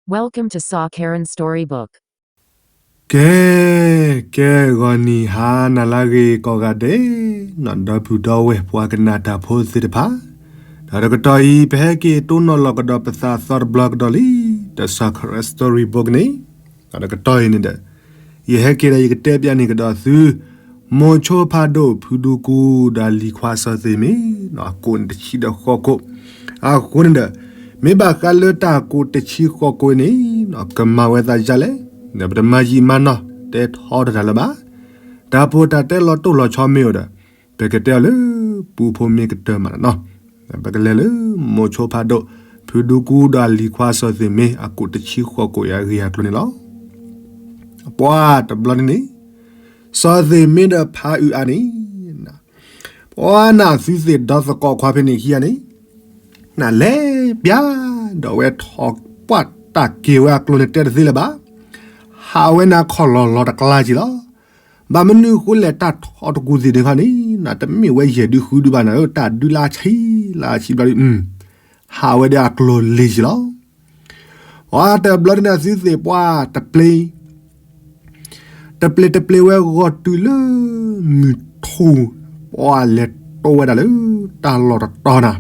Welcome to Saw Karen Storybook. ကဲ, ကဲ ဂီၤနံၤဟါနၤလၢအဂ့ၤကိးဂၤဒဲး, ဒီပုၢ်ဒီဝဲၢ်ပှၤကနၣ်တၢ်ဖိသ့ၣ်တဖၣ်, ဒီးတကတီၢ်အံၤ ပဟဲက့ၤတိၢ်နီၣ်လီၤကဒီးပသးသီတဘျီကဒီးလံ, ဒီး Saw Karen Storybook န့ၣ်, ဒီးတကတီၢ်အံၤန့ၣ်ဒီး ယဟဲက့ၤဒီးယကတဲပျးန့ၢ်ကဒီးသု မိၤဆိဖးဒိၣ် ဖုဒူကူဒီးလံၤခွါစီၤသ့ၣ်မ့ၢ်, အကိးန့ၣ်တဆံဒီးဃိးကိး, အဃိန့ၣ်ဒီး မ့ၢ်ဘၣ်ဃးလၢတၢ်ကိးတဆံဃိးကိးအံၤန့ၣ်, ကမၤဝဲသးဒ်လဲၣ်, ဒီးပတမၤယံာ်မၤနီၢ် တဲထီတတၢ်လၢၤဘၣ်. တၢ်ပီးတၢ်တဲလီၤတိၢ်လီၤဆီမ့ၢ်အိၣ်ဒီး ပကတဲအီၤလၢ ပူဖိမ့ၢ်ကတၢၢ်မးနီၤ, ပကလဲၤလၢ မိၤဆိဖးဒိၣ် ဖုဒူကူဒီးလံၤခွါစီၤသ့ၣ်မ့ၢ် အကိးတဆံဃိးကိးအံၤအဂ့ၢ်အကျိၤန့ၣ်လီၤ. ပှၤတဘျီန့ၣ်န့ၣ် စီၤသ့ၣ်မ့ၢ်ဒီးဖးအုးအါန့ၣ်, ပှၤနသုသ့ၣ်ဒီသကိးခွါဖဲန့ၣ်ခံဂၤန့ၣ်, နလဲၤပျး, ဒီးအဝဲထီၣ်ပှၢ်တၢ်က့ၤဝဲအကျိၤန့ၣ်တဲတသ့လၢၤဘၣ်. ဟးဝဲန့ၣ်ခီၣ်လီၤလီၤတကျါက့ၤလီၤ. ဘၣ်မနုၤဃိလဲၣ် တၢ်ထီတကူၣ်သ့ၣ်တဖၣ်န့ၣ် တမ့ၢ်ဝဲယဲၢ်ဒုဃုဒုဘၣ်နၤဧၢ, တၢ်ဒုလၢဆံလၢဆံဘျီဒု, ဟးဝဲဒီးအကျိၤလံၤက့ၤလီၤ. ပှၤတဘျီန့ၣ် နသုသ့ၣ်ပှၤတပျ့ၤ တပျ့ၤတပျ့ၤဝဲဂီၢ်တုၤလၢ မုၢ်ထူၣ်, ပှၤလဲၤတိဝဲဒၣ်လၢ တၢ်လီၢ်တတီၤနၤ,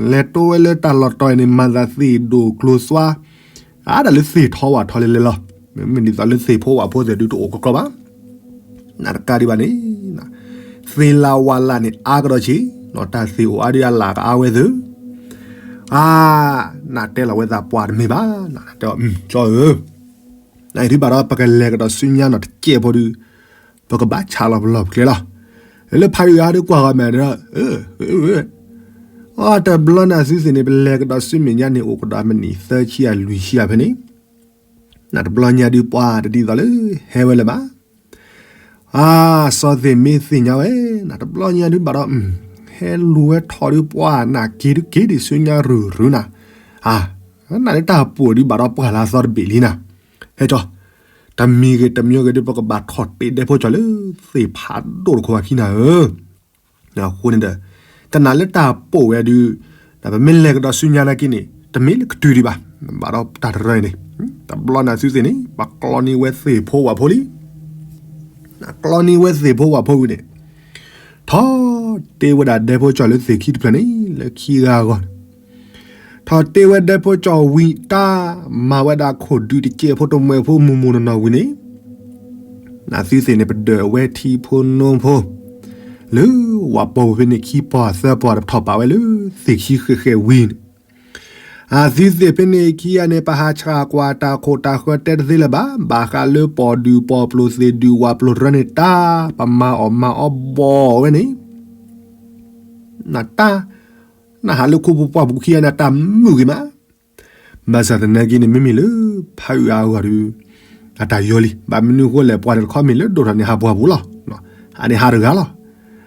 လဲၤတိဝဲလၢတၢ်လီၢ်တတီၤအံၤန့ၣ် မၤသးသ့ၣ်ဒိၣ်ကျိၤသွါ, အါဒၣ်လၢသ့ၣ်ထီဝၣ်ထီလဲၤလဲၤလီၤ. မ့မ့ၢ်ဒ်သိးလၢသ့ၣ်ဖိဝၣ်ဖိသ့ၣ်ဒုတအိၣ်ကီကီဘၣ်. နတကးဒံးဘၣ်န့ၣ်, သ့ၣ်လၣ်ဝၣ်လၣ်န့ၣ်အါကဒီးဆံး, တၢ်သ့ၣ်အိၣ်အါဒုအလၣ်ကအါဝဲသ့ၣ်, အါ, နတဲလီၤဝဲသးပှၤတမ့ၢ်ဘၣ်, နတဲအီၤ, ကၠီဧၢ နအံၤဒုးဘၣ်ဒီး ပကလဲၤကဒီးဆူညါနီၤတစဲးဖိဒုး, ပကဘၣ်ဆးလီၤပလီၢ်ပကျဲလီၤ. လၢဖးအုးအါဒုးကွၢ်ဂီၤမးဒီး, အတဘျီန့ၣ် အသုသ့ၣ်န့ၣ် ပလဲၤကဒီးဆူမဲာ်ညါန့ၣ် အိၣ်ကဒီးမံးနံးသၢဆံအလွံၢ်ဆံအဖဲန့ၣ်, နတဘျီညါဒုးပှၤတဒ်သိးလၢ ဟဲဝဲလၢၤဘၣ်. အါ, စီၤသ့ၣ်မ့ၢ်သ့ၣ်ညါဝဲ, နတဘျီညါဒုးဘၣ်ဒီး, ဟဲလူၤဝဲထီၣ်ဒုးပှၤနၤက့ၤဒုးက့ၤဒံးဆူညါရုၢ်ရုၢ်နၤ, အါ, နလၢတၢ်ပိာ်ဒုးဘၣ်ဒီးပှၢ်လၢအသီတဘ့ၣ်လံနၤ, ဟဲကၠီ တမံၤဂ့ၤတမံၤဂ့ၤဒုး ပကဘၣ်ထီၣ်တ့ဒဲဖိကၠီလၢသ့ၣ်ဖးဒိၣ်တခိၣ်အခံနၤဧၢ. အဃိန့ၣ်ဒီး, တနာ်လၢတၢ်ပိာ်ဝဲဒုး, ပမ့ၢ်လဲၤကဒီးဆူညါနာ်က့န့ၣ် တမ့ၢ်လၢကတုၤဒံးဘၣ်, ဘၣ်ဒီးတၢ်တရၢအံၤန့ၣ်, တဘျီန့ၣ်သုသ့ၣ်န့ၣ် ပကျီန့ၢ်ဝဲသ့ၣ်ဖိဝၣ်ဖိလံ ကျီန့ၢ်ဝဲသ့ၣ်ဖိဝၣ်ဖိဝံၤန့ၣ်, ထီၣ်တ့ဝဲဒၣ်ဒဲဖိကၠီလၢသ့ၣ်ခံတဖျၢၣ်န့ၣ် လၢခံဂၤအဂီၢ်န့ၣ်, ထီၣ်တ့ဝဲဒဲဖိကၠီဝံၤတၢ်, မၤဝဲဒၣ်ခိၣ်ဒုးတစဲးဖိတမှဲးဖိမုၢ်မုၢ်နီၢ်နီၢ်ဝံၤန့ၣ်, နသုသ့ၣ်န့ၣ် ပဒၢးဝဲထံဖိနိဖိ လၢဝၣ်ပီၢ်ပူၤဖဲန့ၣ်ခံပီၢ်သၢပီၢ်ဒီး ပထီၣ်ပာ်ဝဲလၢသ့ၣ်ခံဃဲးဃဲးဝံၤန့ၣ်, အသုသ့ၣ်ဖဲန့ၣ်ခံဂၤန့ၣ် ပဟးဆှၣ်ကွၢ်တၢ်ခိၣ်တၢ်ဃၢၤတဲတသ့လၢၤဘၣ်, ဘၣ်ဃးလၢပီၢ်ဒုးပီၢ်ပျိၤသ့ၣ်ဒုးဝၣ်ပျိၤတရၢန့ၣ်တၢ်, ပမၤအီၣ်မၤအီဘီၣ်ဝဲန့ၣ်, နတၢ်, နဟးလၢခိပူၤပှၢ်ပူၤခံဂၤန့ၣ် တၢ်မုာ်ဂ့ၤမး ဘၣ်ဆၣ်သနာ်က့န့ၣ် မ့မ့ၢ်လၢဖးအုးအါအဂီၢ်ဒီး အတၢ်ယီလံ, ဘၣ်မနုၤအဃိလဲၣ် ပှၤတခီမ့ၢ်လၢဒိၣ်ထီၣ်န့ၣ်ဟးပှၢ်ပူၤလီၤ, အန့ၣ်ဟးတဂၤလီၤ,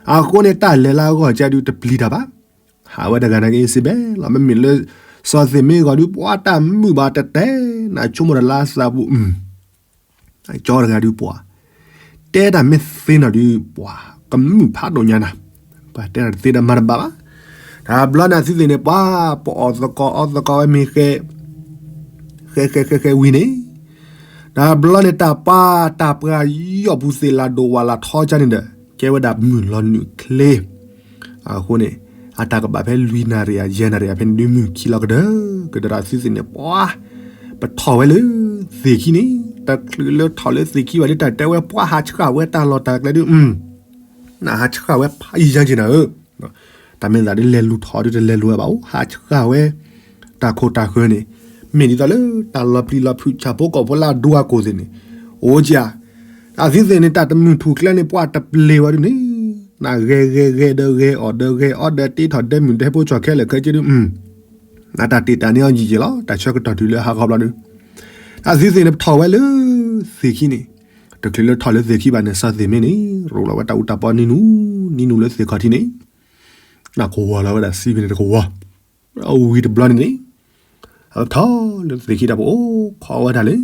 အဃိန့ၣ် တၢ်လဲၤလၢအဂီၢ်ကဒုးတပျံၤတၢ်ဘၣ်, ဟးဝဲတဂၤနာ်က့စံးဘဲလီၤ, မ့မ့ၢ်လၢ စီၤသ့ၣ်မ့ၢ်အဂီၢ်ဒုး ပှၤတၢ်မုာ်ဘၣ်တတဲ, နဆိကမိၣ်တၢ်လၢအသးပူၤ ကၠီတဂၤဒုးပှၤ, တဲတၢ်မ့ၢ်သ့နီၢ်ဒုးပှၤ, ကမုာ်ဖးဒိၣ်ညါနၤ, ပှၤတဲတၢ်တသ့ဒီးမၤတဘၣ်ဘၣ်, တဘျီန့ၣ်သုသ့ၣ်န့ၣ် ပှၤပအီၣ်သကိးအီသကိးဝဲမ့ၢ်ဃဲ, ဃဲဃဲဃဲဃဲဝံၤန့ၣ်, တဘျီန့ၣ် တၢ်ပှၤယီၢ်ပူၤသ့ၣ်လၢဒိၣ်ဝၣ်လၢထီကၢန့ၣ်ဒီး ကဲဝဲဒၣ်မုၢ်လီၤနုာ်ချ့ အဃိန့ၣ် အတၢ်ကဘၣ်ဖဲလွံၢ်နၣ်ရံၣ်ယဲၢ်နၣ်ရံၣ်ဖဲန့ၣ်ဒုး မုၢ်ခံလီၤကဒၢကဒၢဒီးသုသ့ၣ်န့ၣ် ပှၤ, ပထီၣ်ဝဲလၢသ့ၣ်ခံန့ၣ်, တချုးလၢထီၣ်လၢသ့ၣ်ခံဘၣ်ဒုး တၢ်တဲဝဲပှၤဟးဆှၣ်ဝဲတၢ်လီၢ်တၢ်ကျဲဒုး, နဟးဆှၣ်ဝဲဖးယံၤယါက့ၤနၤဧၢ, တၢ်မ့ၢ်သးဒ်လဲၤလူၤထီၣ်ဒုးတလဲၤလူၤဝဲဘၣ်အိၣ် ဟးဆှၣ်ဝဲ, တၢ်ခိၣ်တၢ်ဃၢၤန့ၣ်, မ့ၢ်ဒ်သိးလၢတၢ်လီၤပျံၤလီၤဖုးဆၣ်ဖိကီၢ်ဖိလၢအဒူအကိၢ်သ့ၣ်န့ၣ်, အိၣ်က့ၤဧါ, အသုသ့ၣ်န့ၣ် တၢ်တမုာ်ထူၣ်ကျဲန့ၣ် ပှၤတပျ့ၤဝဲဒုးန့ၣ်, နဂဲၤဂဲၤဂဲၤဒီးဂဲၤအီၣ်ဒီးဂဲၤအီဒီးတ့ထီၣ်ဒဲမုၢ်ဒဲဖိကၠီၤခဲလၢာ်ခဲဆ့ဒုး, နတၢ်တ့ၢ်တၢ်န့ၢ်အီၤယံာ်ယံာ်လီၤ တၢ်ဆၢကတီၢ်တုၤလၢဟးခီဘျီဒုး, အသုသ့ၣ်န့ၣ် ပထီၣ်ဝဲလၢသ့ၣ်ခံန့ၣ်, တချုးလၢထီၣ်လၢသ့ၣ်ခံဘၣ်န့ၣ် စီၤသ့ၣ်မ့ၢ်န့ၣ် ရိးလီၤဝဲတၢ်အူတၢ်ပီနံၤနူ, နံၤနူလၢသ့ၣ်ခီၣ်ထံးန့ၣ်, နကဝီၤလီၤဝဲဒၣ်စံဖဲန့ၣ်တကဝီၤ, အဝံၤတဘျီန့ၣ်န့ၣ်, အထီၣ်လၢသ့ၣ်ခံတၢ်ပအိၣ်ခီဝဲဒၣ်လၢ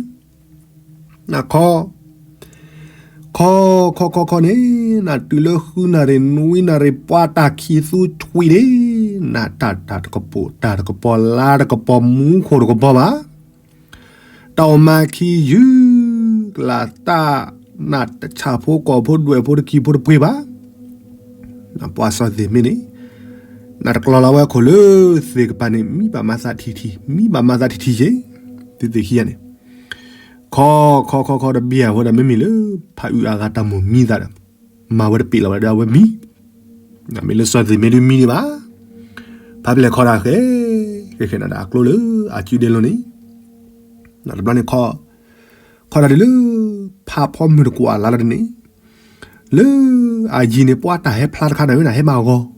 နခီ, ခီ, ခီခီခီန့ၣ်, နတုၤလၢဃုနၣ်ရံၣ်နွံနၣ်ရံၣ် ပှၤတၢ်ခံးသူဆွံးန့ၣ်, နတၢ်တၢ်တကပိာ် တၢ်တကပီၤလါတကပီၤမူခိၣ်တကပီၤဘၣ်, တၢ်အိၣ်မၤခံယုၢ်ကလးတၢ် နတဆၣ်ဖိကီၢ်ဖိဒွဲၣ်ဖိတကံၢ်ဖိတပှ့ၤဘၣ်. ပှၤစီၤသ့ၣ်မ့ၢ်န့ၣ် နတကျီၤလီၤဝဲအခိၣ်လၢသ့ၣ်ကပၤန့ၣ် မံဘၣ်မၤသးထံထံ မံဘၣ်မၤသးထံထံယ့ၣ် သုသ့ၣ်ခံဂၤန့ၣ် ခီခီခီခီတဘ့ၣ်အဃိဒီး မ့မ့ၢ်လၢ ဖးအုးအါဂၤတၢ်မိၣ်မံသးဒီး မၤဝဲတပ့ၤလီၤဝဲဒီးအဝဲမံ မ့ၢ်လၢစီၤသ့ၣ်မ့ၢ်ဒုးမံဒံးဘၣ်. ဖးပျဲၢ်ခီတၢ်ဃဲ ဃဲဃဲနၤဒီးအကျိလၢအစုဒ့လိၤန့ၣ် တဘျီန့ၣ်ခီ ခီတၢ်ဒ်လၢ ဖးဖီမုၢ်တကွၢ်လၢ်လၢတန့ၣ် လၢအယံၤန့ၣ် ပှၤတၢ်ဟဲဖျါတခါနၤဧၢ နဟဲမၤဂီၤ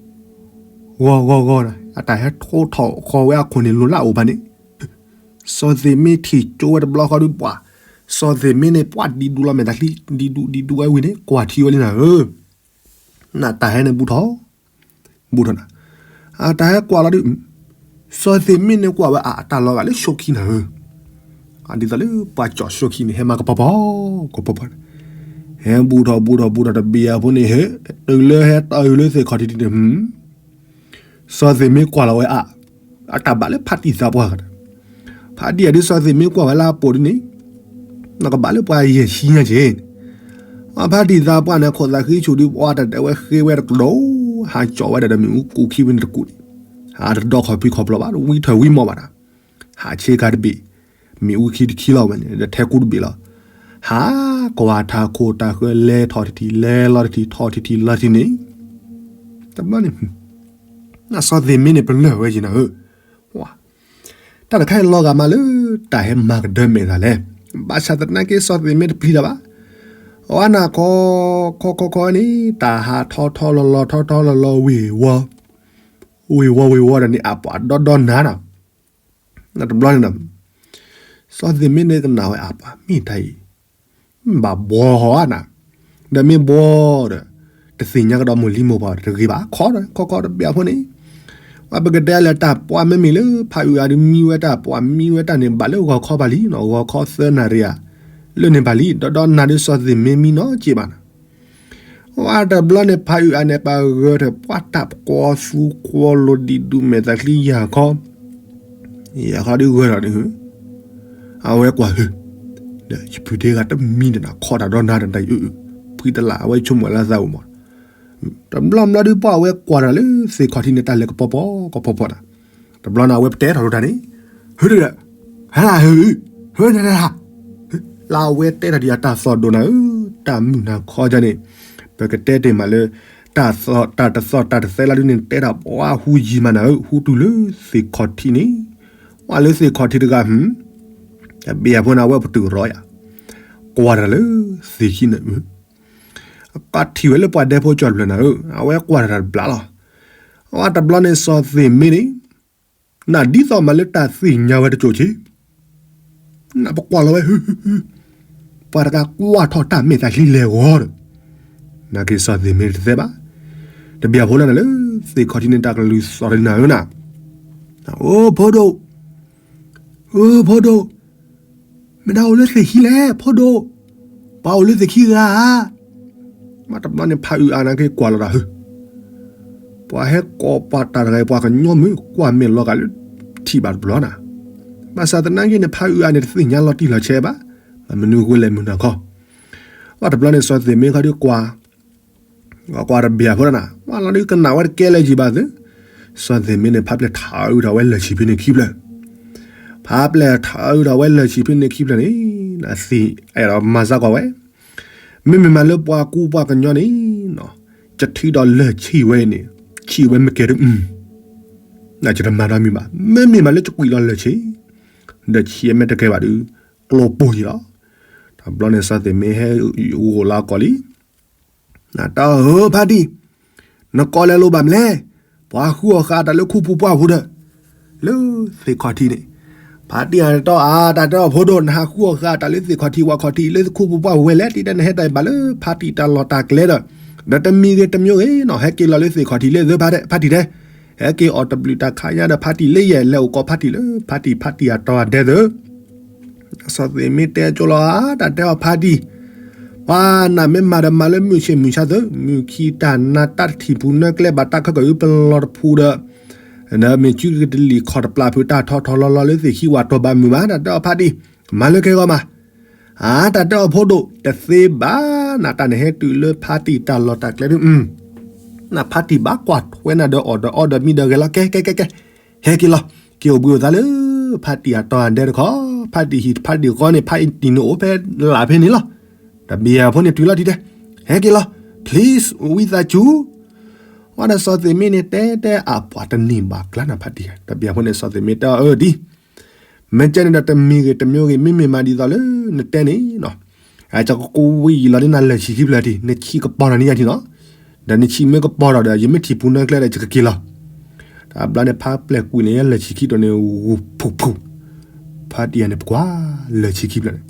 ဂီၤဂီၤဂီၤနၤ အတၢ်ဟဲထိထီၣ်ဃီၤဝဲအခိၣ်န့ၣ် လိၤလၢအအိၣ်ဘၣ်န့ၣ် စီၤသ့ၣ်မ့ၢ်ထံၣ်ကၠိဝဲတဘျီဃီဒုးပှၤ စီၤသ့ၣ်မ့ၢ်န့ၣ် ပှၤဒံးဒူလီၤမဲာ်တၢ်ချံ ဒံးဒူဒံးဒူဝဲဝံၤန့ၣ် ကွၢ်ထံဝဲလံနၤဧၢ နတၢ်ဟဲန့ၣ်ဘူးထီၣ် ဘူးထီၣ်နၤ အတၢ်ဟဲကွၢ်လီၤဒုး စီၤသ့ၣ်မ့ၢ်န့ၣ်ကွၢ်ဝဲအတၢ်လီၤဂာ်လၢဆိခံနၤဧၢ ဒ်သိးလၢပှၤကၠီၣ်ဆိခံန့ၣ် ဟဲမၤကပီၤပီၤ ကပီၤပီၤ ဟဲဘူးထီၣ်ဘူးထီၣ်ဘူးထီၣ်တဘ့ၣ်အဖိန့ၣ် ဟဲတုၤလၢဟဲတီၢ်အုးလၢသ့ၣ်ခီၣ်ထံးန့ၣ် စီၤသ့ၣ်မ့ၢ်ကွၢ်လီၤဝဲအါ အတၢ်ဘၣ်လၢဖးတံၢ်သးပှၢ်ဂၤဒီး ဖးတံၢ်အဒုးစီၤသ့ၣ်မ့ၢ်ကွၢ်ဝဲလၢအပိာ်ဒ်န့ၣ် နကဘၣ်လၢပှၤယဲၢ်ဆံညါက့ၤ အဖးတံၢ်သးပှၢ်န့ၣ် ခိၣ်သးဃံဆူၣ်ဒုးပှၤတတဲဝဲဃ့ဝဲတကဒီး ဟးကၠီၣ်ဝဲဒၣ်ဒီးမ့ၣ်အူကူၣ်ခံဝံၤန့ၣ်တကူၣ်န့ၣ် ဟးတဒီခီၣ်ဖံးခီၣ်ပျီဘၣ် ဝံထၢၣ်ဝံမီၢ်ဘၣ်ဒီး ဟးဆ့ကၤတဘ့ၣ် မ့ၣ်အူခံတခံလီၤဝဲန့ၣ် ဒီးထဲကူတဘ့ၣ်လီၤ ဟးကွၢ်ထးခိၣ်တၢ်ဃၢလဲၤထီၣ်တထံၣ် လဲၤလီၤတထံၣ် ထီၣ်တထံၣ်လီၤတထံၣ်န့ၣ် တဘျီန့ၣ် နစီၤသ့ၣ်မ့ၢ်န့ၣ်ပလၢၢ်ဝဲက့ၤနၤဧၢ တၢ်တခါအံၤလီၤဂာ်မးလၢ တၢ်ဟဲမၤကဒၢမဲာ်သးလဲၣ်. ဘၣ်ဆၣ်သနာ်က့စီၤသ့ၣ်မ့ၢ်တပျံၤတၢ်ဘၣ်. အဝဲနၤခီ ခီခီခီန့ၣ် တၢ်ဟးထီထီလီၤလီၤထီထီလီၤလီၤဝ့ၢ်ဝီ, ဝ့ၢ်ဝီဝ့ၢ်ဝီဒီးန့ၣ် အပှၤဒီဒီနၤနီၤ. တဘျီန့ၣ်ဒီး စီၤသ့ၣ်မ့ၢ်န့ၣ်ကနၣ်ဝဲအပှၤမ့ၢ်တၢ်အံၤ ဘၣ်ဘှီဟီဧါနၤ, ဒီးမ့ၢ်ဘှီဒီး တသ့ၣ်ညါကဒီးမိၢ်လံမိၢ်ပှၢ်တဂ့ၤဘၣ် ခီဒီး ခီခီတဘ့ၣ်အဖိန့ၣ် ပကတဲလၢတၢ်ပှၢ်မ့မ့ၢ်လၢဖးအုးအါဒုးမံဝဲတၢ်ပှၢ်မံဝဲတၢ်န့ၣ် ဘၣ်လၢဂီၤခီဘၣ်လံနီၤ ဂီၤခီသၢနၣ်ရံၣ်ဧါ လၢန့ၣ်ဘၣ်လံ ဒီဒီနၤဒုးစီၤသ့ၣ်မ့ၢ်မံနီၤက့ဘၣ်နီၤ ဝဲတဘျီန့ၣ် ဖးအုးအါန့ၣ် ပှၤဂၢၢ်ထၢၣ်ပှၤတၢ်ပကွီသူကွီလိာ်ဒံးဒူၣ်မဲာ်သးချံယၤခီ, ယၤခီဒုးဂၢၢ်ထီၣ်န့ၣ်, အဝဲကွၢ်ဟု, ဒီးယပုၢ်ဒ့ဂၤတမံၤဒီးနၤခီတၢ်ဒီနၤဒီးတၢ်အုၣ်အုၣ်, ဖှံတလၢ်အဝဲဆိကမိၣ်လၢသးအိၣ်မး, တဘျီဘျီဒုးပှၤအဝဲကွၢ်တၢ်လၢသ့ၣ်ခီၣ်ထံးန့ၣ် တၢ်လဲၤကပီၤပီၤကပီၤပီၤတၢ်, တဘျီန့ၣ် အဝဲပတဲထီၣ်လိာ်တၢ်န့ၣ်, ဟဲဒီး, ဟဲလၢဟဲ, ဟဲနၤနၤ လၢအဝဲတဲတၢ်ဒ်အတၢ်သီၣ်ဒိၣ်နၤဧၢ, တၢ်မုၢ်နၤခီကန့ၣ်, ပကတဲတ့ၢ်မးလၢ တၢ်သီၣ်တၢ်တသီၣ်တၢ်တသဲလၢဒုးန့ၣ် တဲတၢ်ပှၤဟူယံၤမးနၤဧၢ, ဟူတုၤလၢသ့ၣ်ခီၣ်ထံးန့ၣ်, ပှၤလၢသ့ၣ်ခီၣ်ထံးတဂၤ, တဘ့ၣ်အဖိန့ၣ် အဝဲပတုာ်ရီယၤ, ကွၢ်တၢ်လၢသ့ၣ်ခံန့ၣ်, အကထံၣ်ဝဲလၢပှၤဒဲဖိကၠီၣ်တဖျၢၣ်နၤဧၢ, အဝဲကွၢ်တၢ်တဘျါလီၤ, အဝဲတဘျီန့ၣ်စီၤသ့ၣ်မ့ၢ်န့ၣ် နဒ်သိးမးလၢတၢ်သ့ၣ်ညါဝဲတကၠိၣ်က့ၤ, နပကွၢ်လီၤဝဲဟု, ပှၤတဂၤကွၢ်ထီၣ်တၢ်မဲာ်သးချံလဲၤဂီၤဒီး, နာ်က့စီၤသ့ၣ်မ့ၢ်တသဲဘၣ်, တဘ့ၣ်အဖိလၢနၤလၢသ့ၣ်ခီၣ်ထံးန့ၣ် တၢ်ကလုၢ်သီၣ်တနၤဧၢနၤ, အိၣ်ဖိဒိၣ်, အိၣ်ဖိဒိၣ်, မ့ၢ်ဒၣ်အိၣ်လၢသ့ၣ်ခံလဲၣ် ဖိဒိၣ်, ပှၤအိၣ်လၢသ့ၣ်ခံဂၤဧါ မ့ၢ်တဘျီန့ၣ်ဖးအုးအါနာ်က့ကွၢ်လီၤတၢ်ဟု, ပှၤဟဲကိးပှၤတၢ်တဂၤအံၤ ပှၤကညီမုၣ်ကွၢ်မဲာ်လီၤဂာ်လၢထံၣ်ဘၣ်တဘျီနၤ, ဘၣ်ဆၣ်သနာ်က့န့ၣ် ဖးအုးအါန့ၣ် တသ့ၣ်ညါလီၤတံၢ်လီၤဆဲးဘၣ်, မနုၤဃိလဲၣ်မုၢ်နၤခီ, အတဘျီန့ၣ်စီၤသ့ၣ်မ့ၢ်ခီဒုးကွၢ်, ကွၢ်တဘ့ၣ်အဖိလၢနၤ, ဝဲလီၤဒုးကနၣ်ဝဲတကဲလၢၤယံၤဘၣ်သု, စီၤသ့ၣ်မ့ၢ်န့ၣ် ဖးပျဲၢ်ထးအုးထီၣ်ဝဲလၢၢ်ဆံးဖဲန့ၣ်ခံဖျၢၣ်, ဖးပျဲၢ်ထးအုးထီၣ်ဝဲလၢၢ်ဆံးဖဲန့ၣ်ခံဖျၢၣ်န့ၣ်, နသ့ၣ်အဲၣ်ဒိးမၤစၢ်ကွၢ်ဝဲ မ့မ့ၢ်မးလၢပှၤကူပှၤကညီန့ၣ်, ယထံၣ်ဒီးလၢၢ်ဆံးဝဲအံၤန့ၣ်, ဆံးဝဲမ့ၢ်ကဲဒုး, ယတမၤဒီးမံၤဘၣ်, မ့မ့ၢ်မးလၢယကွံာ်လီၤလၢၢ်ဆံး, ဒီးဆံးမ့ၢ်တကဲဘၣ်ဒုး, ကျိပိၢ်ယံၤလီၤ, တဘျီန့ၣ်စီၤသ့ၣ်မ့ၢ်ဟဲဂိၢ်လၢကီၢ်လံ, နတၢ်ဧၢဖါတံၢ်, နကိးလဲၤလိာ်ဘၣ်မနုၤလဲၣ်, ပှၤဟးဃုအီၣ်ဃာ်တၢ်လၢခူပူၤပှၢ်ပူၤဒီး, လၢသ့ၣ်ခီၣ်ထံးန့ၣ်, ဖါတံၢ်အတၢ်အီၣ်အါ တၢ်တၢ်အီၣ်ဖိဒိၣ် နဟးဃုအီၣ်ဃာ်တၢ်လၢသ့ၣ်ခီၣ်ထံးဝၣ်ခီၣ်ထံးလၢခူပူၤပှၢ်ပူၤဝဲလဲၣ် တံၢ်တဲနဟဲတၢ်အံၤဘၣ်လၢဖါတံၢ်တၢ်လီၢ်တၢ်ကျဲဒီး, ဒီးတမံၤဂ့ၤတမံၤဂ့ၤနီၤ ဟဲက့ၤလီၤလၢသ့ၣ်ခီၣ်ထံးလၢသၢဖါတံၢ်တဲ, ဟဲက့ၤအီၣ်တဘျုးတၢ်ခါညါဒီးဖါတံၢ်လၢယဲၢ်လဲၤအိၣ်ကိးဖါတံၢ်လၢဖါတံၢ်ဖါတံၢ်အတီၤအဒဲသၢ စီၤသ့ၣ်မ့ၢ်တဲကၠိလီၤဧါ တၢ်တဲအီၤဖါတံၢ်, ပှၤနမ့ၢ်မၤဒီးမၤလၢမုၢ်ဆ့ၣ်မုၢ်ဆါသု, မုၢ်ခံတၢ်နါတၢ်တထံၣ်ပူၤနၢကျဲဘၣ်တၢ်ခၢၣ်ကၢၣ်အုပလီၢ်တဖူဒီး, မ့ၢ်စုကတလံၣ်ခီၣ်တပျၢ်ဖုးတၢ်ထီထီလီၤလီၤလၢသ့ၣ်ခံဝၣ်တီၤဘၣ်မုာ်မး တၢ်တဲအီၤဖါတံၢ်, မၤလၢခဲဂီၤမး, အတၢ်တဲအီၤဖိဒိၣ် တသ့ဘၣ်, နတၢ်နဟဲတုၤလၢဖါတံၢ်တၢ်လီၢ်တၢ်ကျဲဒုး, နဖါတံၢ်ဘၣ်ကွၢ်ထွဲနၤဒီးအီၣ်ဒီးအီ ဒီးမံဒီးဂဲၤလီၤ, ကဲ ကဲ ကဲ ကဲ, ဟဲက့ၤလီၤ, က့ၤအိၣ်ဘှံးအိၣ်သါလၢ ဖါတံၢ်အတီၢ်အဒဲတခီ, ဖါတံၢ်ဟံၣ်ဖါတံၢ်ဃီန့ၣ် ဖါတံၢ်န့ၣ်အိၣ်ဖဲလၢ်ဖဲန့ၣ်လီၤ. တဘျီဖိန့ၣ်တုၤလီၤတံၢ်တဲ, ဟဲက့ၤလီၤ, please ဝံသးစူၤ, ဝဲဒီးစီၤသ့ၣ်မ့န့ၣ်တဲတဲအပှၤတန့ၢ်ဘၣ်ကျါနၤဖါတံၢ်, တဘျီဖိန့ၣ်စီၤသ့ၣ်မ့တဲအီၤအၢဒ် မ့ၢ်ကဲန့ၣ်ဒီးတမံၤဂ့ၤတမံၤဂ့ၤ မ့မ့ၢ်မၤဒ်သိးလၢနတဲန့ၣ်နီၤ, ယကဝံၤလီၤဒ်နၤလၢၢ်ဆံခံဖျၢၣ်ထံး နဆံးကပီၤနီၤန့ၢ်ယၤထံးနီၤ, ဒီးနဆံးမ့ၢ်ကပီၤဒီး ယမ့ၢ်ထံၣ်ပူၤနၢကျဲဒီးယကက့ၤလီၤ. တဘျီန့ၣ်ဖါပျဲၢ်ကွံာ်န့ၣ် လၢၢ်ဆံခံတီၤန့ၣ် ဂူၤဖူးဖူး, ဖါတံၢ်ယၤန့ၣ်ပကွၢ်လၢၢ်ဆံခံဖျၢၣ်န့ၣ်,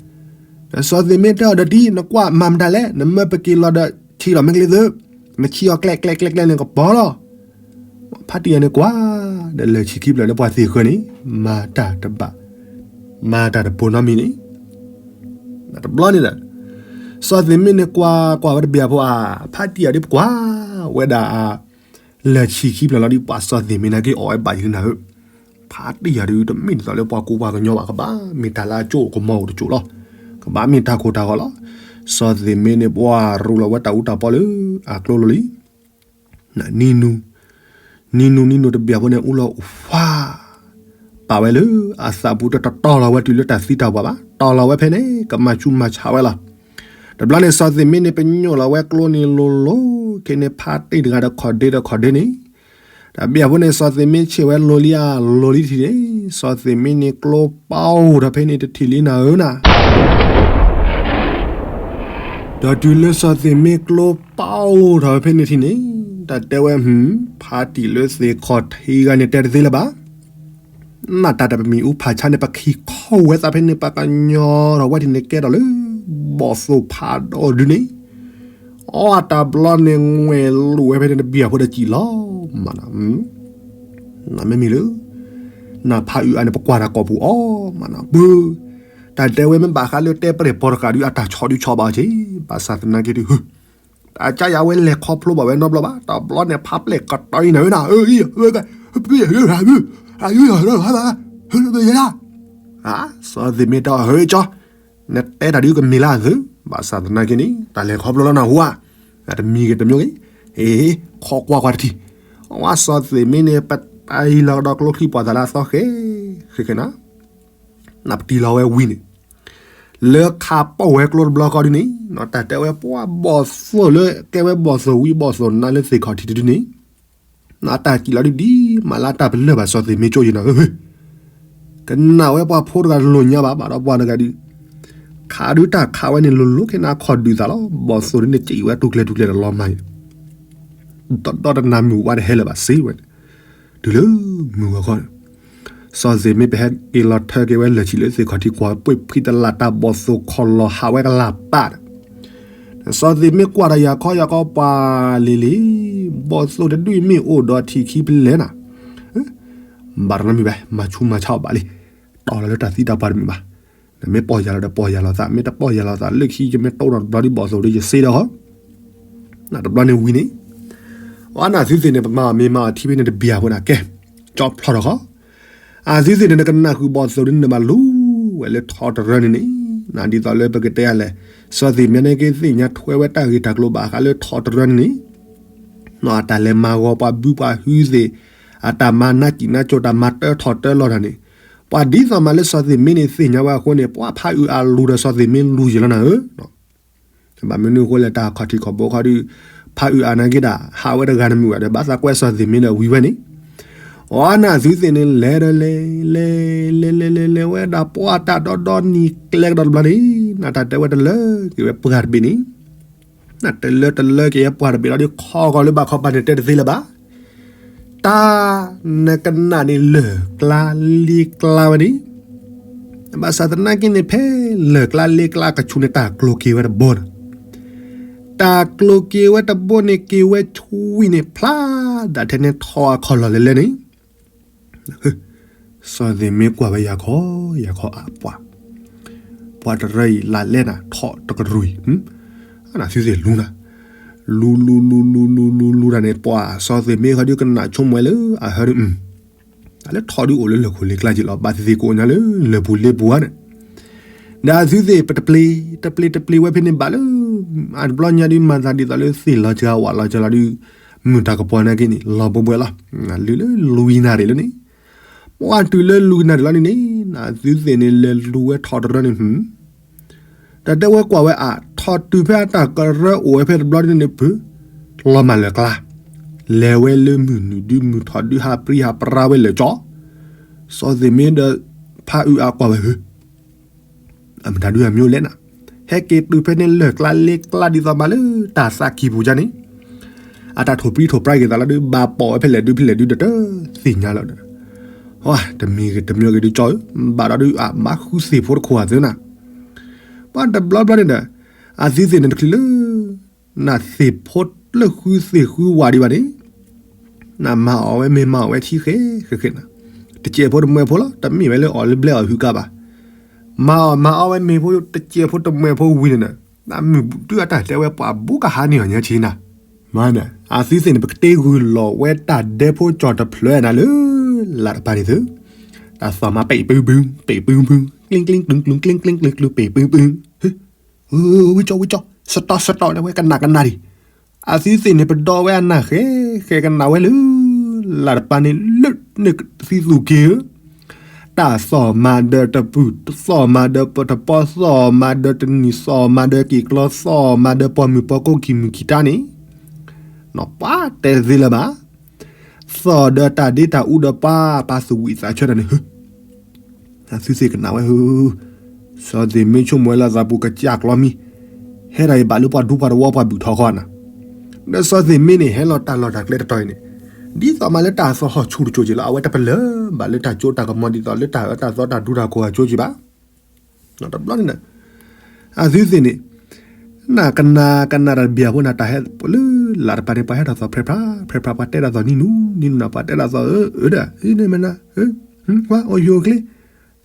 ဒီးစီၤသ့ၣ်မ့တဲအီၤဒီးဒ် နကွၢ်မၤမတၤလဲၣ် နမၢပက့ၤလီၤဒီး ဆံးလီၤမ့ၢ်ကလ့သၢ, နဆံးအီၤကျဲကျဲကျဲကျဲန့ၣ်ကပီၤလီၤ. ဖါတံၢ်ယၤန့ၣ်ကွၢ် ဒီးလၢၢ်ဆံခံဖျၢၣ်လၢပှၤသ့ၣ်ဃၢန့ၣ် မၤတၢ်တဘၣ်, မၤတၢ်တပိနီတမံၤန့ၣ်, တဘျီန့ၣ်ဒီး စီၤသ့ၣ်မ့န့ၣ်ကွၢ်ကွၢ်ဝဲတဘျီဖိဧါ, ဖါတံၢ်ယၤဒ်ပကွၢ်ဝဲဒၣ် လၢၢ်ဆံခံဖျၢၣ်လီၤဒ် ပှၤစီၤသ့ၣ်မ့န့ၣ်က့ၤအီၣ်ဝဲဘၣ်ယံၤလံနၤဧၢ, ဖါတံၢ်ယၤဒ်တမ့ၢ်ဒ်သိးလၢပှၤကူပှၤကညီဘၣ်, ကဘၣ်မ့ၢ်တၢ်လၢအကၠိၣ်ကမီၤအိၣ်တကၠိၣ်လီၤ, ကဘၣ်မ့ၢ်တၢ်ခိၣ်တၢ်ဂီၤလီၤ. စီၤသ့ၣ်မ့န့ၣ် ပှၤရူလီၤဝဲတၢ်အူတၢ်ပီလၢအကျိလီၤလံ နံၤနူၤ, နံၤနူၤနံၤနူၤတဘျီဖိန့ၣ် အူလီၤဝါ, ပာ်ဝဲလၢအသးပူၤ တတီၤလီၤဝဲတုၤလၢတၢ်သံတၢ်ပှၢ်ဘၣ်, တီၤလီၤဝဲဖဲန့ၣ် ကမၤဆူးမၤဆါဝဲလီၤ. တဘျီန့ၣ် စီၤသ့ၣ်မ့န့ၣ် ပညိၣ်လီၤဝဲကျိန့ၣ်လိၤလိၤ, ခဲန့ၣ်ဖါတံၢ်တဂၤဒီးခီၣ်ဒ့ဒီးခီၣ်ဒ့န့ၣ်, တဘျီဖိန့ၣ် စီၤသ့ၣ်မ့ဆဲးဝဲလိၤလံဧါ လိၤလံတထံၣ်န့ၣ်, စီၤသ့ၣ်မ့န့ၣ်ကျိပီၢ်အိၣ်ထီၣ်ဖဲန့ၣ်တထံၣ်လံနၤဧၢနၤ ဒီးတုၤလၢစီၤသ့ၣ်မ့ကျိပီၢ်အိၣ်ထီၣ်ဖဲန့ၣ်ထံၣ်န့ၣ်, တၢ်တဲဝဲ, ဖါတံၢ်လၢသ့ၣ်ခီၣ်ထံးဂၤန့ၣ်တဲတသ့လၢၤဘၣ်. နတၢ်တပမံၤအူဖးဆါန့ၣ် ပခံခီဝဲသးဖဲန့ၣ် ပှၤကညီထီၣ်ဝဲထံၣ်န့ၣ်ကဲထီၣ်လၢ ဘီၣ်သိၣ်ဖးဒိၣ်ဒုန့ၣ်, အီတၢ်ဘျီန့ၣ် ငွဲၣ်လိာ်ဝဲဖဲန့ၣ်တဘျီဖိဒီးစံၣ်လီၤမးနီၤ နမ့မ့ၢ်လၢ နဖးအုးအါန့ၣ် ပကွၢ်တၢ်ကိာ်ပူၤအီၤမးနီၤ ပၢ်, တၢ်တဲဝဲမ့ၢ်ဘၣ်ဃးလၢတဲပရဲၣ်ပီတကးဒုး အတၢ်ဆီၣ်ဒုးဆီၣ်ဘၣ်အီၤက့ၤ, ဘၣ်ဆၣ်သနာ်က့ဒုး တၢ်ကါယၤဝဲလဲၤခီဖျိဘၣ်ဝဲနီတဘျီဘၣ်, တဘျီန့ၣ် ဖးပျဲၢ်ကတီၤအံၤနၤဝဲနၤ, စီၤသ့ၣ်မ့တဲအီၤ ဟဲကၠီ နတဲတၢ်ဒုးကမ့ၢ်လၢအသုး, ဘၣ်ဆၣ်သနာ်က့န့ၣ် တၢ်လဲၤခီဖျိလီၤနၢ်ဟူဧါ, တမံၤဂ့ၤတမံၤဂ့ၤ, ဟ့ၣ် ခီကွၢ်ကွၢ်တထံၣ်, အဝဲစီၤသ့ၣ်မ့န့ၣ် ပတၢ်အံၤလီၤကဒီးကျိချံပှၤသးလၢအသီဃဲ, ဃဲဃဲနၤ, နပတံၢ်လီၤဝဲဝံၤန့ၣ်, လၢခးပိာ်ဝဲကျိတဘျီဃီဒုန့ၣ်, တၢ်တဲဝဲပှၤဘီၣ်သိၣ်လၢ ကဲဝဲဘီၣ်သိၣ်ဝံဘီၣ်သိၣ်နါလၢသ့ၣ်ခီၣ်ထံးတဒုန့ၣ်, နတၢ်စံၣ်လီၤဒုဒ်မးလၢတၢ်ပလၢၢ်ဘၣ်စီၤသ့ၣ်မ့ကၠိယံၤနီၤ, ကနၣ်ဝဲပှၤဖိတဂၤတလိၣ်ညါဘၣ် ဘၣ်ဒီးပှၤတဂၤဒုး, ခးဒုတၢ်ခးဝဲန့ၣ်လိၤလိၤခဲနၤခီၣ်ဒုးသးလီၤ, ဘီၣ်သိၣ်ဒုန့ၣ်စံၣ်ဝဲတူၢ်ကျဲၤတူၢ်ကျဲၤတလီၤမၢ်, ဒီဒီတနၤမုၢ်ဝါတဟဲလၢၤဘၣ်စ့ဝဲ, တုၤလၢမုၢ်ဂီၤခီန့ၣ်, စီၤသ့ၣ်မ့ပဟဲက့ၤလီၤထၢက့ၤဝဲလၢၢ်ဆံးလၢသ့ၣ်ခီၣ်ထံးကွၢ်ပှ့ၢ်ဖှံတလၢ်တၢ်ဘီၣ်သိၣ်ခီၣ်လီၤဟးဝဲကလၢ်ပၢ်ဒီး, စီၤသ့ၣ်မ့ကွၢ်ဒီးယၤခီယၤခီပှၤလံၤလံၤ, ဘီၣ်သိၣ်တဒုမ့ၢ်အိၣ်ဒီးထံၣ်ခံဖျဲၣ်နၤ, ဘၣ်တနီတမံၤဘၣ် မၤဆူးမၤဆါအီၤဘၣ်လံ, တီၤလီၤလၢတၢ်သံတၢ်ပှၢ်တမံၤဘၣ်, နမ့ၢ်ပီၢ်ယၢ်လီၤဒီးပီၢ်ယၢ်လီၤသး မ့ၢ်တပီၢ်ယၢ်လီၤသး လၢခံယမ့ၢ်တိၢ်နီၣ်တဘျီဒ်ဘီၣ်သိၣ်ဒီးယစ့ဒီးဃီ နတဘျီန့ၣ်ဝံၤန့ၣ်, အနၢ်သုသ့ၣ်န့ၣ် ပမၤအီၤမ့ၢ်မၤအီၤထံဖဲန့ၣ်တဘျီဖိန့ၣ် ကဲ, ကၠီဖျီၣ်ထီၣ်ဃီ, အသုသ့ၣ်န့ၣ် နကနၣ်ဃုာ်ဘီၣ်သိၣ်ဒ်န့ၣ် နဘၣ်လူၤဝဲလၢထီတရၢန့ၣ်န့ၣ်, နဒ်သိးလၢပကတဲယၤလဲၣ်, စီၤသ့ၣ်မ့န့ၣ်က့သ့ၣ်ညါထွဲဝဲတၢ်ဂ့ၢ်တၢ်ကျိၤဘၣ်ဃးလၢထီတရၢန့ၣ်န့ၣ်, အတၢ်လဲၤမၤဂီၤပှၤဘုပှၤဟုသ့ၣ်, အတၢ်မၤနးစံၣ်နးစိၤ တၢ်မၤတၢထီၣ်တၢလီၤတၢ်န့ၣ်, ပှၤဒ်သိးမးလၢစီၤသ့ၣ်မ့န့ၣ်သ့ၣ်ညါဝဲအဃိန့ၣ် ပှၤဖးအုးအါလူၤဒီးစီၤသ့ၣ်မ့လူၤယံၤလီၤနၤဧၢ ဘၣ်မနုၤအဃိလဲၣ် တၢ်ခီၣ်ထံးခီၣ်ဘိခီဒုး, ဖးအုးအါနာ်က့ဒၣ် ဟးဝဲတဂၤတမုာ်ဘၣ်ဒီး ဘၣ်သးကွဲးစီၤသ့ၣ်မ့ဒီးဝံၤဝဲန့ၣ်, အနၢ်သုသ့ၣ်န့ၣ် လဲၤဒီးလဲၤ, လဲၤ, လဲၤလဲၤလဲၤလဲၤဝဲဒၣ်ပှၤတၢ်ဒီဒီနံၤကျဲကဒီးတဘျီန့ၣ်, နတၢ်တဲဝဲတလၢက့ၤဝဲပှၢ်တဘ့ၣ်န့ၣ်, နတလၢတလၢက့ၤဝဲပှၢ်တဘ့ၣ်လီၤဒီး ခီဂီၤလၢဘၣ်ခီပၤန့ၣ်တဲတသ့လၢၤဘၣ် တၢ်နကနၣ်န့ၣ်လၢာ်ကျါလ့ကျါဝဲန့ၣ်, ဘၣ်ဆၣ်သနာ်က့န့ၣ် ဖဲလၢာ်ကျါလ့ကျါကဆူးန့ၣ် တၢ်ကျိၤက့ၤဝဲတဘိန့ၣ်, တၢ်ကျိၤက့ၤဝဲတဘိန့ၣ် က့ၤဝဲဆူဝံၤန့ၣ် ဖျါဒၣ်ထဲန့ၣ်ထီအခီၣ်လီၢ်လဲၤလဲၣ်န့ၣ် စီၤသ့ၣ်မ့ကွၢ်ဝဲယၤခီ, ယၤခီအပှၤ, ပှၤတရၢအံၤလၢလဲၣ်နၤ ထီတကရူၢ်အံၤ, အနၢ်သုသ့ၣ်လူၤနၤ, လူၤလူၤလူၤလူၤလူၤလူၤလူၤတၢ်န့ၣ် ပှၤစီၤသ့ၣ်မ့ခီဒုးကနၣ်ဆိကမိၣ်ဝဲလၢအဟၢဒုး, တၢ်လၢထီဒုးအိၣ်လၢလၢၢ်ခိၣ်လ့ကျါက့ၤလီၤ ဘၣ်သ့ၣ်သ့ၣ်ကအိၣ်ညါလၢလၢၢ်ပူၤလ့ပူၤဧါန့ၣ်, ဒီးအသုသ့ၣ် ပတပျ့ၤ တပျ့ၤတပျ့ၤဝဲဖဲန့ၣ်ဘၣ်လၢ အတဘျီညါဒုး မၤသးဒ်သိးလၢသ့ၣ်လီၤစှၤဝးလီၤစှၤလီၤဒုး မုၢ်တၢ်ကပီၤနာ်က့န့ၣ် လီၤဘှဲဘှဲလီၤ. လုၢ်လၢလွံၢ်နၣ်ရံၣ်လၢန့ၣ်, ပှၤတုၤလၢလွံၢ်နၣ်ရံၣ်လီၤန့ၣ်န့ၣ် အသုသ့ၣ်န့ၣ် လဲၤလူၤဝဲထီၣ်တရၢန့ၣ် တၢ်တဲဝဲကွၢ်ဝဲအါ ထီၣ်တုၤဖဲအတၢ်ကရၢအိၣ်ဝဲဖဲတဘျီန့ၣ်န့ၣ် ပၢၤ လီၤမၢ်လၢာ်ကျါ, လဲၤဝဲလၢမုၢ်နုာ်ဒုး မုၢ်ထီၣ်ဒုး ဟးပြံဟးပြါဝဲလၢာ်ကၠီ, စီၤသ့ၣ်မ့ဒီးဖါအုးအါကွၢ်ဝဲဧၢ, အမတၤဒုးအမံၤလဲၣ်နၤ, ဟဲက့ၤတုၤဖဲန့ၣ်လၢာ်ကျါလ့ကျါဒ်သိးမးလၢတၢ်သးကံၢ်ပူၤကါန့ၣ်, အတၢ်ထိၣ်ပြံထိၣ်ပြါက့ၤသးလီၤဒုး ဘၣ်ပိာ်ဝဲဖဲလဲၣ်ဒုးဖဲလဲၣ်ဒုးတတသ့ၣ်ညါလီၤဒီး, တမ့ၢ်ဂ့ၤတမ့ၢ်ဂ့ၤဒုးကၠီဧၢ, ဘၣ်ဒီးဒုးအဘၣ်ဃုသ့ၣ်ဖိတခိၣ်အသၢနၤ, ပှၤတဘျီဘျီန့ၣ်ဒီး အသုသ့ၣ်န့ၣ်တချုးလၢ နသ့ၣ်ဖိလၢဃုသ့ၣ်ဃုဝးဒံးဘၣ်န့ၣ်, နမၤအီၣ်ဝဲမ့ၢ်မၤအီၣ်ဝဲထံဃဲဃဲဃဲနၤ, တစဲးဖိတမှဲၤဖိလီၤ, တမ့ၢ်ဝဲလၢအီၣ်လၢဘျဲအီၣ်ဟုၣ်ကါဘၣ်, မၤအီၣ်မၤအီၣ်ဝဲမ့ၢ်ဖိတစဲးဖိတမှဲၤဖိဝံၤန့ၣ်ဒီး, နမုၢ်ဒုးအတၢ်တဲဝဲပှၤဘူးကဟါန့ၢ်အီၤညါဆံနၤ, မ့ၢ်န့ၣ် အသုသ့ၣ်န့ၣ် ပကတ့ဂုၢ်လီၤဝဲတၢ်ဒဲဖိကၠီၣ်တဖျၢၣ်နၤလၢ လၢတပၤန့ၣ်သု, တၢ်သီၣ်မၤပ့ၣ်ပုၢ်ပုၢ် ပ့ၣ်ပုၢ်ပုၢ် ကျ့ကျ့ကျုံကျုံကျ့ကျ့ကျုံကျုံ ပ့ၣ်ပုၢ်ပုၢ် ဝံကၠီဝံကၠီ စတီၢ်စတီၢ် တဲဝဲကနၣ်ကနၣ်ဒံး, အသုသ့ၣ်န့ၣ် ပဒီဝဲအနၢ်ဃဲ ဃဲကနၣ်ဝဲလၢ လၢတပၤန့ၣ်လၢန့ၣ်သံသူၣ်က့ၤဧၢ, တၢ်သီၣ်မၤဒီးတပုၢ် သီၣ်မၤဒီးပတပီ သီၣ်မၤဒီးတနံၣ် သီၣ်မၤဒီးက့ၤကျီ သီၣ်မၤဒီးပှၤမုၢ်ပှၤကိးကံၢ်မုၢ်ကံၢ်တၢ်န့ၣ်, နီၢ်ပှၤတဲသ့လၢၤဘၣ် သီၣ်ဒီးတၢ်ဒ့တၢ်အူဒီးပှၤ ပာ်သူၣ်ဝံၣ်သးဆၢတၢ်န့ၣ် အသုသ့ၣ်ကနၣ်ဝဲဧၢ, စီၤသ့ၣ်မ့ဆိကမိၣ်ဝဲလၢအသးပူၤကစၢ်ကျီမံၤ, ဟဲဒၣ်အံၤဘၣ်လၢပှၤဒူပှၤတဝီပှၤဘုၣ်ထီၣ်ဃီနၤ, ဒီးစီၤသ့ၣ်မ့န့ၣ် ဟဲလီၤတၢ်လီၢ်တၢ်ကျဲတတီၤအံၤန့ၣ်, ဒ်သိးမးလၢတၢ်သီၣ်ဟီၣ်ဆူၣ်တကၠိက့ၤလီၤ, အဝဲတပလၢၢ်ဘၣ်လၢတၢ်ကၠိတၢ်ကမီၤဒ်သိးလၢတၢ်အၢတၢ်သီတၢ်ဒူတၢ်ကိၢ်အကၠိက့ၤဘၣ် တဘျီန့ၣ်ဒီး အသုသ့ၣ်န့ၣ် နကနၣ်ကနၣ်တၢ်တဘျီဖိန့ၣ် တၢ်ဟဲလၢလၢ်တပၤန့ၣ် ပှၤဟဲတၢ်သီၣ်ဖျဲးဖျါ ဖျဲးဖျါ ပှၤတဲတၢ်သီၣ်နံၤနူနံၤနူနၤ ပှၤတဲတၢ်သီၣ်အၢအၢဒၣ် ဟံးန့ၣ်မနၤ ကွၢ်အိၣ်ဟံၣ်အိၣ်ချ့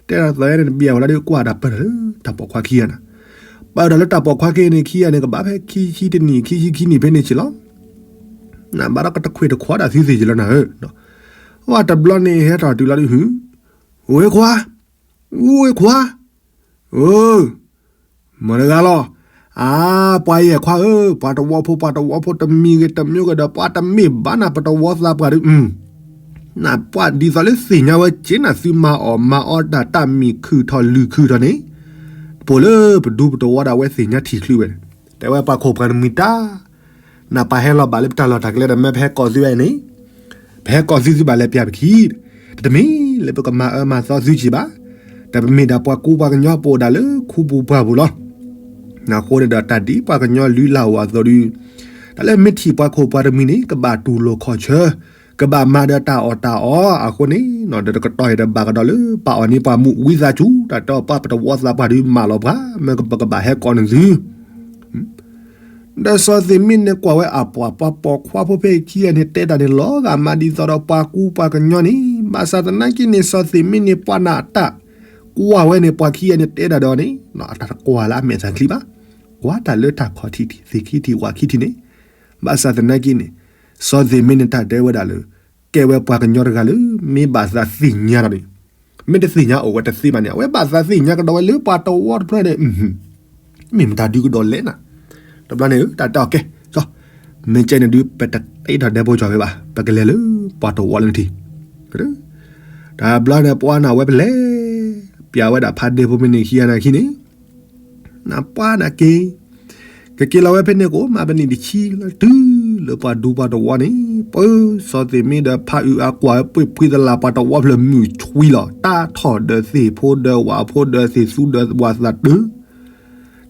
တဲတၢ်သီၣ်ဝဲန့ၣ် တဘျီဝဲလၢဒုးကွၢ်တၢ်ပၢၢ်ထီၣ်လၢတၢ်ပိာ်ခွါခံဂၤနၤ ပၢၢ်ထီၣ်လၢတၢ်ပိာ်ခွါခံဂၤန့ၣ် ခံဂၤန့ၣ် ကဘၣ်ဖဲခံဆံတနံၣ် ခံဆံခံနံၣ်ဖဲန့ၣ်က့ၤလီၤ နဘၣ်ဒီးကတခွ့တခွါဒၣ်သုသ့ၣ်က့ၤလီၤနၤဧၢ ဝဲတဘျီန့ၣ် ဟဲထီၣ်တုၤလီၤဒုး ဝ့ခွါ ဝ့ခွါ ဧၢ မတၤတဂၤလီၤ အါ ပှၤယဲၢ်ခွါဧၢ ပှၤတဝီဖိ ပှၤတဝီဖိ တမံၤဂ့ၤတမံၤဂ့ၤဒီး ပှၤတမ့ၢ်ဘၣ်နၤ ပတဝီသးပှၢ်ဒုး နပှၤဒ်သိးလၢသ့ၣ်ညါဝဲက့ၤနၤ သုမၤအီၣ်မၤအီတၢ် တၢ်မံၤခုၣ်ထီၣ်လုၢ်ခုၣ်ထီၣ်န့ၣ် ပအိၣ်လၢပဒူပတဝီဒၣ်ဝဲသ့ၣ်ညါထံၣ်ချုးဝဲ တဲဝဲပှၤခိၣ်ပှၤတမှံၤတၢ် နပှၤဟဲလီၤဘၣ်လၢပတၢ်လီၢ်တၢ်ကျဲဒီး မ့ၢ်ပဟဲကိးသုဝဲန့ၣ် ပဟဲကိးသုသုဘၣ်လဲၤပျၢ်ပခံ တမ့ၢ်လၢပကမၤအၢမၤသီသုက့ၤဘၣ် ဒီးပမ့ၢ်ဒၣ်ပှၤကူပှၤကညီပအိၣ်ဒၣ်လၢခူပူၤပှၢ်ပူၤလီၤ. အဃိန့ၣ်ဒီးတၢ်ဒ်ပှၤကညီလုၢ်လၢ်အိၣ်အသိးဒုး တၢ်လၢမ့ၢ်ထံၣ်ပှၤခိၣ်ပှၤတမှံၤန့ၣ် ကဘၣ်တူၢ်လိာ်ခီၣ်ဆၢ ကဘၣ်မၤဒီးတၢ်အီၣ်တၢ်အီအဃိန့ၣ် ဒီးတကတီၢ်အံၤဒီးဘၣ်ကဒီးလၢပာ်အီၣ်န့ၢ်ပှၤမူးဝံသးစူၤ တၢ်တဲအီၤပှၤပတဝီသးပှၢ်ဒုးမၤလီၤပှၤ မ့ၢ်ပကဘၣ်ဟဲကိးန့ၢ်သု ဒီးစီၤသ့ၣ်မ့န့ၣ်ကွၢ်ဝဲအပှၤ ပှၤပိာ်ခွါဖိဖဲအခံဂၤန့ၣ် တဲတၢ်န့ၣ်လီၤဂာ်မးဒ်သိးဒီးပှၤကူပှၤကညီန့ၣ် ဘၣ်ဆၣ်သနာ်က့န့ၣ် စီၤသ့ၣ်မ့န့ၣ် ပှၤနၢ်တၢ်ကွၢ်ဝဲန့ၣ် ပှၤခံဂၤန့ၣ်တဲဒၣ်ဒီးန့ၣ် အတၢ်တကွၢ်လၢအမဲာ်သၣ်ချံဘၣ် ကွၢ်တၢ်လၢတၢ်ခီၣ်ထံးထံး သ့ၣ်ခံထံးဝၣ်ခံထံးန့ၣ် ဘၣ်ဆၣ်သနာ်က့န့ၣ် စီၤသ့ၣ်မ့န့ၣ်တၢ်တဲဝဲဒၣ်လၢ ကဲဝဲပှၤကညီတဂၤလၢ မ့ၢ်ဘၣ်သးသ့ၣ်ညါဒီးန့ၣ် မ့ၢ်တသ့ၣ်ညါအိၣ်ဝဲတသ့ဘၣ်န့ၣ် အဝဲဘၣ်သးသ့ၣ်ညါကဒီးဝဲလၢပှၤတဝီတဖျၢၣ်န့ၣ် မ့ၢ်မတၤဒုးကဒီးလဲၣ်နၤ တဘျီန့ၣ် တၢ်တဲအီၤကဲ မ့ၢ်ကဲန့ၣ်ဒုး ပတတ့ထီၣ်ဒဲဖိကၠီၣ်ဖဲဘၣ် ပကလဲၤလၢပှၤတဝီလၢနထံၣ် တဘျီန့ၣ် ပှၤနၢ်ဝဲပလဲၤ ပျၢ်ဝဲဒၣ်ဖးဒဲဖိမ့ၢ်န့ၣ်ခံဂၤန့ၣ်ခံန့ၣ် နပှၤနၢ်က့ၤ ကက့ၤလီၤဝဲဖဲန့ၣ်ကအိၣ်မးပနံၣ်တဆံလၢတုၤလၢပှၤဒူပှၤတဝီန့ၣ် ပၢစီၤသ့ၣ်မ့ဒီးဖးအုးအကွၢ်ဝဲပှ့ၤဖှံသလၢ်ပှၤတဝီဖျၢၣ်မုၢ်ဆွံလီၤ တၢ်ထီၣ်ဒီးသ့ၣ်ဖိဒီးဝၣ်ဖိဒီးသ့ၣ်သူဒီးဝၣ်သးတၢ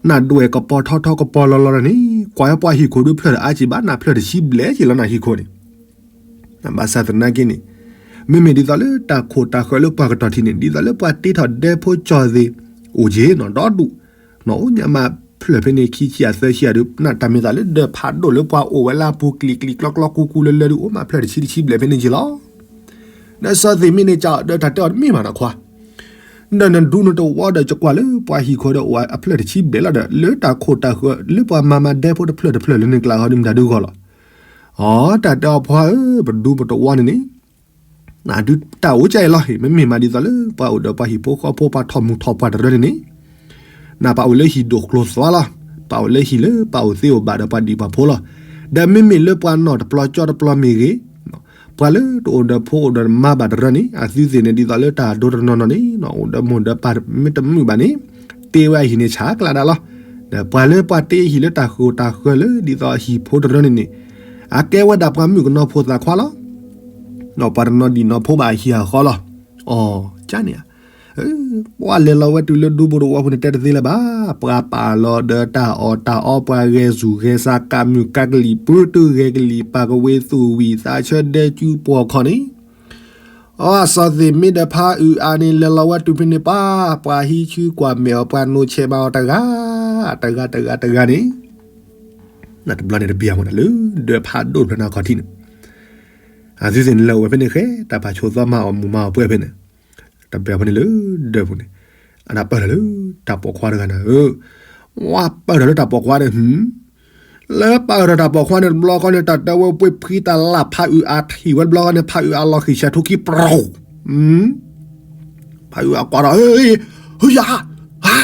နဒွဲၣ်ကပီၤထီထီကပီၤလီၤလီၤန့ၣ် ကွၢ်ဝဲပှၤဟံၣ်ခိၣ်ဒုးဖျၢၣ်ဒီးအါက့ဘၣ်နၢ်ဖျၢၣ်တဆံဘျဲၣ်က့ၤလီၤနၢ်ဟံၣ်ခိၣ်န့ၣ် ဘၣ်ဆၣ်သနာ်က့န့ၣ် မ့မ့ၢ်ဒ်သိးလၢတၢ်ခိၣ်တၢ်ဃၢၤလၢပှၤကတီၢ်ထံးန့ၣ် ဒ်သိးလၢပှၤတ့ထီၣ်ဒဲဖိကၠီၣ်သ့ၣ် အိၣ်က့နီၣ်ဒီဒူၣ် နီၣ်အိၣ်ညါမးဖျၢၣ်ဖဲန့ၣ်ခံဆံယဲၢ်သၢဆံယဲၢ်ဒုး နၢ်တၢ်မ့ၢ်သးလၢဒၢးဖးဒိၣ်လၢပှၤအိၣ်ဝဲလၢအပူၤကျံၤကျံၤကျီကျီကူကူလၢလၢဒုး အိၣ်မးဖျၢၣ်တဆံတဆံဘျဲၣ်ဖဲန့ၣ်က့ၤလီၤ ဒီးစီၤသ့ၣ်မ့န့ၣ် ကဒီးတၢ်တဲအီၤတမ့ၢ်ဘၣ်နီၢ်ခွါ ဒီးနဒူနတဝီဒီး ကကွၢ်လၢပှၤဟံၣ်ခိၣ်ဒီးအိၣ်အဖျၢၣ်တဆံဘျဲၣ်လီၤဒီး လၢတၢ်ခိၣ်တၢ်ဃၢၤလၢပှၤမၤမၤဒဲဖိတဖျၢၣ်တဖျၢၣ်လၢန့ၣ်ကျါဃီဒုးမတၤဒုးဂီၢ်လီၤ. အီ တၢ်တဲအီၤ ပှၤဧၢ ပဒူပတဝီန့ၣ်န့ၣ် နဒုးတၢ်အိၣ်ကဲအံၤလီၤ မ့မ့ၢ်မးဒ်သိးလၢပှၤအိၣ်ဒီးပှၤဟံၣ်ဖိဃီဖိ ပှၤထီၣ်မုၢ်ထီၣ်ပှၢ်တရၢန့ၣ်န့ၣ် နပာ်အိၣ်လၢဟံၣ်ဒိၣ်ကျိၤသွါလီၤ. ပာ်အိၣ်လၢဟံၣ်လၢပာ်အိၣ်သ့အိၣ်ဘၣ်ဒီးပှၤဒံးပှၤဖိလီၤ. ဒီးမ့မ့ၢ်လၢပှၤနီၢ်တပျီကၠီတပျီမ့ၢ်ဂ့ၤ, ပှၤလၢတအိၣ်ဒီးဖိအိၣ်ဒီးမါဘၣ်တရၢန့ၣ် အသုသ့ၣ်န့ၣ် ဒ်သိးလၢတၢ်ဒိတနီၤနီၤန့ၣ် အိၣ်ဒီးမိၢ်ဒီးပၢ်မ့ၢ်တမုာ်ဘၣ်န့ၣ် တ့ဝဲအဟံၣ်န့ၣ်ဆးကျးဒၣ်လီၤ. ဒီးပှၤလၢပှၤတ့အဟံၣ်လၢတၢ်ဃိၣ်တၢ်ဃၢလၢဒ်သိးအဟံၣ်ဖိတရၢန့ၣ်န့ၣ် အကဲဝဲဒၣ်ပှၤမုၣ်ကနီၤဖိသၣ်ခွါလီၤ. ပှၤတနီၤဒံးနီၤဖိဘၣ်အဟံၣ်အဃီလီၤ. အီၤ ကန့ၣ်ဧါ. ပှၤလဲၤလီၤဝဲတုၤလၢဒူဖိတဝီဖိန့ၣ် တဲတသ့လၢၤဘၣ်. ပှၤပာ်လီၤဒီးတၢ်အီၣ်တၢ်အီ ပှၤဂဲၤဆူၣ်ဂဲၤဆါ ကးမုၢ်ကးကလံၤ ပုၢ်တုဂဲၤကလံၤ ပာ်ကဝ့ၤသူၣ်ဝံၣ်သးဆၢဒဲကၠူပှီၢ်ခီၣ်န့ၣ် အစီၤသ့ၣ်မ့ၢ်ဒီးဖးအုးအါန့ၣ် လဲၤလီၤဝဲတုၤဖဲန့ၣ် ပှၤ ပှၤဟံးဆူကွၢ်မဲာ်အီၤ ပှၤနိးဆဲးဘၣ်အီၤတဂၤ တဂၤတဂၤတဂၤန့ၣ် တဘျီန့ၣ်တဘံၣ်အမူဒါလၢ ဒၢးဖးဒိၣ်တဖျၢၣ်န့ၣ်အခီၣ်ထံးန့ၣ် အသုသ့ၣ်န့ၣ်လၢအိၣ်ဝဲဖဲန့ၣ်ဃဲ တၢ်ပာ်ဆိသီမါအီၣ်မူးမါအီၣ်ပှဲၤဖဲန့ၣ် တဘျီဖဲန့ၣ်လၢဒၢးပူၤန့ၣ် အတၢ်ပၢၢ်ထီၣ်လၢတၢ်ပိာ်ခွါတဂၤန့ၣ်ဧၢ, ဝဲပၢၢ်ထီၣ်လၢတၢ်ပိာ်ခွါန့ၣ် လၢပၢၢ်ထီၣ်တၢ်ပိာ်ခွါန့ၣ်တဘျီဃီန့ၣ် တၢ်တဲဝဲပှ့ၤဖှံတၢ်လၢ်ဖးအုးအါထံၣ်ဝဲတဘျီဃီန့ၣ် ဖးအုးအါလီၤဃံၢ်ဆဲးထူခံပျီ ဖးအုးအါကွၢ်ဒီး ဟုယၤ, ဟါ,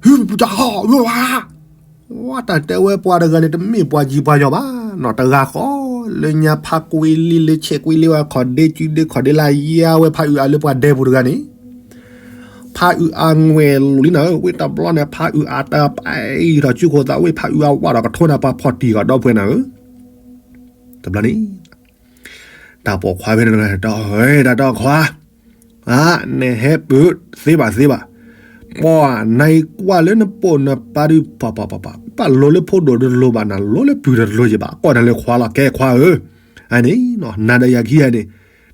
ဟုပတဟီၣ်ဝဲဝါ ဝဲတၢ်တဲဝဲပှၤတဂၤန့ၣ် တမ့ၢ်ပှၤယံၤပှၤယီၤဘၣ်, နီၢ်တဂၤဃီ လၢညါဖးကွ့လံလၢဆဲးကွ့လံဝဲခီၣ်ဒ့စုဒ့ခီၣ်ဒ့လၢယါဝဲဖးအုးအါလၢပှၤဒဲပူၤတဂၤန့ၣ်, ဖးအုးအါငွဲၢ်လိာ်လံနၤဧၢ, ဝံၤတဘျီန့ၣ် ဖးအုးအါတပာ်အံၤထီၣ်စုခိၣ်သးဝံၣ် ဖးအုးအါဝဲဒီးကထိနၤပှၤဖီၣ်တံၢ်ဂီၤဒီဖှဲနၤဧၢ, တဘျီန့ၣ် တၢ်ပိာ်ခွါဖဲန့ၣ် တၢ်အဲၣ်တၢ်တီခွါ အါ, နဟဲပၢၢ်သ့ဘၣ်သ့ဘၣ်, ပှၤနအံၤကွၢ်လၢနပိာ်နပၢ်ဒုး ပှၤပှၤပှၤပှၤ ဘၣ်လိၤလၢဖိဒိၣ်တလိၤဘၣ်နၤ လိၤလၢပုၢ်တလိၤယဘၣ် ကွၢ်နၤလၢခွါလီၤ ကဲခွါဧၢ, အန့ၣ် နၤဒီးယၤခံဂၤန့ၣ်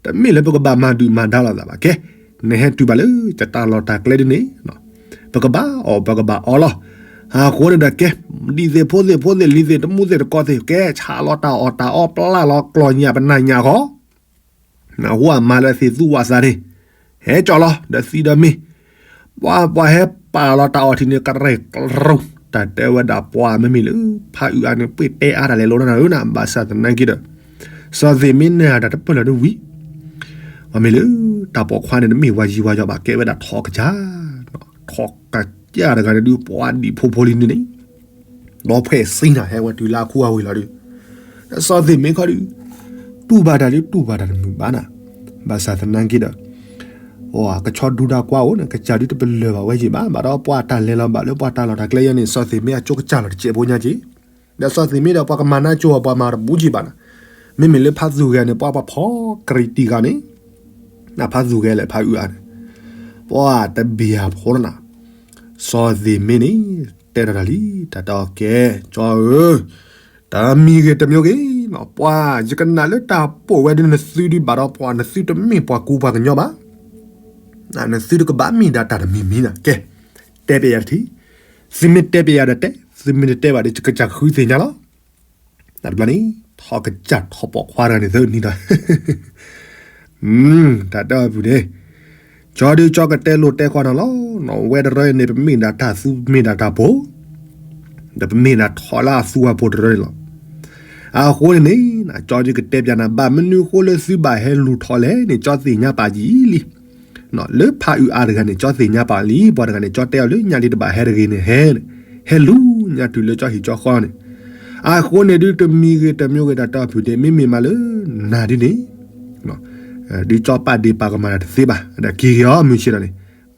တမ့ၢ်လၢပကဘၣ်မၤဒုၣ်မၤဒါလိာ်သးဘၣ် ကဲ, နဟဲတုၤဘၣ်လၢ တၢ်လီၢ်တၢ်ကျဲဒ်န့ၣ် ပကဘၣ်အီၣ်ပကဘၣ်အီလီၤ, အဃိန့ၣ်ဒီးကဲ, ဒံၣ်သ့ၣ်ဖိသ့ၣ်ဖိသ့ၣ်လံၤသ့ၣ်တမူသ့ၣ်တကီသ့ၣ် ကဲဆးလီၤတၢ်အီၣ်တၢ်အီပျၢ်လီၤကျီၢ်ညၣ်ပနၢ်ညၣ်ဃီ နဟူအမါလၢသ့ၣ်သူဝးသးန့ၣ်, ဟဲကၠီလီၤ ဒီးသံဒီးမ့ၢ်, ပှၤပှၤဟဲပာ်လီၤတၢ်အီၣ်ထံန့ၣ် ကရဲၣ်ကရုၢ် တၢ်တဲဝဲဒၣ်ပှၤမ့မ့ၢ်လၢ ဖးအုးအါန့ၣ် ပှ့ၤတဲအါတၢ်လဲၤလိၤနၤဧၢနၤ ဘၣ်ဆၣ်သနာ်က့ဒီး, စီၤသ့ၣ်မ့ၢ်နဲၣ်တၢ်တပၢၢ်လၢၤတဝံၤ, အမ့ၢ်လၢ တၢ်ပိာ်ခွါန့ၣ် တမ့ၢ်ဝၤယံၤဝၤယီၤဘၣ် ကဲဝဲဒၣ်ထီကစၢ်, ထီကစၢ်တဂၤန့ၣ်ဒုး ပှၤဒံးဖိဖိလံန့ၣ်န့ၣ် ဒီးဖှဲးစံနၤ ဟဲဝဲတုၤလၢအခူအဝ့ၢ်လီၤဒုး, ဒီးစီၤသ့ၣ်မ့ၢ်ခီဒုး, တူၢ်ဘၣ်တၢ်ဒုး တူၢ်ဘၣ်တၢ်တမုာ်ဘၣ်နၤ, ဘၣ်ဆၣ်သနာ်က့ဒီး, ကဆီဒူတၢ်ကွၢ်အိၣ်န့ၣ် ကစၢ်ဒုးတပလၢၢ်ဘၣ်ဝဲယံၤဘၣ် ဘၣ်ဒီးပှၤတၢ်လဲၤလီၤဘၣ်လၢပှၤတၢ်လီၢ်တၢ်ကျဲယဲန့ၣ် စီၤသ့ၣ်မ့ၢ်အကၠိကစၢ်လီၤတစဲးဖိညါက့ၤ, ဒီးစီၤသ့ၣ်မ့ၢ်ဒီးပှၤကမၤနၢကၠိအီၤပှၤမၤတဘူးက့ၤဘၣ်နၤ, မ့မ့ၢ်လၢဖးသူၣ်ဂဲၤန့ၣ် ပှၤပှၤဖီကရံးတံၢ်ဂၤန့ၣ် နဖးသူၣ်ဂဲၤလဲၣ်ဖးအုးအါန့ၣ်, ပှၤတဘံၣ်အဖိလီၤနၤ, စီၤသ့ၣ်မ့ၢ်န့ၣ်, တဲထီၣ်တၢ်လံ, တၢ်တဲအီၤကဲ, ကၠီဧၢ, တမံၤဂ့ၤတမံၤဂ့ၤ, ပှၤယကနၣ်လၢတၢ်ပိာ်ဝဲဒ်နသုဒုးဘၣ်ဒီးပှၤ နသုတမ့ၢ်ပှၤကူပှၤကညီဘၣ်, နသုတကဘၣ်မ့ၢ်ဒၣ်တၢ်တမံၤမံၤနၤ, ကဲ, တဲပျဲယၤတထံၣ်, သုမ့ၢ်တဲပျဲယၤဒီးတဲ, သုမ့ၢ်တတဲဘၣ်ဒီး ကစၢ်ဃုသ့ၣ်ညါလီၤ. တဘျီန့ၣ် ထီၣ်ကစၢ်ထီၣ်ပိာ်ခွါတဂၤန့ၣ်သၢနံၤဒီး, တၢ်တဲအီၤပုၢ်န့ၣ်, ကၠီဒုးကၠီကတဲလိာ်တဲဃီနၤလီၤ, ဝဲတရၢန့ၣ် ပမ့ၢ်ဒၣ်တၢ် သုမ့ၢ်ဒၣ်တၢ်ပိာ်, ဒီးပမ့ၢ်ဒၣ်ထီၣ်လၢအသူအပူၤတရၢန့ၣ်လီၤ. အဃိန့ၣ်န့ၣ် ကၠီဒုးကတဲပျဲနၤ ဘၣ်မနုၤအဃိလၢသုဘၣ်ဟဲလူၤထီၣ်လဲၣ်န့ၣ် ကၠီသ့ၣ်ညါပာ်ယံာ်လံ လၢဖးအုးအါတဂၤန့ၣ် ကၠီသ့ၣ်ညါပာ်လံ, ပှၤတဂၤန့ၣ် ကၠီတဲအီၤလၢညါလံတဘၣ်ဟဲတဂ့ၤန့ၣ်ဟဲ, ဟဲလူၤညါတုၤလၢကၠီဟံၣ်ကၠီဃီန့ၣ်, အဃိန့ၣ်ဒုး တမံၤဂ့ၤတမံၤဂ့ၤ တၢ်တဲအီၤပုၢ်န့ၣ် မ့မ့ၢ်မးလၢနၤဒုးန့ၣ်, ဒုးကၠီပာ်ဒ့ၣ်ပာ်ကမၣ်တၢ်တသ့ဘၣ်, ဒီးက့ၤက့ၤအီၤမုၢ်ဆ့ၣ်ဒီးန့ၣ်,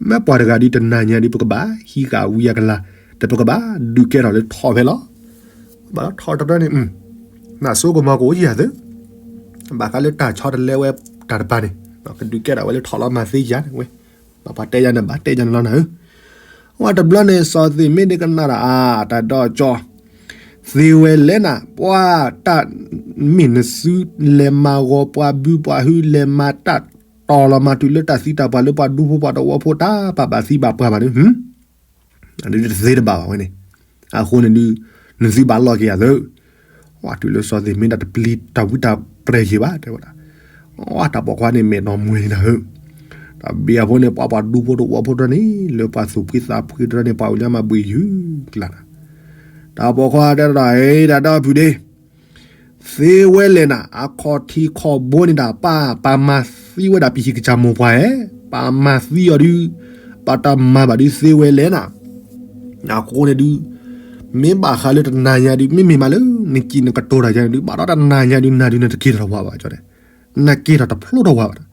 မ့ၢ်ပှၤတဂၤဒုးတနၤညါဒုး ပကဘၣ်ဟံးဃာ်ဝံအကလၤ, ဒီးပကဘၣ်ဒုးကဲထီၣ်လၢထီၣ်ဖဲလီၤ. ဘၣ်လီၤထီၣ်တရၢန့ၣ်, နဆိကမိၣ်ကအိၣ်ယၤသၢ, ဘၣ်ဃးလၢတၢ်ဆီတလဲဝဲတၢ်တပၤန့ၣ်, ကဒုးကဲထီၣ်ဝဲလၢထီၣ်လီၤမၤသ့ယၤန့ၣ်ဝဲ, ဘၣ်ပှၤတဲယၤန့ၣ် ဘၣ်တဲယၤန့ၣ်လီၤနၤဧၢ, ဝဲတဘျီန့ၣ် စီၤသ့ၣ်မ့ၢ်ဒုးကနၣ်ဒီး အါ တၢ်ဒီးကၠီ သ့ဝဲလဲၣ်နၤ, ပှၤတၢ်မ့ၢ်နသုလဲၤမၤဂီၤပှၤဘုပှၤဟု လဲၤမၤတၢ်တီၤလီၤမၤတုၤလၢတၢ်သံတၢ်ပှၢ်လၢပှၤဒူဖိပှၤတဝီဖိတၢ်ပာ်ဘၣ်သံဘၣ်ပှၢ်ဘၣ်န့ၣ်, အဒုးတသ့တဘၣ်ဘၣ်ဝဲန့ၣ်, အဃိန့ၣ်ဒုး နသုဘၣ်လီၢ်က့ၤယၤသၢ, ဝဲတုၤလၢစီၤသ့ၣ်မ့ၢ်ဒၣ်တပျံၤတၢ်ဝံတၢ်ပြဲၤယံၤဘၣ် တဲဝဲဒၣ်, ဝဲတၢ်ပိာ်ခွါန့ၣ်မဲာ်နီၢ်မွဲၤလံနၤဧၢ, တၢ်ဘံၣ်အဖိန့ၣ် ပှၤပှၤဒူဖိတဝီဖိတရၢန့ၣ် လၢပှၤသူၣ်ဖှံသးဖှံတရၢန့ၣ် ပှၤအိၣ်လၢမၤဘှံးယုၢ်ကျါနၤ, တၢ်ပိာ်ခွါတဲဒၣ် တၢ်ဒီပုၢ်ဒ့ သ့ဝဲလဲၣ်နၤ, အခီၣ်ထံးခီၣ်ဘိန့ၣ်ဒၣ် ပၢ်ပာ်မၤသံဝဲဒၣ်ပဟံၣ်ကစၢ်မိၢ်ပှၢ်ဧဲ, ပာ်မၤသံအီၤဒုး, ပာ်တၢ်မၤဘၣ်ဒုးသ့ဝဲလဲၣ်နၤ, အဃိန့ၣ်ဒုး မ့ၢ်ဘၣ်ဃးလၢတနၤညါဒုး မ့မ့ၢ်မးလၢ နစံးနကတိၤတၢ်ယါန့ၣ်ဒုး ဘၣ်ဒီးတနၤညါဒုး နၤဒုးနတက့ၤထီၣ်တဝၤဘၣ်ကၠီန့ၣ်, နက့ၤထီၣ်တဖျိထီၣ်ဝၤဘၣ်.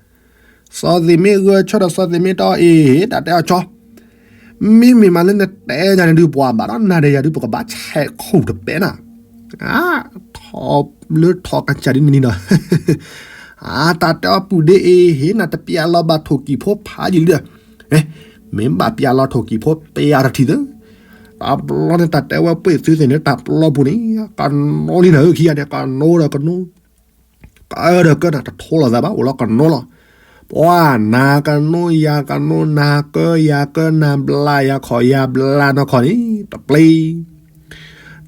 စီၤသ့ၣ်မ့ၢ်ဂဲၤဆၢထၢၣ် စီၤသ့ၣ်မ့ၢ်တဲအီၤ အ့ၣ် တၢ်တဲအီၤကၠီ, မ့မ့ၢ်မးလၢနတဲယါန့ၣ်ဒုး ပှၤဘၣ်ဒီးနၤဒီးယၤဒုး ပကဘၣ်ဆဲးခိၣ်တပဲနၤ ထီၣ်လၢထီၣ်ကစၢ်ဒ်နံၤဒီး, အတၢ်တဲအီၤပုၢ်ဒ့အ့ၣ် ဟ့ၣ်နၤတပျးလီၤဘၣ်ထိၣ်ကံၣ်ဖိဖးယံာ်လံဒီး, မ့ၢ်ဘၣ်ပျးလီၤထိၣ်ကံၣ်ဖိပျးတထံၣ်သၢ, တဘျီန့ၣ်တၢ်တဲဝဲပှ့ၢ်သုသ့ၣ်န့ၣ် တၢ်ပျီပူၤန့ၣ် ကနိလံနၤဧၢ ခံဂၤန့ၣ် ကနိဒီးကနိ ကဒီးကနၤတထိလိာ်သးဘၣ် အိၣ်လီၤကနိလီၤ. ပှၤနၤကနိယၤကနိ နၤကၢယၤကၢ နၤဘျါယၤခီၣ်ယၤဘျါနီၢ်ခီၣ်န့ၣ် တပျ့ၤ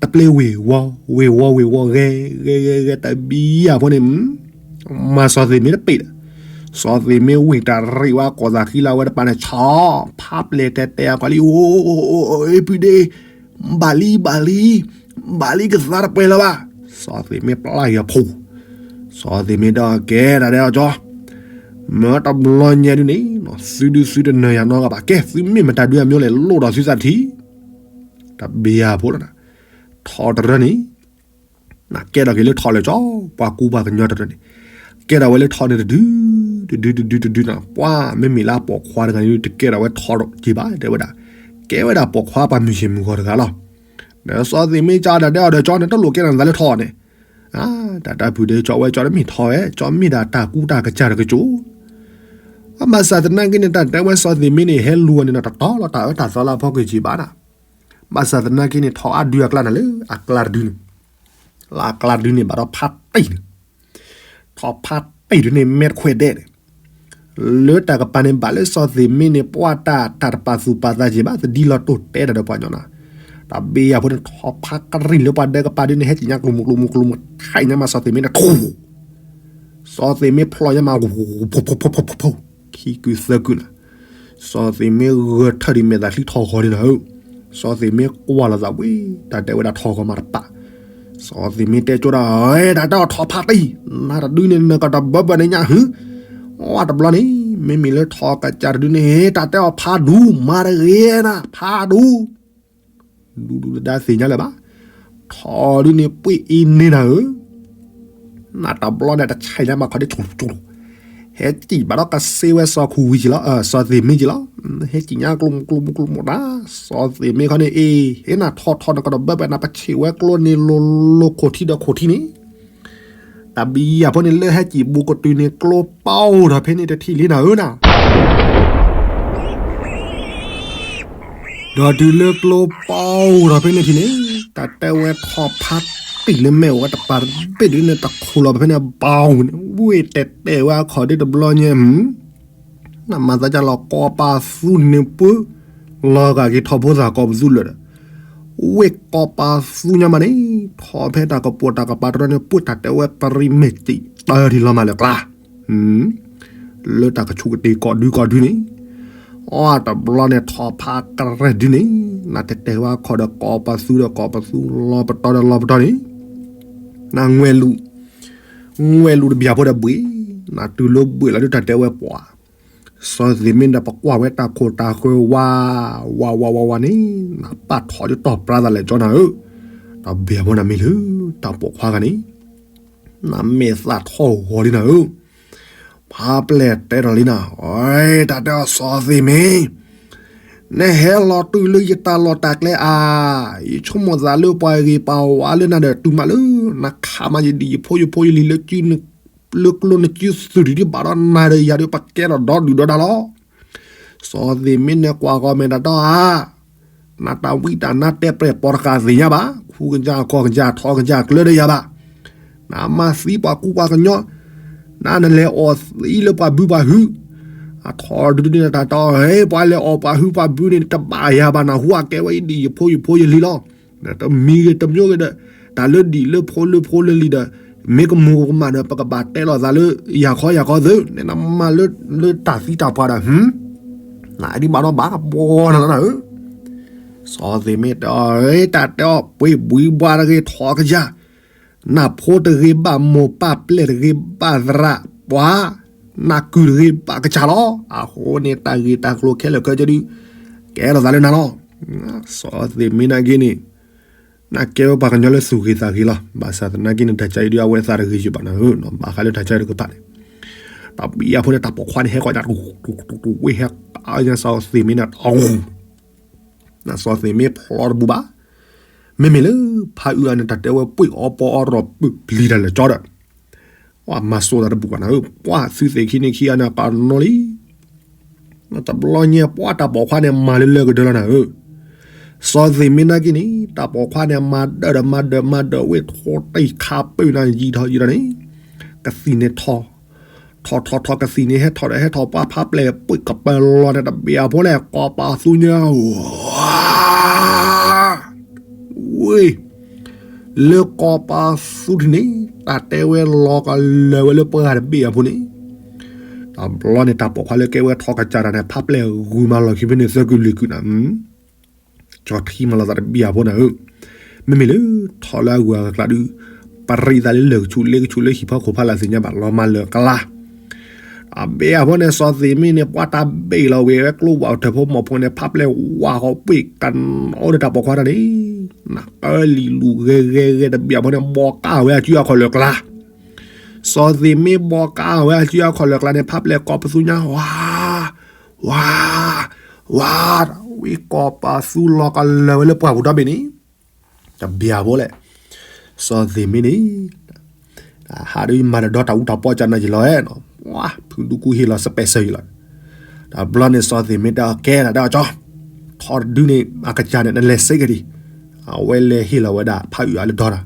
တပျ့ၤဝ့ၢ်ဝီ ဝ့ၢ်ဝီဝ့ၢ်ဝီ ဂဲၤ ဂဲၤ ဂဲၤ ဂဲၤ တဘံယၤဖိန့ၣ် မၤစီၤသ့ၣ်မ့ၢ်တပ့ၤဒီး, စီၤသ့ၣ်မ့ၢ်ဝ့ၢ်တၢ်ရံးဝဲကိးသးဃံလၢဝဲတပၤန့ၣ် ဆီဖးပျဲၢ်တဲတဲအကီလံ အိၣ် ပုၢ်ဒ့ ဘၣ်လံ ဘၣ်လံ ဘၣ်လံကသးတပှဲၤလၢၤဘၣ်. စီၤသ့ၣ်မ့ၢ်ပျၢ်ယၤဖိ, စီၤသ့ၣ်မ့ၢ်ဒီးကဲတၢ်ဒဲးအီၤကၠီ, မၢတဘျီညါဒုးန့ၣ် သုဒုးသုတနၢၤယၤနီတဂၤဘၣ် ကဲသုမ့ၢ်မတၤဒုးအမျိုးလဲၣ် လိၣ်ဒီးသုသးတထံၣ်, တဘံယၤဖိလီၤ, ထီတရၢန့ၣ် နကဲထီၣ်က့ၤလၢထီလၢကၠီ, ပှၤကူပှၤကညီတရၢန့ၣ် ကဲထီၣ်ဝဲလၢထီန့ၣ်တဒု တဒု တဒု တဒုန့ၣ် ပှၤမ့မ့ၢ်လၢပိာ်ခွါတဂၤန့ၣ် တကဲထီၣ်ဝဲထီက့ၤဘၣ် တဲဝဲဒၣ်, ကဲဝဲဒၣ်ပိာ်ခွါပှၤမုၢ်ဆ့ၣ်မုၢ်ဂီၤတဂၤလီၤ. ဒီးစီၤသ့ၣ်မ့ၢ်ကၠီဒၣ်ဒဲးအီၤဒီးကၠီန့ၣ် တလိၣ်ကဲထီၣ်နသးလၢထီန့ၣ်, တၢ်တၢ်ပုၢ်ဒ့ကၠီဝဲကၠီတမ့ၢ်ထီဝဲ ကၠီမ့ၢ်ဒၣ်တၢ်ကူတၢ်ကစၢ်တကၠိ အဘၣ်ဆၣ်သနာ်က့န့ၣ် တၢ်တဲဝဲစီၤသ့ၣ်မ့ၢ်န့ၣ် ဟဲလူၤအီၤန့ၣ်ဒီး တတီလီၤတၢ်အၢတၢ်သီလၢအဖီခိၣ်က့ၤဘၣ်နၤ, ဘၣ်ဆၣ်သနာ်က့န့ၣ် ထီအါဒုအကျါနၤလၢအကျါတဒုန့ၣ်, လၢအကျါတဒုန့ၣ် ဘၣ်ဒီးဖးတံၢ်န့ၣ်, ထီဖးတံၢ်ဒုန့ၣ် မဲာ်တခွဲးဒဲးန့ၣ်, လၢတၢ်ကပၤန့ၣ် ဘၣ်လၢစီၤသ့ၣ်မ့ၢ်န့ၣ် ပှၤတၢ်တၢ်တပာ်သူၣ်ပာ်သးက့ၤဘၣ် သဒံလီၤတိၢ်တဲတၢ်ဒီးပှၤကညီနၤ, တၢ်ဘ့ၣ်ယၤဖိန့ၣ် ထီဖးကရံၣ်လၢပှၤဒဲကပၤဒုန့ၣ် ဟဲက့ၤညါကျိၤမူကျိၤမူကျိၤမူ ထံၣ်ညါမးစီၤသ့ၣ်မ့ၢ်န့ၣ်ထူ စီၤသ့ၣ်မ့ၢ်ဖျီညါမး ဝူၤဝူၤဝူၤဝူၤ ခံကုသၢကုနၤ, စီၤသ့ၣ်မ့ၢ်ဂဲၤထၢၣ်ဒံးမဲာ်သးချံထီၣ်ဂီၤဒံးနၤဧၢ, စီၤသ့ၣ်မ့ၢ်ကွၢ်လီၤသးဝံၤ တၢ်တဲဝဲဒၣ်ထီၣ်ဂီၤမးတပာ်, စီၤသ့ၣ်မ့ၢ်တဲကၠိဒၣ် တၢ်တဲအီၤထီၣ်ဖးတံၢ်, နၤတဒုန့ၣ် နကတဘၢဘၢန့ၣ်ညါဟု, အတဘျီန့ၣ် မ့မ့ၢ်လၢထီၣ်ကစၢ်တဒုန့ၣ် တၢ်တဲအီၤဖးဒူ မၤတဂ့ၤနၤ ဖးဒူ ဒူဒူတဒါသ့ၣ်ညါလၢၤဘၣ်, ထီၣ်ဒုန့ၣ်ပှ့ၤအံၤန့ၢ်နၤဧၢ, နတဘျီန့ၣ်တဆဲးညါမးခီဒ်ဆိလိၤဆိလိၤ, ဟဲစံၣ်ဘၣ်ဒီးကစ့ဝဲစီၤခူဝံၤက့ၤလီၤ, စီၤသ့ၣ်မ့ၢ်က့ၤလီၤ, ဟဲစံၣ်ညါကျိၤမူကျိၤမူကျိၤမူဒၣ်, စီၤသ့ၣ်မ့ၢ်ခီန့ၣ် အ့ၣ် ဟ့ၣ်နၤထီၣ်ထီၣ်နကဒီးဘၢဘၢနၤ ပဆံးဝဲကျိန့ၣ်လိၤလိၤခိၣ်ထံဒီးခိၣ်ထံန့ၣ် တၢ်ဘံယၤဖိန့ၣ်လၢဟဲစံၣ်ဘူးကတုၤန့ၣ် ကျိပီထီၣ်ဖဲန့ၣ်တထံၣ်လံနၤဧၢနၤ ဒီးတုၤလၢကျိပီထီၣ်ဖဲန့ၣ်ထံၣ်န့ၣ် တၢ်တဲဝဲထီၣ်ဖးတံၢ်လၢမဲာ်ဝဲတပၤတဘ့ၣ်ဒုန့ၣ် တခိၣ်လီၤဖဲန့ၣ်ဘၣ်န့ၣ် ဝ့ၢ်တဲာ်တဲာ်ဝဲအခီၣ်ဒ်တဘျီညါ နမၤသးဒ်လီၤ ကိးပသူန့ၣ်ပှၢ် လီၤဂာ်က့ၤထီၣ်ဖိသၣ်ကိးပသူလၢာ်ဒီး ဝ့ၢ်ကိးပသူညါမးန့ၣ် ထီၣ်ဖဲတၢ်ကပိာ်တၢ်ကပၤတရၢန့ၣ် ပှၢ်တၢ်တဲဝဲပရံမ့ၢ်တံာ်တၢထံၣ်လီၤမးလၢကျါ လၢတၢ်ကဆူးကတ့ၢ်ကိးဒုကိးဒုန့ၣ် အတဘျီန့ၣ်ထီၣ်ဖးကရဲၣ်ဒုန့ၣ် နတဲတဲဝဲခီၣ်ဒီးကိးပသူဒီးကိးပသူ လီၤပတီၢ်ဒီးလီၤပတီၢ်န့ၣ် နငွဲၢ်လူၤ ငွဲၢ်လူၤတဘျီဖိဒီးဘှံး နတုၤလၢဘှံးလီၤဒုတၢ်တဲဝဲပှၢ် စီၤသ့ၣ်မ့ၢ်ဒီးပကွၢ်ဝဲတၢ်ခိၣ်တၢ်ဃၢၤဝါ ဝါဝါဝါဝါန့ၣ် နပာ်ထီၣ်ဒုတီၢ်ပြါသးလဲၣ်ကၠီနၤဧၢ တဘျီဖိနမ့ၢ်လၢ တၢ်ပိာ်ခွါဂၤန့ၣ် နမဲာ်သၣ်ထီၣ်ဂီၤလံနၤဧၢ ဖးပျဲၢ်တဲဒီးလံနၤ တၢ်တဲအီၤစီၤသ့ၣ်မ့ၢ် နဟဲလီၤတုၤလၢယတၢ်လီၢ်တၢ်ကျဲဧါ ယဆိကမိၣ်သးလၢပှၤဂ့ၤပှၤဝါလၢနၤဒီးတုၤမးလၢ နခးမးယဒံၣ်ယဖိယဖိယလံၤလၢ လၢကျိနစုသုးဒံးဒ်ဘၣ်ဒီးနၤဒီးယၤဒီး ပကဲထီၣ်ဒီဒုၣ်ဒီဒါလီၤ. စီၤသ့ၣ်မ့ၢ်နကွၢ်ဂီၤမဲာ်တၢ်တီဧါ နတၢ်ဝံတၢ်နါတဲပျဲၢ်ပိာ်တဃာ်သ့ၣ်ညါဘၣ် ခူကစၢ်ခီၣ်ကစၢ်ထီၣ်ကစၢ်ကျၢဒီးယၤဘၣ် နမၤသံပှၤကူပှၤကညီ နနလဲၤအီၣ်သံလၢပှၤဘုပှၤဟု အထီၣ်ဒုဒုန့ၣ်တၢ်တီ ပှၤလဲၤအီၣ်ပှၤဟုပှၤဘုန့ၣ် တဘၣ်ယၤဘၣ် နဟူအကဲဝဲယဒံၣ်ယဖိယဖိယလံၤလီၤ. တမံၤဂ့ၤတမံၤဂ့ၤဒီး တၢ်လၢဒံၣ်လၢဖိလၢဖိလၢလံၤဒီး မ့ၢ်ကမူၤကမၣ်ဒီး ပကဘၣ်တဲလိာ်သးလၢ ယၤခီယၤခီသု နမၤလၢ လၢတၢ်သံတၢ်ပှၢ်ဒီး နဒ်ဘၣ်ဒီးဘၣ်ဘီနၤလီၤနၤဧၢ စီၤသ့ၣ်မ့ၢ်တဲအီၤ တၢ်တဲအီၤ ပှ့ၤဘှံးဘှါတဂ့ၤထီၣ်ကယၤ နဖိတဂ့ၤဘၣ်မိၢ်ပၢ် ပျဲၢ်တဂ့ၤဘၣ်သရၣ်ပှၤ နကုၢ်တဂ့ၤဘၣ်ကစၢ်လီၤ. အဃိန့ၣ် တၢ်ဂ့ၢ်တၢ်ကျိၤခဲလၢာ်ခဲဆ့ဒု ကဲထီၣ်သးလၢနၤလီၤ. စီၤသ့ၣ်မ့ၢ်နာ်က့န့ၣ် နကဲဝဲပှၤကညီလၢသူၣ်ဂ့ၤသးဂ့ၤလီၤ. ဘၣ်ဆၣ်သနာ်က့န့ၣ် တၢ်ကါအံၤဒုးအဝဲသးတဂ့ၤယုာ်ဘၣ်နၤဧၢ, ဘၣ်ဃးလၢတၢ်ကါအံၤတကပၤန့ၣ် တၢ်ဘံၣ်အဖိန့ၣ် တၢ်ပိာ်ခွါန့ၣ်ဟဲဃီညါ တူၢ်တူၢ်တူၢ်ဝ့ၢ်ဟဲ အါညါစီၤသ့ၣ်မ့ၢ်န့ၣ် တၢ်ဂူၤ နစီၤသ့ၣ်မ့ၢ်ဖျီတဘူးဘၣ်. မ့မ့ၢ်လၢ ဖးအုးအါန့ၣ် တၢ်တဲဝဲပှ့ၤအီပီအီဒီးပုၢ်ပျံၤတၢ်လၢာ်ကၠီဒီး ပှၤမၤစိးတၢ်တဘူးဘၣ်နၤဧၢ, ပှၤသုသ့ၣ်ခံန့ၣ်ခံဂၤန့ၣ် အကနီလံ တဘျီညါ ပှၤတၢ်ပိာ်ခွါန့ၣ် မၤလၢလၢကဒၢလီၤနၤဧၢ. စီၤသ့ၣ်မ့ၢ်နာ်က့န့ၣ် တၢ်ပိာ်ခွါန့ၣ် မၤဒၢၣ်ဒီးမၤဒၢၣ်မၤဒၢၣ်ဝ့ၢ် ထိတံၢ်ခါပၢၢ်နၤ ယံာ်ထီၣ်ယံာ်ထီၣ်န့ၣ် ကသံၣ်န့ၣ်ထီၣ် ထီၣ်ထီၣ်ထီၣ် ကသံၣ်န့ၣ်ဟဲထီၣ်ဒီးဟဲထီၣ် ပှၤဖးပျဲၢ်ပှ့ၤကပၢၤလီၤန့ၣ် တဘ့ၣ်အဖိလဲၣ် ကိးပသူညါ ဝ့ၢ် လၢကိးပသူထံၣ်န့ၣ် တၢ်တဲဝဲလီၤကလၢၤဝဲလၢပှၤတဘ့ၣ်အဖိန့ၣ် တဘျီန့ၣ် တၢ်ပိာ်ခွါလၢကဲဝဲထီၣ်ကစၢ်တၢ်န့ၣ် ဖးပျဲၢ်ဂုာ်မၤလီၢ်ခံဖဲန့ၣ် သၢကုၢ်လွံၢ်ကုၢ်နၤ ကၠီထံမၤလီၤသးတဘ့ၣ်အဖိနၤဧၢ, မ့မ့ၢ်လၢထီၣ်လၢအဂုၤအဂၤကျါဒုး ပရံးသးလၢလၢၢ်ကဆူးလ့ကဆူးလၢဟံၣ်ဖီခိၣ်ဖီလာ်သ့ၣ်ညါဘၣ် လီၤမၢ်လၢာ်ကျါ အဘ့ၣ်အဖိန့ၣ် စီၤသ့ၣ်မ့ၢ်န့ၣ် ပှၤတၢ်ဘ့ၣ်လီၤဝဲ ကျိဝဲအီၤထၢၣ်ဖိမီၢ်ဖိန့ၣ် ဖးပျဲၢ်ဝးဃီပှ့ၤကနီဒီးတၢ်ပိာ်ခွါတၢ်န့ၣ် နကလံၤလူၤဂဲၤဂဲၤဂဲၤတဘ့ၣ်အဖိန့ၣ် ဘီကါဝဲအစုအခီၣ်လၢာ်ကျါ စီၤသ့ၣ်မ့ၢ်ဘီကါဝဲအစုအခီၣ်လၢာ်ကျါန့ၣ် ဖးပျဲၢ်ကိးပသူညါ ဝါ ဝါ ဝါ ဝံကိးပသူလီၤကလၢၤဝဲလၢပှၢ်ပူၤဒီဘ့ၣ်န့ၣ် တဘ့ၣ်အဖိလဲၣ် စီၤသ့ၣ်မ့ၢ်န့ၣ် ဟးဒ်မၤတဒီတၢ်အူတၢ်ပီၢ်ကနၤယံာ်လီၤဧၢ, ဖုဒူကူဟ့ၣ်လီၤစပဲးစၢၤယံာ်လီၤ, တဘျီန့ၣ်စီၤသ့ၣ်မ့ၢ်တဲအီၤကဲနၤတဲအီၤကၠီ, ထီတဒုန့ၣ် အကစၢ်န့ၣ် နလဲၤစ့ၢ်ကီးဒံး, အဝဲလဲၤဟ့ၣ်လီၤဝဲဒၣ်ဖးအုးအါလၢဒီတၢ်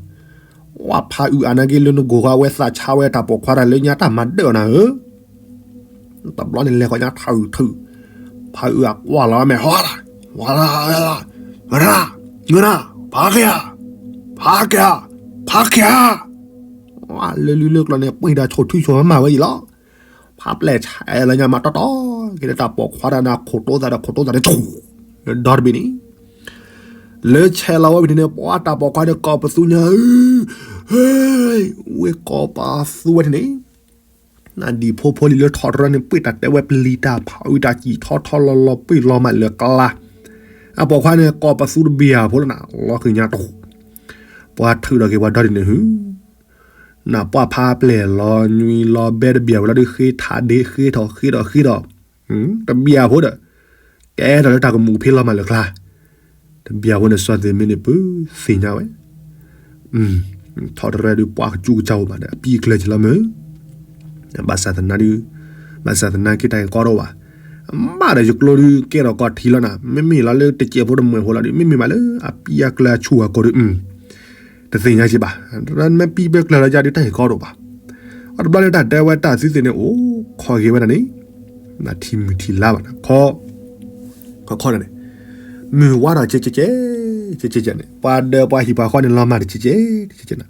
ဝဲဖးအုးအါနာ်က့လၢနဂိၢ်ဃီ အဝဲသးဆါဝဲတၢ်ပိာ်ခွါတၢ်လၢညါတၢ်မၤဒၢၣ်အီၤနၤဧၢ, တဘျီန့ၣ်လဲၤဃီညါထုးထုး, ဖးအုးအါကွၢ်လီၤမ့ၢ်ဟီ, ဝါ, ဝါ, ဝါ, ဖးက့ၤ, ဖးက့ၤ, ဖးက့ၤ, ဝဲလၢလုၢ်လၢကျီန့ၣ် ပှ့ၤတၢ်ဆိၣ်ထူဆိၣ်မၤဝဲအံၤလီၤ, ဖးပျဲၢ်ဆဲးလီၤညါမးတီတီ, က့ၤလၢတၢ်ပိာ်ခွါတၢ်န့ၣ် ခိၣ်တိသးဒီးခိၣ်တိသးန့ၣ် ဆိၣ်, လၢဒီတဘ့ၣ်န့ၣ် လၢဆဲးလီၤဝဲဖဲန့ၣ် ပှၤတၢ်ပိာ်ခွါန့ၣ် ကိးပသူညါ, ဝ့ၢ်ကိးပသူဝဲန့ၣ်, နဒံၣ်ဖိဖိလံၤလၢထီၣ်တရၢန့ၣ် ပှ့ၤတၢ်တဲဝဲပျံၤတၢ်ဖးအုးတၢ်စံၣ်ထီထီလီၤလီၤပှ့ၤလီၤမးလၢာ်ကျါ, အပိာ်ခွါန့ၣ် ကိးပသူတဘ့ၣ်အဖိလီၤနၤ လီၤဃံၤညါတဃူ, ပှၤထုးထီၣ်က့ၤပှၤဒီတန့ၣ်ဟု နပှၤဖးပျဲၢ်လီၤညွံလီၤဘဲတဘ့ၣ်အဝဲလီၤဒုး ဃ့ထးဒ့ဃ့ထီၣ်ဃ့ထီၣ်ဃ့ထီၣ်, တဘ့ၣ်အဖိဒီး ကဲထီၣ်လၢတၢ်ကမူၣ်ဖ့လီၤမးလၢာ်ကျါ, တဘ့ၣ်အဖိန့ၣ် စီၤသ့ၣ်မ့ၢ်န့ၣ် ပသ့ၣ်ညါဝဲ, ထီၣ်တရၢဒုး ပှၤကစူးကစၢ်အိၣ်ဘၣ်ဒီး အပံအကျၢၤက့ၤလီၤမ့ၢ်, ဘၣ်ဆၣ်သနာ်ဒုး, ဘၣ်ဆၣ်သနာ်က့တၢ်အံၤကီတအိၣ်ဘၣ်, မ့ၢ်ဒီးယကျိဒုးကဲထီၣ်ကီၢ်ထံးလီၤနၤ မ့မ့ၢ်လီၤလၢတစဲးဖိတမှဲၤဖိလီၤဒုး မ့မ့ၢ်ဘၣ်လၢအပံအကျၢၤအဆူၣ်အကိာ်ဒုး တသ့ၣ်ညါက့ၤဘၣ်, မ့ၢ်ပံပကျၢၤလီၤယၤဒုးတၢ်အံၤကီတအိၣ်ဘၣ်, အတဘျီန့ၣ်တၢ်တဲဝဲတၢ်သုသ့ၣ်န့ၣ် အိၣ်ခိးက့ၤဝဲဒၣ်န့ၣ်, နထံမုၢ်ထံလါဘၣ်နၤ, ခီခီန့ၣ်, မုၢ်ဝါထီၣ်ကဲကဲကဲ, ကဲကဲကဲန့ၣ် ပှၤဒီးပှၤဟံၣ်ပှၤဃီန့ၣ် လီၤမၢ်တကဲကဲ, ကဲကဲနၤ,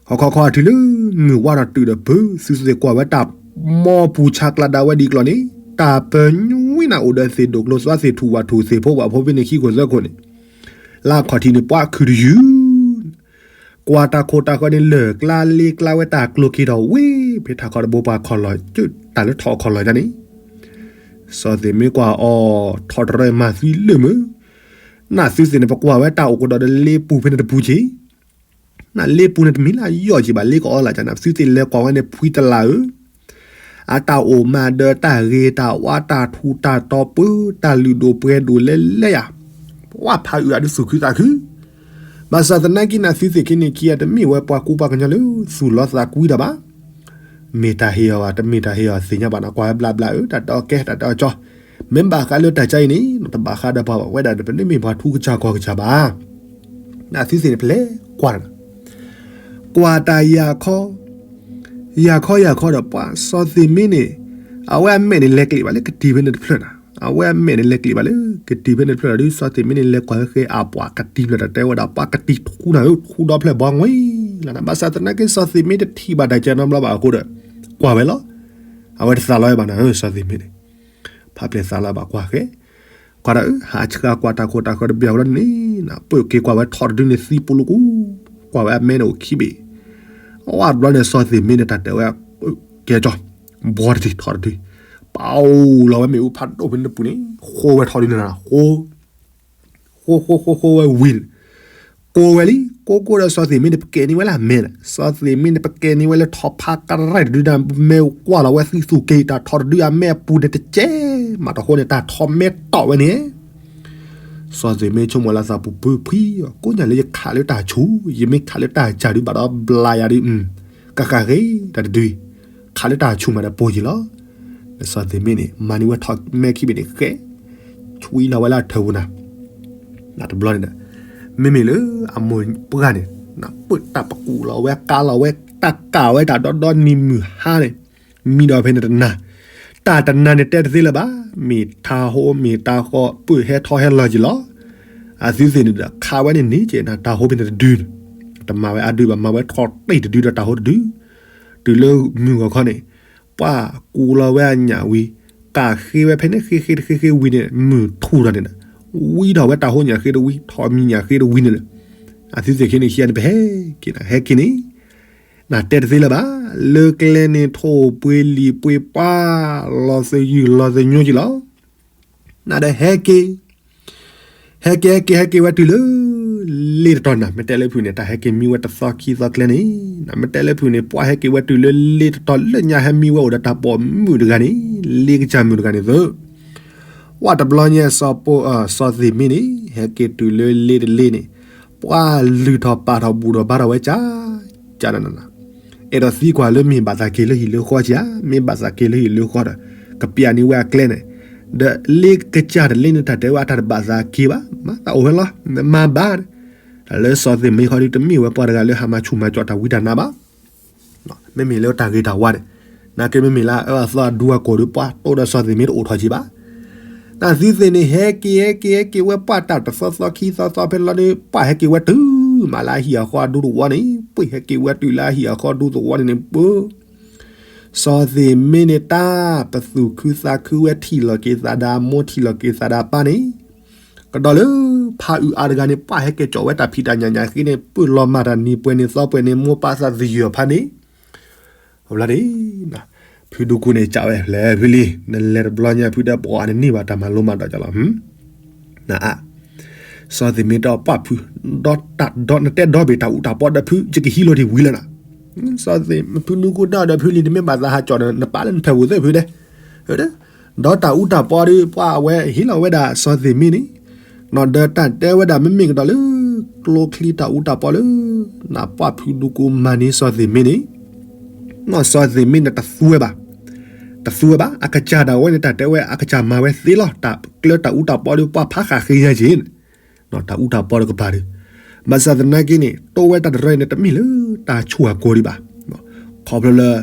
ခီခီခီအထံလၢ မုၢ်ဝါထီၣ်တုၤဒီးဖု သုသ့ၣ်ကွၢ်ဝဲတၢ် မီၢ်ပူၤဆါကျါဒၣ်ဝဲဒ်ကျီၢ်န့ၣ် တၢ်ပညွံနၤအိၣ်ဒီးသ့ၣ်ဒိၣ်ကျိ သွါသ့ၣ်ထူၣ်ဝၣ်ထူၣ်သ့ၣ်ဖိဝၣ်ဖိဖဲန့ၣ်ခံခိၣ်သၢခိၣ်န့ၣ်, လၢအခီၣ်ထံးန့ၣ် ပှၤခုၣ်တယုၢ် ကွၢ်တၢ်ခိၣ်တၢ်ဃၢၤန့ၣ် လၢာ်ကျါလ့ကျါဝဲတၢ်ကျိၤက့ၤထီၣ်ဝ့ၢ် ဖဲထးခီတဘိ ပှၤခီၣ်လီၤ တၢ်လၢထီၣ်ခီၣ်လီၤယါန့ၣ်, စီၤသ့ၣ်မ့ၢ်ကွၢ်အီၤ ထီၣ်တရၢမၤသံလၢမုၢ်, နသုသ့ၣ်န့ၣ် ပကွၢ်ဝဲတၢ်အိၣ်ကဒီးဒီးလ့ပူၤဖဲန့ၣ်တပူၤက့ၤ, နလ့ပူၤန့ၣ်တမံၤလၢယီၢ်က့ၤဘၣ် လ့ကအီလၢကနၤ သုသ့ၣ်လဲၤကွၢ်ဝဲန့ၣ် ဖှံတလးဧၢ အတၢ်အိၣ်မးဒီးတၢ်ဂ့ၤတၢ်ဝါတၢ်ထူးတၢ်တီၤပၢ တၢ်လုၢ်ဒိၣ်ပှဲၤဒိၣ်လဲလဲၣ်ယၤ, ပှၤဖးအုးအါဒုးသူၣ်ခုသးခု, ဘၣ်ဆၣ်သနာ်က့နသုသ့ၣ်ခံန့ၣ်ခံဂၤတမ့ၢ်ဝဲပှၤကူပှၤကညီလၢသူၣ်လီသးကွံတၢ်ဘၣ်, မ့ၢ်တၢ်ဟ့ၣ်အီၤဘၣ် တမ့ၢ်တၢ်ဟ့ၣ်အီၤသ့ၣ်ညါဘၣ်နၤ ကွၢ်ဝဲဘျါဘျါဧၢ တၢ်တဲအီၤကဲ တၢ်တဲအီၤကၠီ, မ့ၢ်ဘၣ်ဃးလၢတၢ်ကါအံၤန့ၣ် တဘၣ်ဃးဒီးပှၤဘၣ် ဝဲဒၣ်ပမ့ၢ်ပှၤထူကစၢ်ကီၢ်ကစၢ်ဘၣ် နသုသ့ၣ်န့ၣ် ပလဲၤကွၢ်တၢ်, ကွၢ်တၢ်ယၤခီ, ယၤခီယၤခီဒီးပှၤစီၤသ့ၣ်မ့ၢ်န့ၣ်, အဝဲအမဲာ်န့ၣ်လဲၤကျဲးဘၣ်လၢကတံၤဖဲန့ၣ်တဖျၢၣ်နၤ, အဝဲအမဲာ်န့ၣ်လဲၤကျဲးဘၣ်လၢကတံၤဖဲန့ၣ်တဖျၢၣ်ဒီး စီၤသ့ၣ်မ့ၢ်န့ၣ်လဲၤကွၢ်ဃဲအပှၤကတံၤဖျၢၣ်တၢ်တဲဝဲဒၣ် ပှၤကတံၤထူနၤဧၢ ထူဒီဖျၢၣ်ဘီငွံလီၤနၤ ဘၣ်ဆၣ်သနာ်က့စီၤသ့ၣ်မ့ၢ်တထံၣ်ဘၣ်တၢ်ကဲနီတဘျီဘၣ်အဃိဒီး, ကွၢ်ဝဲလီၤ, အဝဲတသးလီၤဝဲဘၣ်နၤဧၢ စီၤသ့ၣ်မ့ၢ်န့ၣ် ဖးပျဲၢ်သးလီၤဘၣ်ကွၢ်ဃဲ, ကွၢ်ဒီး ဟးဆှၢကွၢ်တၢ်ခိၣ်တၢ်ဃၢၤတဘ့ၣ်အဝဲလီၤန့ၣ်, ပၢၢ်က့ၤကွၢ်ဝဲထီတဒုန့ၣ်သံပူၤလူၤကူ, ကွၢ်ဝဲအမဲန့ၣ်အိၣ်ခံဘ့ၣ်, အဝဲတဘျီန့ၣ်စီၤသ့ၣ်မ့ၢ်န့ၣ်တၢ်တဲဝဲ, ကဲကၠီ, ဘီတထံၣ်ထီတဒု, ပာ်လီၤဝဲမ့ၣ်အူဖးဒိၣ်ဖဲန့ၣ်တပူၤန့ၣ် ဃိဝဲထီဒုန့ၣ်နၤ ဃိ ဃိဃိဃိဃိဝဲဝံၤန့ၣ် ကိးဝဲလံ ကိးကိးဒီးစီၤသ့ၣ်မ့ၢ်န့ၣ် ပကဲန့ၢ်ဝဲလၢအမဲာ်န့ၣ် စီၤသ့ၣ်မ့ၢ်န့ၣ် ပကဲန့ၢ်ဝဲလၢထီဖးကရၢၢ်တဒု တၢ်မ့ၢ်ကွၢ်လီၤဝဲသံသူၣ်က့ၤ တၢ်ထီတဒုအမဲာ်အပူၤန့ၣ်တကဲးမးတဃိန့ၣ် တၢ်ထီမဲာ်တီၢ်ဝဲန့ၣ် စီၤသ့ၣ်မ့ၢ်ဆိကမိၣ်လၢသးပူၤ ပဖှံ ကိးညါလၢယခးလၢတၢ်ဆူၣ် ယမ့ၢ်ခးလၢတၢ်စၢ်ဒုဘၣ်ဒီးဘျါယၤဒု ကဃၣ်ဃ့ တၢ်တဒု ခးလၢတၢ်ဆူၣ်မးဒီးပိာ်ယံာ်လီၤ. စီၤသ့ၣ်မ့ၢ်န့ၣ် မၤန့ၢ်ဝဲထီမဲာ်ခံဘ့ၣ်န့ၣ် ဃဲ ဆွံလီၤဝဲလၢအထၢၣ်ပူၤနၤ တဘျီန့ၣ်ဒီး မ့မ့ၢ်လၢအမိၢ်ပှၢ်န့ၣ် ပၢၢ်တၢ်ပကူးလီၤဝဲ ကါလီၤဝဲ တၢ်ကၢ်ဝဲတၢ်ဒီဒီနံၤမုၢ်ဟါန့ၣ် မံဒီးဖဲန့ၣ်တနၤ တၢ်တနၤန့ၣ်တဲတသ့လၢၤဘၣ် မ့ၢ်တၢ်ဟိမ့ၢ်တၢ်ဃီ ပၢၢ်ဟဲထီၣ်ဟဲလီၤက့ၤလီၤ. အသုသ့ၣ်န့ၣ်ဒီး ခးဝဲန့ၣ်န့ၣ်က့ၤနၤ တၢ်ဟိဖဲန့ၣ်တဒုန့ၣ် တမၤဝဲအဒုဘၣ် မၤဝဲထီၣ်တ့ၢ်တဒုဒီးတၢ်ဟိတဒု တုၤလၢမုၢ်ဂီၤခီန့ၣ် ပှၢ်ကူးလီၤဝဲအညၣ်ဝံၤ ကးဃ့ဝဲဖဲန့ၣ် ဃ့ဃ့တဃ့ဃ့ဝံၤန့ၣ် မုၢ်ထူၣ်ထီၣ်န့ၣ်ဒီး ဝံထီၣ်ဝဲတၢ်ဟိညၣ်ဃ့တဝံ ထီၣ်မံၤညၣ်ဃ့တဝံန့ၣ်ဒီး အသုသ့ၣ်ခံန့ၣ် ခံဂၤန့ၣ် ပဟဲက့ၤနၤ ဟဲက့ၤန့ၣ် နတဲတသ့လၢၤဘၣ် လၢကျဲန့ၣ် ထိၣ်ပှ့ၤလံာ်ပှ့ၤပှၢ် လီၤသယုၢ်လီၤသညိက့ၤလီၤ. နဒီးဟဲက့ၤ ဟဲက့ၤဟဲက့ၤဟဲက့ၤဝဲတုၤလၢ လ့တတီၤနၤ မ့ၢ်တဲလၢဖုးန့ၣ် တၢ်ဟဲက့ၤမံဝဲတသီခံသီကျဲန့ၣ် နမ့ၢ်တဲလၢဖုးန့ၣ် ပှၢ်ဟဲက့ၤဝဲတုၤလၢလ့တတီၤလၢညါ ဟဲမံဝဲအိၣ်ဒီးတၢ်ပိာ်မုၣ်တဂၤန့ၣ် လ့ကစၢ်မုၣ်တဂၤန့ၣ်သၢ ဝဲတဘျီညါ စီၤသ့ၣ်မ့ၢ်န့ၣ် ဟဲက့ၤတုၤလၢလ့တလ့န့ၣ် ပှၢ်လုၢ်ထီၣ်ပာ်ထီၣ်ဘူၣ်ထီၣ်ဘါထီၣ်ဝဲကၢ်ကၢ်နးနး အဲၣ်ဒိးသံကွၢ်လၢမ့ၢ်ဘၣ်သးက့ၤလၢဟံၣ်လၢဃီဧါ မ့ၢ်ဘၣ်သးက့ၤလၢဟံၣ်လၢဃီဒီး ကပျးန့ၢ်ဝဲအကျဲန့ၣ် ဒီးလ့ကစၢ်တလ့န့ၣ် တၢ်တဲဝဲအတၢ်တဘၣ်သးက့ၤဘၣ် မၤသးအိၣ်ဝဲလီၤ နမၤဘၣ် တၢ်လၢစီၤသ့ၣ်မ့ၢ်ဃီဒီး တမ့ၢ်ဝဲပှၤတဂၤလၢဟးမၤဆူၣ်မၤကၠီၣ်တၢ်ဝံတၢ်နါဘၣ် မ့မ့ၢ်လၢတၢ်ဂ့ၤတၢ်ဝါန့ၣ် နာ်က့မ့မ့ၢ်လၢအအၢအသီအဒူအကိာ်ဒီး ပှၤတိၢ်ဒီးစီၤသ့ၣ်မ့ၢ်တအိၣ်ထီၣ်က့ၤဘၣ် နသုသ့ၣ်န့ၣ် ဟဲက့ၤဟဲက့ၤဟဲက့ၤဝဲပှၢ်တၢ်တသီသီခံသီသီဖဲလီၤဒီး ပှၢ်ဟဲက့ၤဝဲတုၤမးလၢအဟံၣ်အဃီအဒူသဝီန့ၣ် ပှၢ်ဟဲက့ၤဝဲတုၤလၢအဟံၣ်အဃီအဒူသဝီန့ၣ်န့ၣ် ပၢ် စီၤသ့ၣ်မ့ၢ်န့ၣ်တၢ် ပသူၣ်ခုသးခုဝဲထံၣ်လီၤက့ၤသးဒီးအမိၢ်ထံၣ်လီၤက့ၤသးဒီးအပၢ်န့ၣ် ကဒီးလၢ ဖးအုးအါတဂၤန့ၣ် ပှၢ်ဟဲက့ၤကၠီၣ်ဝဲတၢ်ဖံးတၢ်ညၣ်ညၣ်ဃ့န့ၣ် ပၢၢ်လီၤမၢ်တၢ်နံၤပှဲၤန့ၣ်သီပှဲၤန့ၣ် မိၢ်ပၢ်သးသယုၢ်အဖါန့ၣ် အဘျီန့ၣ် ဖုဒူကူန့ၣ် ကးဝဲလဲၤဖုလံ နလဲၤတဘျီညါဖုဒီးပှၤနန့ၢ်ဘၣ်တၢ်မၤလိမၤဒိးကလီၤ နအါ စီၤသ့ၣ်မ့ၢ်ဒီးပှၢ်ဖု ဒီးတၢ်ဒီးနတဲဒီဘ့ၣ်တၢ်အူတၢ်ပီဒီးဖု ယကဟံးလိာ်ထံၣ်ဝံၤလီၤနၤ စီၤသ့ၣ်မ့ၢ်ဖုဒူကူဒီးဒီးဖုလံ နမ့ၢ်ဘၣ်သးဟးကၠီၣ်ဒီး နပာ်လၢနထၢၣ်ပူၤသ့ၣ်ဖုဒဲး ဒီးတၢ်အူတၢ်ပီဒီး ပှၢ်အဝဲဟ့ၣ်လီၤဝဲဒၣ်စီၤသ့ၣ်မ့ၢ်န့ၣ် ဒီးတၢ်တဲဝဲဒၣ်မ့မ့ၢ်ကဒီးလၢ ကျိချံတၢ်အူတၢ်ပီလၢ နပှၢ်ဖုဒူကူမၤန့ၢ်စီၤသ့ၣ်မ့ၢ်န့ၣ် စီၤသ့ၣ်မ့ၢ်န့ၣ်တသူဝဲဘၣ် တသူဝဲဘၣ် အကစၢ်ဒၣ်ဝဲန့ၣ် တၢ်တဲဝဲအကစၢ်မၤဝဲသ့လီၤ တၢ်ကျၢတၢ်အူတၢ်ပီဒီး ပှၢ်ဖးဃာ်ဃ့ညါက့ၤန့ၣ် တၢ်အူတၢ်ပီဒီးကပၤဒီး ဘၣ်ဆၣ်သနာ်က့န့ၣ် တိၢ်ဝဲတၢ်တရၢန့ၣ် တမ့ၢ်လၢတၢ်ဆူၣ်အကိာ်ဒံးဘၣ် ခီဖျိလၢ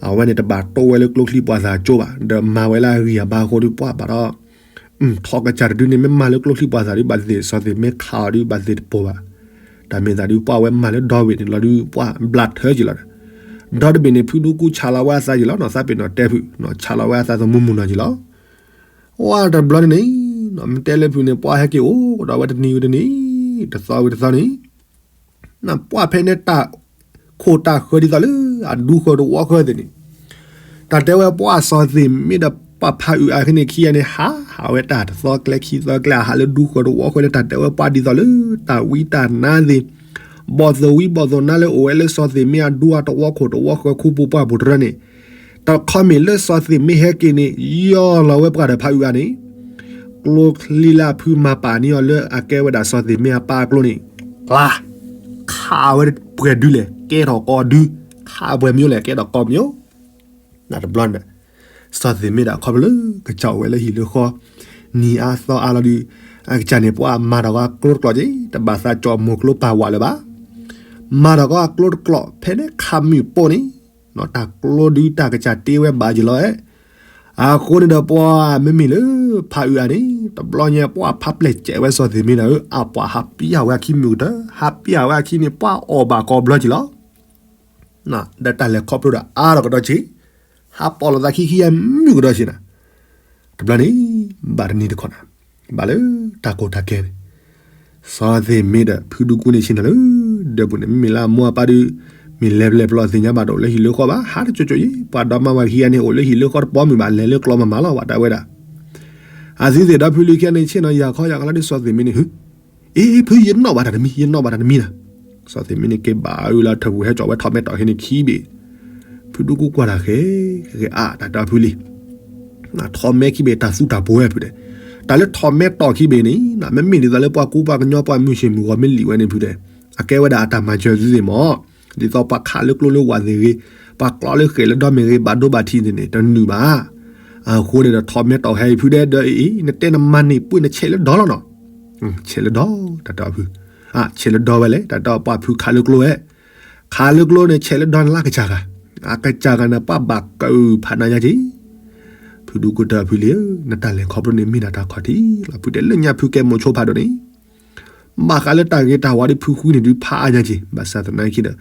အဝဲန့ၣ်တဘၣ်တိၢ်ဝဲလၢကျိချံပှၤသးကၠိဘၣ် ဒီးမၤဝဲလၢအဂံၢ်အဘါအဃိဒီး ပှၢ်ဘၣ်ဒီး ထီၣ်ကစၢ်တဒုန့ၣ် မ့ၢ်မၤလၢကျိချံပှၤသးဒုး ဘၣ်သ့ၣ်သ့ၣ် စီၤသ့ၣ်မ့ၢ်ခးအီၤဒုး ဘၣ်သ့ၣ်တပိာ်ဘၣ် တၢ်မ့ၢ်သးဒုး ပှၢ်ဝဲမၤလၢဒီဝ့ၢ်န့ၣ်လီၤဒုး ပှၢ်ဘျးထၢက့ၤလီၤ ဒီတဘ့ၣ်န့ၣ် ဖုဒူကူဆးလီၤဝဲအသးက့ၤလီၤ နီၢ်သးပ့ၤနီၣ်တဲဖု ဆးလီၤဝဲအသးသမူမုၢ်နီၢ်က့ၤလီၤ ဝဲတဘျီန့ၣ်န့ၣ် မ့ၢ်တဲလၢဖုန့ၣ် ပှၢ်ဟဲက့ၤအိၣ်ကဒီးဝဲတနံၤဝံၤတနံၤ တသီဝံၤတသီန့ၣ် နပှၢ်ဖဲန့ၣ်တၢ်ခိၣ်တၢ်ဃၢၤဒ်သိးလၢ အဒူဃၢၤတဝီဃၢၤသ့ၣ်န့ၣ် တၢ်တဲဝဲပှၢ်စီၤသ့ၣ်မ့ၢ်ဒီးပှၢ်ဖးအုးအါခဲန့ၣ်ခံဂၤန့ၣ် ဟးဟးဝဲတၢ်တသီကျဲခံသီကျဲ အဟးလၢဒူဃၢၤတဝီဃၢၤလၢတၢ်တဲဝဲပှၢ်ဒ်သိးလၢ တၢ်ဝံတၢ်နါသ့ၣ် ဘီၣ်သိၣ်ဝံဘီၣ်သိၣ်နါလၢအိၣ်ဝဲလၢစီၤသ့ၣ်မ့ၢ်အဒူအတဝီခိၣ်တဝီဃၢၤခူပူၤပှၢ်ပူၤတရၢန့ၣ် တခီမ့ၢ်လၢစီၤသ့ၣ်မ့ၢ်ဟဲက့ၤန့ၣ် ယီၢ်လီၤဝဲပှၢ်ဒီးဖးအုးအါန့ၣ် ကျိချံလၢအဖုမၤပာ်န့ၢ်အီၤလၢအကဲဝဲဒၣ်စီၤသ့ၣ်မ့ၢ်အပၢ်အကျိန့ၣ် ကျါ ခးဝဲပှဲၤဒုလဲၣ် ကဲထီၣ်ကိးဒု ခးပှဲၤမ့ၢ်လဲၣ် ကဲထီၣ်ကိးမ့ၢ် နတဘျီန့ၣ် စီၤသ့ၣ်မ့ၢ်ဒၣ်ခီဖျိလၢကစၢ်အိၣ်ဝဲလၢဟံၣ်လၢဃီ နံၤအါသီအါလီၤဒုး အကစၢ်န့ၣ် ပှၢ်မၤထီၣ်ကီးကျိတကျိးက့ၤ တဘၣ်သးကၠီၣ်မိၢ်ကျိပာ်ဝးလၢၤဘၣ် မၤထီၣ်ကီးအကျိတကျိး ဖဲန့ၣ်ခးမုၢ်ပိၢ်န့ၣ် တၢ်ကျိဒုးတၢ်ကစၢ်တ့ဝဲဘၣ်က့ၤလီၤအဲၣ် အဃိန့ၣ်ဒီးပှၢ်မ့မ့ၢ်လၢ ဖးအုးအါန့ၣ် တဘျီညါပှၢ်ဖးပျဲၢ်စဲးဝဲ စီၤသ့ၣ်မ့ၢ်ဒီး အပှၤဟးပျၢ်ဝဲအခံမုၢ်ကတၢၢ် ဟးပျၢ်ဝဲအခံန့ၣ် ပှၢ်အီၣ်ဘၣ်ကိးဘျီက့ၤလီၤ ဒီးတၢ်လဲၤခီဖျိဒီးအါထီၣ်ကဒီးက့ၤ ဟးပိာ်လိာ်သးခံခံဂၤမုၢ်ကဒီးက့ၤနၤ တဘျီန့ၣ် ဘၣ်တနံၤတခီနၤ ဘၣ်လၢတၢ်ကိၢ်တၢ်ကဲန့ၣ် စီၤသ့ၣ်မ့ၢ်ဒီးဖုဒူကူန့ၣ်ဆ့ၣ်နီၤလၢ ဒၢးပူၤန့ၣ် မ့မ့ၢ်လၢအမိၢ်အပၢ်ဒုး မ့ၢ်လဲၤပလဲၤပျီၢ်သ့ၣ်ညါဘၣ်တအိၣ်လၢဟံၣ်လၢဃီဘၣ် ဟးတကၠိကၠိအံၤ ပှၤဒီမါဝၤခံဂၤန့ၣ် အိၣ်လၢဟံၣ်လၢဃီတပီမုၢ်ဘၣ် လဲၤလၢကျီမၤမၤလီၤ ပှၤတဲဝဲဒၣ် အသုသ့ၣ်ဒီဖုလံၤခံဂၤန့ၣ် ဆ့ၣ်နီၤယၤခီယၤခီလၢဒုး စီၤသ့ၣ်မ့ၢ်န့ၣ် ဟု အ့ ဖု ယနီၣ်ဘၣ်တၢ်တမံၤ ယနီၣ်ဘၣ်တၢ်တမံၤနၤ. စီၤသ့ၣ်မ့န့ၣ်က့ၤဘၣ်အၢလၢထၢၣ်ပူၤဟဲကၠီဝဲထီၣ်မဲထီၣ်ဟဲန့ၣ်ခံဘ့ၣ်. ဖုဒူကူကွၢ်တၢ်ဃဲ ဃဲအါ တၢ်တဲအီၤဖုလံ ထီၣ်မဲခံဘ့ၣ်တၢ်သူတၢ်ပှဲၤဝဲဖုဒဲး. တၢ်လၢထီၣ်မဲတီၢ်ခံဘ့ၣ်န့ၣ် မ့မ့ၢ်ဒ်သိးလၢပှၤကူပှၤကညီပှၤမုၢ်ဆ့ၣ်မုၢ်ဂီၤမ့ၢ်လံာ်ဝဲန့ၣ်ဖုဒဲး အကဲဝဲဒၣ်အတၢ်မၤစၢၤသုသ့ၣ်မး. ဒ်သိးပှၤခးလၢကျိလၢဝၢ်သ့ၣ်ဂ့ၤ, ပှၤကျီလၢဃဲၣ်လၢဒီမ့ၢ်ဂ့ၤ ဘၣ်ဒိဘၣ်ထံးသ့ၣ်န့ၣ် တနုာ်ဘၣ်. အဃိန့ၣ်ဒီးထီၣ်မဲတီၢ်ဟဲအံၤဖုဒဲးဒီးအံၤ နတဲနမၤန့ၢ်ပှ့ၤနဆဲးလၢဒီလီၤနီၤ. ဆဲးလၢဒီ တၢ်တဲအီၤဖု, ဆဲးလၢဒီဝဲလဲၣ် တၢ်တဲအီၤပှၤဖုခးလၢကျိဝဲ, ခးလၢကျိန့ၣ် ဆဲးလၢဒီန့ၣ်လၢကစၢ်ဂၤ, အကစၢ်ဂၤန့ၣ် ပှၤဘၣ်ကဖးနါညါက့ၤ. ဖုဒူကူတဲအီၤဖုလံဧၢ, နတၢ်လဲၤခီဖျိန့ၣ်မ့ၢ်ဒၣ်တၢ်ခီၣ်ထံးလီၤ. ဖုတဲလၢညါဖုကဲမိၤဆိဖးဒိၣ်န့ၣ် ဘၣ်ဃးလၢတၢ်ဂ့ၤတၢ်ဝါဒ်ဖုဃုန့ၣ်ဒုးဖးအါညါက့ၤ, ဘၣ်ဆၣ်သနာ်က့ဒီး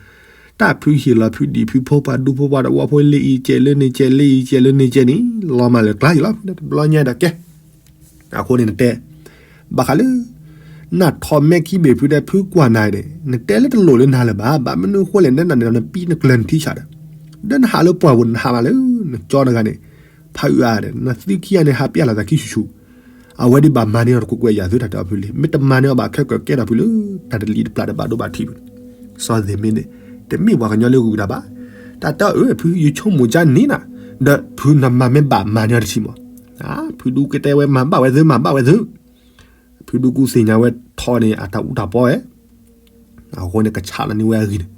တၢ်ဖုဟ့ၣ်လီၤဖုဒံၣ်ဖုဖိပှၤဒူဖိပှၤတဝီဖိလၢအံၤကဲးလၢန့ၣ်ကဲးလၢအံၤကဲးလၢန့ၣ်ကဲးန့ၣ် လီၤမၢ်လၢကျါယံၤလီၤ. ဖုတဘျီညါဒီးကဲ အဃိန့ၣ်နတဲ ဘၣ်ဃးလၢ နထီၣ်မဲခံဘ့ၣ်ဖုဒီးဖုကွၢ်နၤန့ၣ် နတဲလၢတလိၣ်လၢနၤလၢၤဘၣ်. ဘၣ်မနုၤအဃိလဲၣ် နနၤန့ၣ်ဒီးနပံနကျၢၤနထံဆးဒီး ဒီးနဟးလၢပှၢ်ပူၤန့ၣ် နဟးမးလၢ နကၠီတဂၤန့ၣ် ဖးအုးအါဒီး နသုခံဂၤန့ၣ် ဟးပျဲလီၤသးခံဆူၣ်ဆူၣ်, အဝဲဒၣ်ဘၣ်မၤန့ၢ်အီၤတကွဲးကွဲးယၤသုတၢ်တဲအီၤဖုလံ. မ့ၢ်တမၤန့ၢ်အီၤဘၣ်ခဲကၢးကဲထီၣ်ဖုလၢ တၢ်တလံၤတပျၢ်ဒီးဘၣ်ဒိဘၣ်ထံးဖုန့ၣ် စီၤသ့ၣ်မ့န့ၣ် တမ့ၢ်ပှၤကညီလၢဂုၤတၢ်ဘၣ်. တၢ်တဲအီၤအၢ ဖုယဆိကမိၣ်ကါန့ၣ်နၤ, ဒီးဖုနမၤမ့ၢ်ဘၣ်မၤန့ၢ်အီၤတထံၣ်မး. ဖုဒူကတဲဝဲမၤဘၣ်ဝဲသု မၤဘၣ်ဝဲသု ဖုဒူကူသ့ၣ်ညါဝဲထီန့ၣ် အတၢ်အူတၢ်ပီဝဲ, အဃိန့ၣ်ကဆးလီၤန့ၢ်ဝဲအဂ့ၢ်န့ၣ်,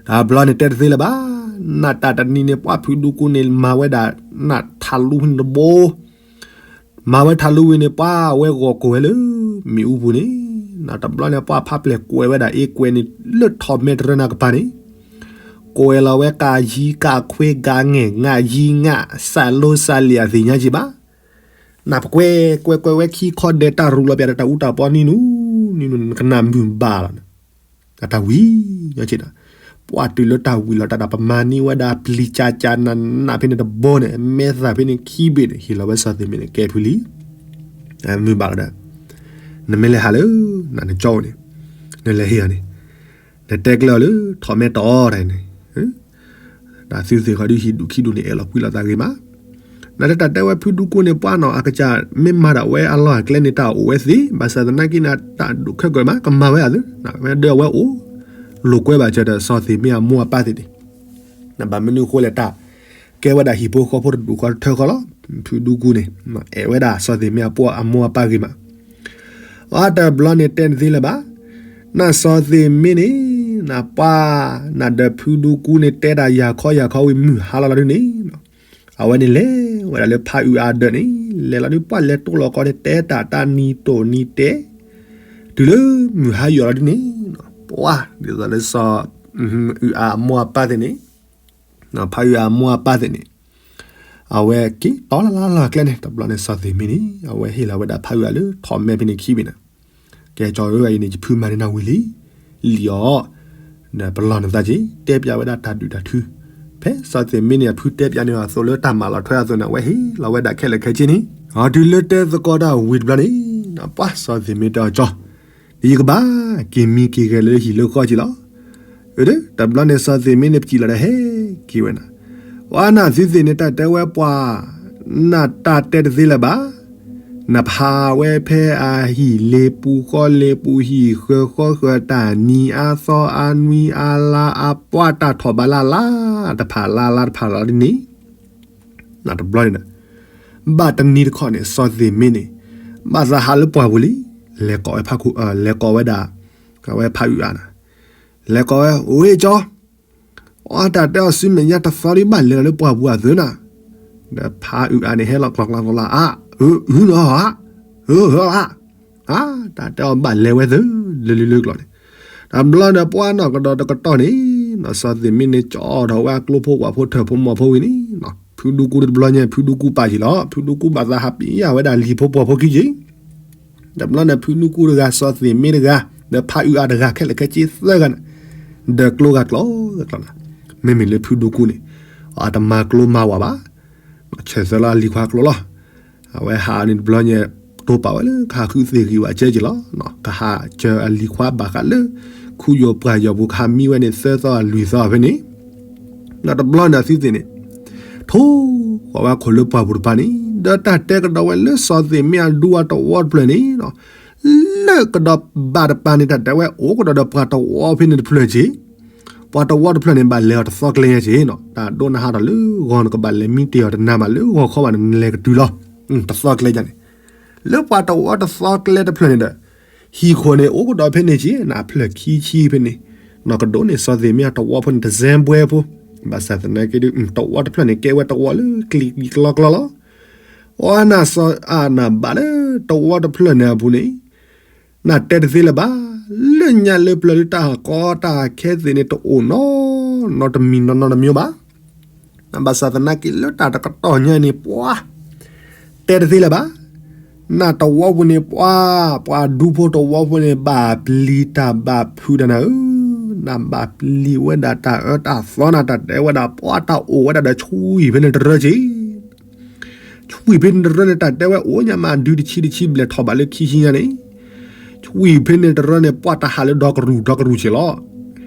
တဘျီန့ၣ်တဲတသ့လၢၤဘၣ်. နတၢ်တနံၤန့ၣ် ပှၤဖုဒူကူန့ၣ် မၤဝဲဒၣ် နထးလူဝံၤန့ၣ်တဘိ, မၤဝဲထးလူဝံၤန့ၣ် ပှၤဝဲဂီၤကိၢ်ဝဲလၢ မ့ၣ်အူပူၤန့ၣ်, နတဘျီန့ၣ် ပှၤဖးပျဲၢ်ကွဲးဝဲဒၣ်အ့ကွဲးန့ၣ် လၢထီၣ်မဲတရၢနၤကပၤန့ၣ်, ကွဲးလီၤဝဲကးယံကးခွ့ကးငဲၢ် ငးယံငး စးလိစးလံာ်အသ့ၣ်ညါက့ၤဘၣ်. နပကွဲးကွဲးကွဲးဝဲခံခီဒဲး တၢ်ရူးလီၤပျၢ်ဒီးတၢ်အူတၢ်ပီနံၤနူ နံၤနူ နကနၣ်မုာ်ဘၣ်လီၤ. အတၢ်ဝံၤညီက့ၤဒီး ပှၤတုၤလၢတၢ်ဝံၤလီၤတၢ်ဒီး ပမၤန့ၢ်ဝဲဒၣ်ပျံၤကၠါကၠါနးနးဖဲန့ၣ်တဘိန့ၣ် မဲသၣ်ဖဲန့ၣ်ခံဘ့ၣ်န့ၣ် ဟ့ၣ်လီၤဝဲစီၤသ့ၣ်မ့န့ၣ် ကဲဖုလံ, မုာ်ဘၣ်လီၤဒီး နမ့ၢ်လဲၤဟးလၢ နကၠီန့ၣ် နလဲၤဟ့ၣ်အီၤန့ၣ် နတဲကျဲအီၤလၢ ထီၣ်မဲတီၢ်တၢ်န့ၣ် တၢ်သုသ့ၣ်ဃီဒုးဟံၣ်ဒူၣ်ခံဒူၣ်န့ၣ် အဲၣ်လီၤကွံလီၤသးဂ့ၤမး, နတၢ်တဲဝဲဖုဒူကူန့ၣ် ပှၤနီၢ်အကစၢ် မ့ၢ်မၤဒၣ်ဝဲအလီၢ်အကျဲန့ၣ် တၢ်အိၣ်ဝဲသ့, ဘၣ်ဆၣ်သနာ်က့န့ၣ် တၢ်ဒိၣ်ခဲကၢၢ်မး ကမၤဝဲအသး, ဝဲဒၢအဝဲအိၣ် လိာ်ကွဲဘၣ်စၢၤဒီး စီၤသ့ၣ်မ့အမိၢ်အပၢ်သ့ၣ်န့ၣ်, ဘၣ်မနုၤအဃိလဲၣ် တၢ်ကဲဝဲဒၣ်ဟံၣ်ဖိဃီဖိတဒူၣ်ဃီတထၢဃီလီၤ. ဖုဒူကူန့ၣ် အဲၣ်ဝဲဒၣ်စီၤသ့ၣ်မ့အမိၢ်အပၢ်ဂ့ၤမး အတဘျီန့ၣ်တဲနသ့လၢၤဘၣ်, နစီၤသ့ၣ်မ့န့ၣ် နပှၤ နဒီးဖုဒူကူန့ၣ် တဲတၢ်ယၤခီယၤခီဝံၤ မုၢ်ဟါလီၤလီၤဒုန့ၣ်, အဝဲန့ၣ်လဲၤဝဲဒၣ်လၢဖးအုးအါဒၢးန့ၣ်, လဲၤလီၤဒုးပှၤလဲၤတိၢ်လီၤကီန့ၣ် တဲတၢ်တၢ်နံၤတိၢ်နံၤတဲ, တုၤလၢမုၢ်ဟါယိာ်လီၤဒုန့ၣ်, ပှၤဒ်သိးလၢစီၤ အုးအါအမိၢ်အပၢ်သ့ၣ်န့ၣ်, ဖးအုးအါအမိၢ်အပၢ်သ့ၣ်န့ၣ် အဝဲက့ၤတီလၢလၢလီၢ်ကျဲန့ၣ် တဘျီန့ၣ်စီၤသ့ၣ်မ့န့ၣ် အဝဲဟ့ၣ်လီၤဝဲဒၣ်ဖးအုးအါလၢထီၣ်မဲဖဲန့ၣ်ခံဘ့ၣ်န့ၣ်, ကဲကၠီဧၢ အံၤန့ၣ် ယဖုမၤန့ၢ်နၤဝံၤလံ, လံာ်အီၤ, ဒီးပလီၢ်နသးက့ၤ တဲပျးဝဲဒၣ်တၢ်ဒုၣ်တၢ်ထု, ဖဲစီၤသ့ၣ်မ့န့ၣ် အဖုတဲပျးန့ၢ်အသိးလၢတၢ်မၤလီၤထွဲအသိးန့ၣ် အဝဲဟ့ၣ်လီၤဝဲဒၣ်ခဲလၢာ်ခဲဆ့န့ၣ်, အတုၤလၢတဲသကိးတၢ်ဝံၤတဘျီန့ၣ်, ပှၤစီၤသ့ၣ်မ့တဲအီၤကၠီ ယကဘၣ်က့ၤမံက့ၤဂဲၤလၢဟံၣ်လၢဃီက့ၤလီၤ. တဘျီန့ၣ်စီၤသ့ၣ်မ့န့ၣ်ပစံးလီၤဒီးဟဲက့ၤဝဲနၤ, ပှၤနသုသ့ၣ်န့ၣ် တၢ်တဲဝဲပှၤ နတၢ်တဲတသ့လၢၤဘၣ်, နဖးဝဲဖဲအဟံၣ်လ့ပူၤဃီလ့ပူၤ ဟံၣ်ဃၢၤဃီဃၢၤ တၢ်နံၤအါသီအါနွံအါလါအပှၢ်တၢ်ထီၣ်ဘးလၢ်လါ တဖးလါလါတဖးလီၤဒ်န့ၣ်, တဘျီန့ၣ် ဘၣ်တနံၤတခီန့ၣ် စီၤသ့ၣ်မ့န့ၣ် ဘၣ်သးဟးလၢပှၢ်ပူၤလံ, လဲၤကိးဝဲဖးခိၣ် လဲၤကိးဝဲဒၣ် အဝဲဖးအုးအါန့ၣ်, လဲၤကိးဝဲ ဝ့ၢ်ကၠီ, အတၢ်တဲအီၤစုမဲာ်ညါတသီဒံးဘၣ်လဲၤလီၤလၢပှၢ်ပူၤအသိးနၤ, ဒီးဖးအုးအါန့ၣ်ဟဲလီၤကျီၤကျီၤကျီၤလီၤ အါ, အုးနီၤဧါ, အုးဧါ, အါ, တၢ်တဲအီၤဘၣ်လဲၤဝဲသၢ လၢလၢလၢကျီၤန့ၣ်, တဘျီန့ၣ်ပှၤနီၢ်ကဒီးတကတီၢ်န့ၣ်, စီၤသ့ၣ်မ့န့ၣ်ကၠီထီၣ်ဝဲအကျိဖိပှၤဖိထၢၣ်ဖိမီၤဖိဝံၤန့ၣ်, ဖုဒူကူတဘျီညါ ဖုဒူကူပာ်က့ၤလီၤ ဖုဒူကူဘၣ်သးဟးပံယၢ်ဝဲဒၣ်လံာ်ဖိပှီၤဖိခံက့ၤ တဘျီန့ၣ် ဖုဒူကူတဂၤ စီၤသ့ၣ်မ့တဂၤ ဒီးဖးအုးအါတဂၤ ခဲလၢာ်ခဲဆ့သၢဂၤန့ၣ်, ဒီးကျိဂၤကျီၤဂၤကျီၤန့ၣ်, မ့မ့ၢ်လၢဖုဒူကူန့ၣ်, အတမၤကျိမၤဝၣ်ဘၣ်, ဆၢၣ်သၢလီၤအလံၤခွါကျိလီၤ. အဝဲဟးန့ၣ်တဘျီညါ တိပာ်ဝဲလၢကဟးဃုသ့ၣ်ဂံၢ်ဝဲကဲက့ၤလီၤ. ကဟးစၢၤအလံၤခွါဘၣ်ဃးလၢ ခူယိၣ်ပှၢ်ယိၣ်ပူၤ ကဟးမံဝဲန့ၣ်သၢသီအလွံၢ်သီဖဲန့ၣ် ဒီးတဘျီန့ၣ်အသုသ့ၣ်န့ၣ်, ထိၣ်ဃီၤဝဲခိၣ်လၢပှၢ်ပူၤတပၤန့ၣ်, ဒီးတၢ်တဲကဒီးဝဲလၢစီၤသ့ၣ်မ့အဒူအတဝီတဖျၢၣ်န့ၣ်, လၢကဒီးဘၣ်တပၤန့ၣ် တၢ်တဲဝဲအိၣ်ကဒီးဒီးပှၤတဝီဖဲန့ၣ်တဖျၢၣ်က့ၤ, ပှၤတဝီတဖျၢၣ်န့ၣ် ဘၣ်လဲၤအီၤတသီကျဲညါက့ၤနီၤ, တၢ်ဒိနဟးထီၣ်လၢဂီၤ နကဘၣ်လဲၤမံတ့ၢ်အီၤတနၤဘၣ် လၢဂီၤခီဘၣ်န့ၣ် နလဲၤကတုၤလီၤ, တသီကျဲညါန့ၣ်, လၢပှၤတဝီတသီကျဲတဖျၢၣ်န့ၣ်ဒီး ဟံၣ်ခိၣ်န့ၣ် အိၣ်ကဒီးဖဲန့ၣ်က့ၤ နဖျၢၣ်ခံဆံဖဲန့ၣ်, နီၢ်ကဒိးန့ၣ် စီၤသ့ၣ်မ့အတဝီဖိန့ၣ် တစဲဘှဲဖိ, ဘၣ်ဆၣ်သနာ်က့ဒီး တဝီတဖျၢၣ်န့ၣ် ကဲဝဲတဝီလၢကျံၤကျီကျီလီၤ. အီနၢ်စီၤအနၢ်ဘၣ်လၢ တဝီတဖျၢၣ်န့ၣ်အပူၤန့ၣ် နတဲတသ့လၢၤဘၣ်, လၢညါလၢပျၢၤလၢတၢ်ကီတၢ်ခဲသ့ၣ်န့ၣ် တအိၣ်နီ နီတမံၤနီနီတမံၤဘၣ်. ဘၣ်ဆၣ်သနာ်က့လၢတၢ်တကတီၢ်ညါန့ၣ် ပှၤ တဲတသ့လၢၤဘၣ်. နတဝီပူၤန့ၣ် ပှၤ ပှၤဒူဖိတဝီဖိန့ၣ် ဘၣ်ပျံၤတၢ်ဘၣ်ဖုးတၢ်နၤဧၢ, နဘၣ်ပျံၤဝဲဒၣ်တၢ်အၢတၢ်သီနၤ, တၢ်တဲဝဲဒၣ် ပှၤတၢ်အိၣ်ဝဲဒၣ်ဒီးဆွံၣ်ဖဲန့ၣ်တရၢက့ၤ ဆွံၣ်ဖဲန့ၣ်တရၢန့ၣ် တၢ်တဲဝဲအိၣ်ညါမး ဒုတဆံတဆံဘျဲၣ်ထီၣ်ဘးလၢခံဆံညါန့ၣ်, ဆွံၣ်ဖဲန့ၣ်တရၢန့ၣ် ပှၤတၢ်ဟးလၢဒီကရူၢ်ဒီကရူၢ်က့ၤလီၤ.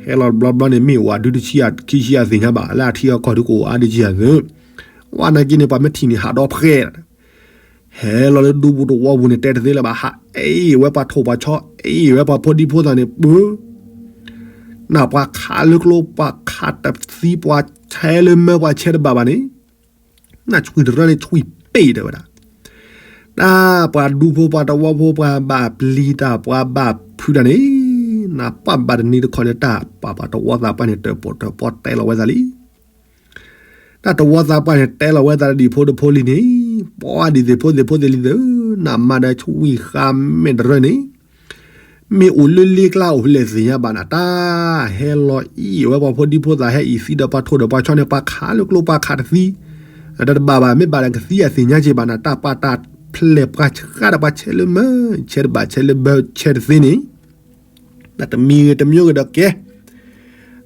ဟဲလီၤတဘျီဘျီန့ၣ် မ့ၢ်အိၣ်အဒုတဆံခံဆံအသ့ၣ်ညါဘၣ်, လၢအထံအကီၢ်ဒုကအိၣ်အါဒုကံအသၢ, ဝဲနာ်က့န့ၣ် ပှၤမ့ၢ်ထံၣ်န့ၣ် ဟးဒီဖှဲး ဟဲလီၤလၢဒူပူၤတဝီပူၤန့ၣ် တဲတသ့လၢၤဘၣ်, ဟးအ့ၣ်ဝဲပှၤထိၣ်ပှၤဆီ, အ့ၣ်ဝဲပှၤဖိဒံဖိသၣ်န့ၣ် ပၢ နပှၤခးလၢကျိ ပှၤခးတသံ ပှၤဆဲးလၢမၢ ပှၤဆဲးတဘၣ်ဘၣ်န့ၣ်, နဆွံၣ်တရၢန့ၣ် ဆွံၣ်ပ့ၢ်တဲဝဲဒၣ်, တၢ်ပှၤဒူဖိပှၤတဝီဖိ ပှၤဘၣ်ပျံၤတၢ် ပှၤဘၣ်ဖုးတၢ်န့ၣ်, နပှၤဘၣ်တနံၤတခီန့ၣ် တၢ်ပှၤပှၤတဝီသးပှၢ်န့ၣ် တၢၣ်ပီၣ်တၢၣ်ပီၣ်တဲလီၤဝဲသးလံ. တၢ်တဝီသးပှၢ်န့ၣ် တဲလီၤဝဲသးတဒံၣ်ဖိတဖိလံန့ၣ်, ပှၤဒ်သ့ၣ်ဖိသ့ၣ်ဖိသ့ၣ်လံသ့ၣ်, နမၤဒီးဆွံၣ်ဃာ်မဲာ်တရၢန့ၣ် မ့ၢ်အိၣ်လၢလ့ကျါအိၣ်ဖဲလဲၣ်သ့ၣ်ညါဘၣ်နၤ, တၢ်ဟဲလီၤအ့ၣ်ဝဲပှၤဖိဒံဖိသၣ် ဟဲအံၤသံဒီးပှၤထိၣ်ဒီးပှၤဆီန့ၣ် ပှၤခးလၢကျိပှၤခးတသံ, တၢ်တဘၣ်ဘၣ် မ့ၢ်ဘၣ်ဒီးကသံအသ့ၣ်ညါက့ၤဘၣ်နၤ, တၢ်ပှၤတၢ်ဖျဲၣ်ပှၤဆှါဒီးပှၤဆဲးလၢမၢ ဆဲးတဘၣ်ဆဲးလၢဘၢဆဲးတသ့န့ၣ် တၢ်တမံၤဂ့ၤတမံၤဂ့ၤဒီးကဲ,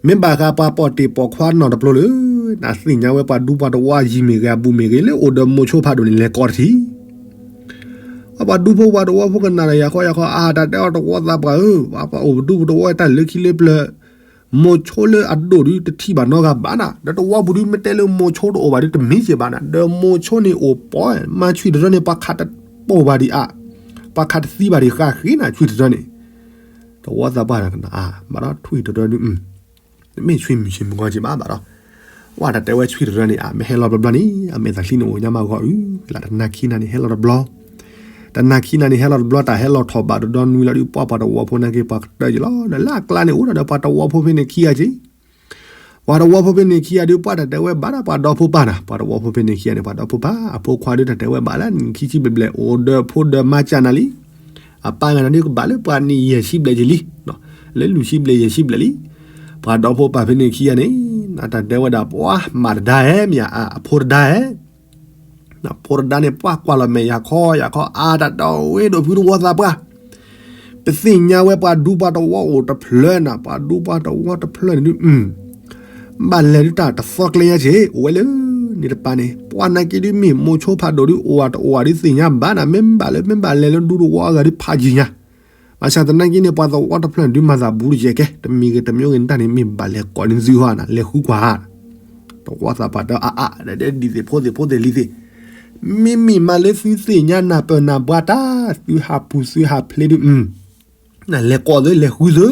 မ့ၢ်ဘၣ်ဃးပှၤပိာ်တ့ၢ်ပိာ်ခွါနီၢ်တပျိလၢ နသ့ၣ်ညါဝဲပှၤဒူပှၤတဝီအယံၤမ့ၢ်ဂ့ၤ အဘူးမ့ၢ်ဂ့ၤ လၢအိၣ်ဒီးမိၤဆိဖးဒိၣ်န့ၣ် လဲၤကိးတထံၣ် ပှၤဒူဖိပှၤတဝီဖိကနၣ်ဒီး ယၤဃီယၤဃီ အါ တၢ်တဲအီၤတဝီသးပှၢ်ဧၢ, ပှၤပှၤအိၣ်ပဒူပတဝီတၢ်လၢခံလၢပျၢၤ, မိၤဆိလၢအဒိၣ်ဒုတထံၣ်ဘၣ်နီတဂၤဘၣ်နၤ, ဒီးတဝီပူၤဒုမ့ၢ်တဲလၢမိၤဆိတအိၣ်ဘၣ်ဒုတမ့ၢ်က့ၤဘၣ်နၤ, ဒီးမိၤဆိန့ၣ်အိၣ်ပီၢ် မၤဆွံၣ်တရၢန့ၣ် ပှၤခးတပိာ်ဘၣ်ဒံးအါ, ပှၤခးတသံဘၣ်ဒံးဃာ်ဃ့နၤဆွံၣ်တရၢန့ၣ်, တဝီသးပှၢ်န့ၣ်ကနၣ်အါ ဘၣ်ဒီးဆွံၣ်တရၢဒု မ့ၢ်ဆွံၣ်မုၢ်ဆ့ၣ်မုၢ်ဂီၤက့ၤဘၣ်ဘၣ်ဒီး, ဝဲတၢ်တဲဝဲဆွံၣ်တရၢန့ၣ် အမ့ၢ်ဟဲလီၤဘျီဘျီန့ၣ် အမဲာ်သးချံန့ၣ်အိၣ်ညါမးဂီၤအုၣ်, လၢတနၤခံနၤန့ၣ်ဟဲလီၤတဘျီ, တနၤခံနၤန့ၣ်ဟဲလီၤတဘျီ တၢ်ဟဲလီၤထီၣ်ဘးတဒီနွံလီၤဒုး ပှၤပှၤတဝီဖိနာ်က့ ပှၤကတၢၢ်က့ၤလီၤ, ဒီးလၢအကျါန့ၣ် အိၣ်ဒီးပှၤတဝီဖိဖဲန့ၣ်ခံဂၤက့ၤ ပှၤတဝီဖိဖဲန့ၣ်ခံဂၤဒုး ပှၤတၢ်တဲဝဲဘၣ်ဒီးပှၤဒီဖိပၢ်နၤ, ပှၤတဝီဖိဖဲန့ၣ်ခံဂၤန့ၣ် ပှၤဒီဖိပၢ် အဖိခွါဒုး တၢ်တဲဝဲဘၣ်လၢနံၣ်ခံဆံဘျဲၣ်ဘျဲၣ် အိၣ်ဒီးဖိဒီးမါကၢ်နၤလံ, အပၢ်ဂၤန့ၣ်ကဘၣ်လၢပှၤနံၣ်ယဲၢ်ဆံဘျဲၣ်က့ၤလံ, လၢလွံၢ်ဆံဘျဲၣ်ယဲၢ်ဆံဘျဲၣ်လံ, ပှၤဒီဖိပၢ်ဖဲန့ၣ်ခံဂၤန့ၣ် နတၢ်တဲဝဲဒၣ်ပှၤမၤတဒါဧဲ မ့ၢ်အဖိတဒါဧဲ ဖိတဒါန့ၣ် ပှၤကွၢ်လီၤမဲာ်ယၤခီယၤခီ အါ တၢ်တဲအီၤဝဲဒိၣ်ဖုတဝီသးပှၢ်, ပသ့ၣ်ညါဝဲပှၤဒူပှၤတဝီအိၣ်တဖျၢၣ်နၤ, ပှၤဒူပှၤတဝီတဖျၢၣ်န့ၣ်ဒုး ဘၣ်လဲၤဒုးတၢ်တသီကျဲညါက့ၤ အိၣ်ဝဲလၢန့ၣ်တပၤန့ၣ် ပှၤနာ်က့ဒုးမ့ၢ်မိၤဆိဖးဒိၣ်ဒုး အိၣ်ဝဲတအိၣ်ဝဲဒုးသ့ၣ်ညါဘၣ်နၤ, မ့ၢ်ဘၣ်လၢ မ့ၢ်ဘၣ်လဲၤလၢဒူတဝီအဂၤဒုးဖးယံၤညါ, ဘၣ်ဆၣ်သနာ်က့န့ၣ် ပှၤသဝီတဖျၢၣ်န့ၣ်ဒုးမၤသးဘူးတယဲၢ်ကဲ, တမံၤဂ့ၤတမံၤဂ့ၤန့ၣ်တၢ်န့ၣ် မ့ၢ်ဘၣ်လဲၤကိးန့ၢ်သုဟီနၤ, လဲၤဃုကွၢ်ဧါ, တဝီသးပှၢ်တဲအါအါ ဒ်ဒ်သိးဖိသ့ၣ်ဖိသ့ၣ်လံသ့ၣ်, မ့မ့ၢ်မးလၢသုသ့ၣ်ညါနၢ်ပၢၢ်နၢ်ဘှါတၢ် သုဟးပူၤသုဟးဖျ့ဒုး နလဲၤကိးသုလဲၤဃုသု,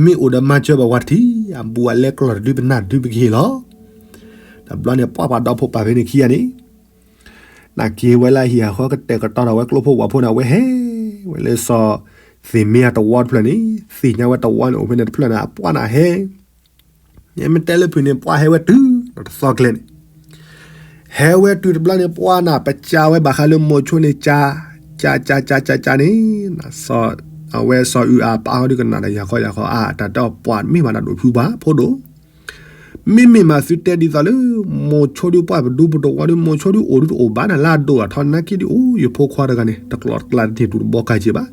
မ့ၢ်အိၣ်ဒီးမၤစၢၤဘၣ်ဝဲတထံၣ်, အဘူးအလဲကျီၢ်တဒုပနၢ်တဒုပကဟ့ၣ်လီၤ. တဘျီန့ၣ် ပှၤပှၤဒီဖိပၢ်ဖဲန့ၣ်ခံဂၤန့ၣ် နာ်က့ဝဲလၢဟံၣ်အဃီကတဲာ်ကတီၤထီၣ်ဝဲကျိဖိဝၣ်ဖိန့ၣ် အဝဲဟဲဝဲလၢစီၤသ့ၣ်မ့အတဝီတဖျၢၣ်န့ၣ်, သ့ၣ်ညါဝဲတဝီန့ၣ်အိၣ်ဖဲန့ၣ်တဖျၢၣ်န့ၣ် အပှၤန့ၣ်ဟဲ မ့ၢ်တဲလၢဖုၣ်န့ၣ် ပှၤဟဲဝဲတုၤ တသီကျဲန့ၣ်, ဟဲဝဲတုၤတဘျီန့ၣ် ပှၤနၢ်ပစၢ်ဝဲဘၣ်ဃးလၢမိၤဆိန့ၣ် ကၢ် ကၢ် ကၢ် ကၢ် ကၢ်န့ၣ်, အဝဲစီၤအုၣ်အါပၢ်ဟီဒုးကနၣ်ဒီးယၤခီယၤခီအါ တၢ်တဲအီၤပှၤမ့ၢ်ဘၣ်နၤဒိၣ်ဖုဘၣ်ဖိဒိၣ် မ့မ့ၢ်မးသုတဲဒ်သိးလၢ မိၤဆိဒုးပှၤပဒူပတဝီဒုး မိၤဆိဒုးအိၣ်ဒုးတအိၣ်ဘၣ်နၤ လၢအဒိၣ်အထီ နာ်က့ဒုးအိၣ် ယဖိခွါတဂၤန့ၣ် တကျီၢ်တကျါတန့ၢ်တူၢ်တဘီကါက့ၤဘၣ်.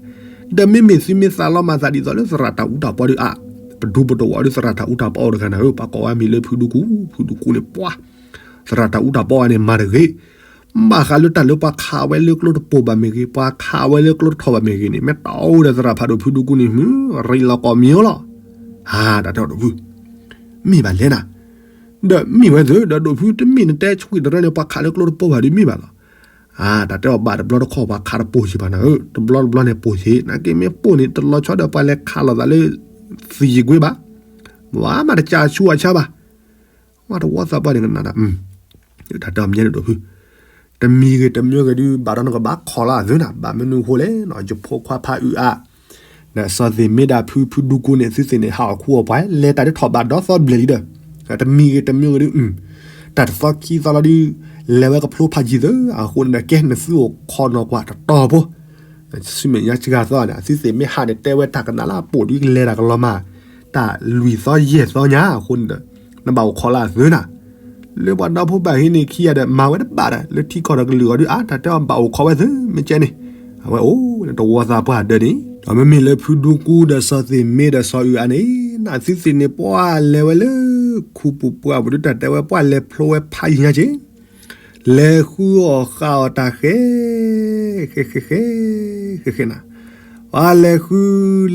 ဒီးမ့မ့ၢ်သုမ့ၢ်သးလီမၤသးဒ်သိးလၢသရၣ်တၢ်အူတၢ်ပီဒုးအါ, ပဒူပတဝီဒုးသရၣ်တၢ်အူတၢ်ပီအိၣ်တဂၤနၤဧၢ, ပှၤကိးဝဲမံၤလၢဖုဒူကူ, ဖုဒူကူန့ၣ်ပှၤ သရၣ်တၢ်အူတၢ်ပီအဂၤန့ၣ် မၤတဂ့ၤ ဘၣ်ဃးလၢတၢ်လၢပှၤခးဝဲလၢကျိတပိာ်ဘၣ်မ့ၢ်ဂ့ၤ, ပှၤခးဝဲလၢကျိတထီၣ်ဘၣ်မ့ၢ်ဂ့ၤန့ၣ် မ့ၢ်တအိၣ်ဒီးသရၣ်ဖးဒိၣ်ဖုဒူကူန့ၣ် မ့ၢ်ရံလီၤကိးမံၤလီၤ. ဟါ တၢ်တဲအီၤတဖု မ့ၢ်ဘၣ်လဲၣ်နၤ, ဒီးမ့ၢ်ဝဲသ့ၣ် ဒီးဒိၣ်ဖုတမ့ၢ်နတဲဆွံၣ်တရၢန့ၣ် ပှၤခးလၢကျိတပိာ်ဘၣ်ဒုးမ့ၢ်ဘၣ်လီၤ. တၢ်တဲအီၤဘၣ်တဘျီတခီၣ် ပှၤခးတပိၢ်ဆံးဘၣ်နၤဧၢ, တဘျီတဘျီန့ၣ်ပိၢ်ဆံး, နာ်က့မ့ၢ်ပိၢ်န့ၣ် တလီၤဆီဒီးပှၤလဲၤခးလိာ်သးလၢ သယံၤကွ့ဘၣ်, ဝဲမးတကးဆူအဆါဘၣ်. ဝဲတဝီသးပှၢ်န့ၣ်ကနၣ်ဒၣ်, တၢ်တဲအီၤမ့ၢ်န့ၣ်ဒိၣ်ဖု, တမံၤဂ့ၤတမံၤဂ့ၤဒုး ဘၣ်ဒီးနကဘၣ်ခိးလၢအသၢနၤ, ဘၣ်မနုၤအဃိလဲၣ်, ယဖိခွါဖးအုးအါ ဒီးစီၤသ့ၣ်မ့ၢ်ဒၣ်ဖု ဖုဒူကူန့ၣ် သုသ့ၣ်န့ၣ် ဟးအီၣ်ခူအီၣ်ပှၤ လဲၤတၢ်ဒ်ထီၣ်ဘးဒီသီဘျဲၣ်လံဒီး, တမံၤဂ့ၤတမံၤဂ့ၤဒုး, တၢ်တသီခံသီလီၤဒုး, လဲၤဝဲကဖျိဖးယံၤသၢ, အဃိန့ၣ်ဒီး ကဲနသုအိၣ်ခိးနီၢ်ကွၢ်တတီၤဖိ ဆူမဲာ်ညါစှၤသီန့ၣ် သုသ့ၣ်မ့ၢ်ဟးန့ၣ် တဲဝဲတၢ်ကနၣ်လၢအပိာ်ဒုးကလဲၤတၢ်ကလီၤမၢ်, တၢ်လွံၢ်သီယဲၢ်သီညါအဃိန့ၣ်ဒီး, နဘၣ်အိၣ်ခိးလၢအသၢနၤ, လၢပှၤဒီဖိဘၣ်ဟံးန့ၢ်ခံဂၤဒီး မၤဝဲတဘၣ်ဒီး လၢထံကီၢ်ဒီးကလုာ်အီၤဒုး အါ တၢ်တဲအီၤဘၣ်အိၣ်ခိးဝဲသၢ မ့ၢ်ကဲန့ၣ်, အဝဲအိၣ်လၢတဝီသးပှၢ်ဒၢးန့ၣ် ဒီးမ့မ့ၢ်လၢဖုဒူကူဒီးစီၤသ့ၣ်မ့ၢ်ဒီးစီၤအုးအါန့ၣ် နသုသ့ၣ်န့ၣ် ပှၤလဲၤဝဲလၢ ခူပူၤပှၢ်ပူၤဒုး တၢ်တဲဝဲပှၤလဲၤဖျိဝဲဖးယံၤညါက့ၤ လဲၤဃုအီၣ်ဃုအီၣ်တၢ်ဃဲ, ဃဲဃဲဃဲ, ဃဲဃဲနၤ, ပှၤလဲၤဃု,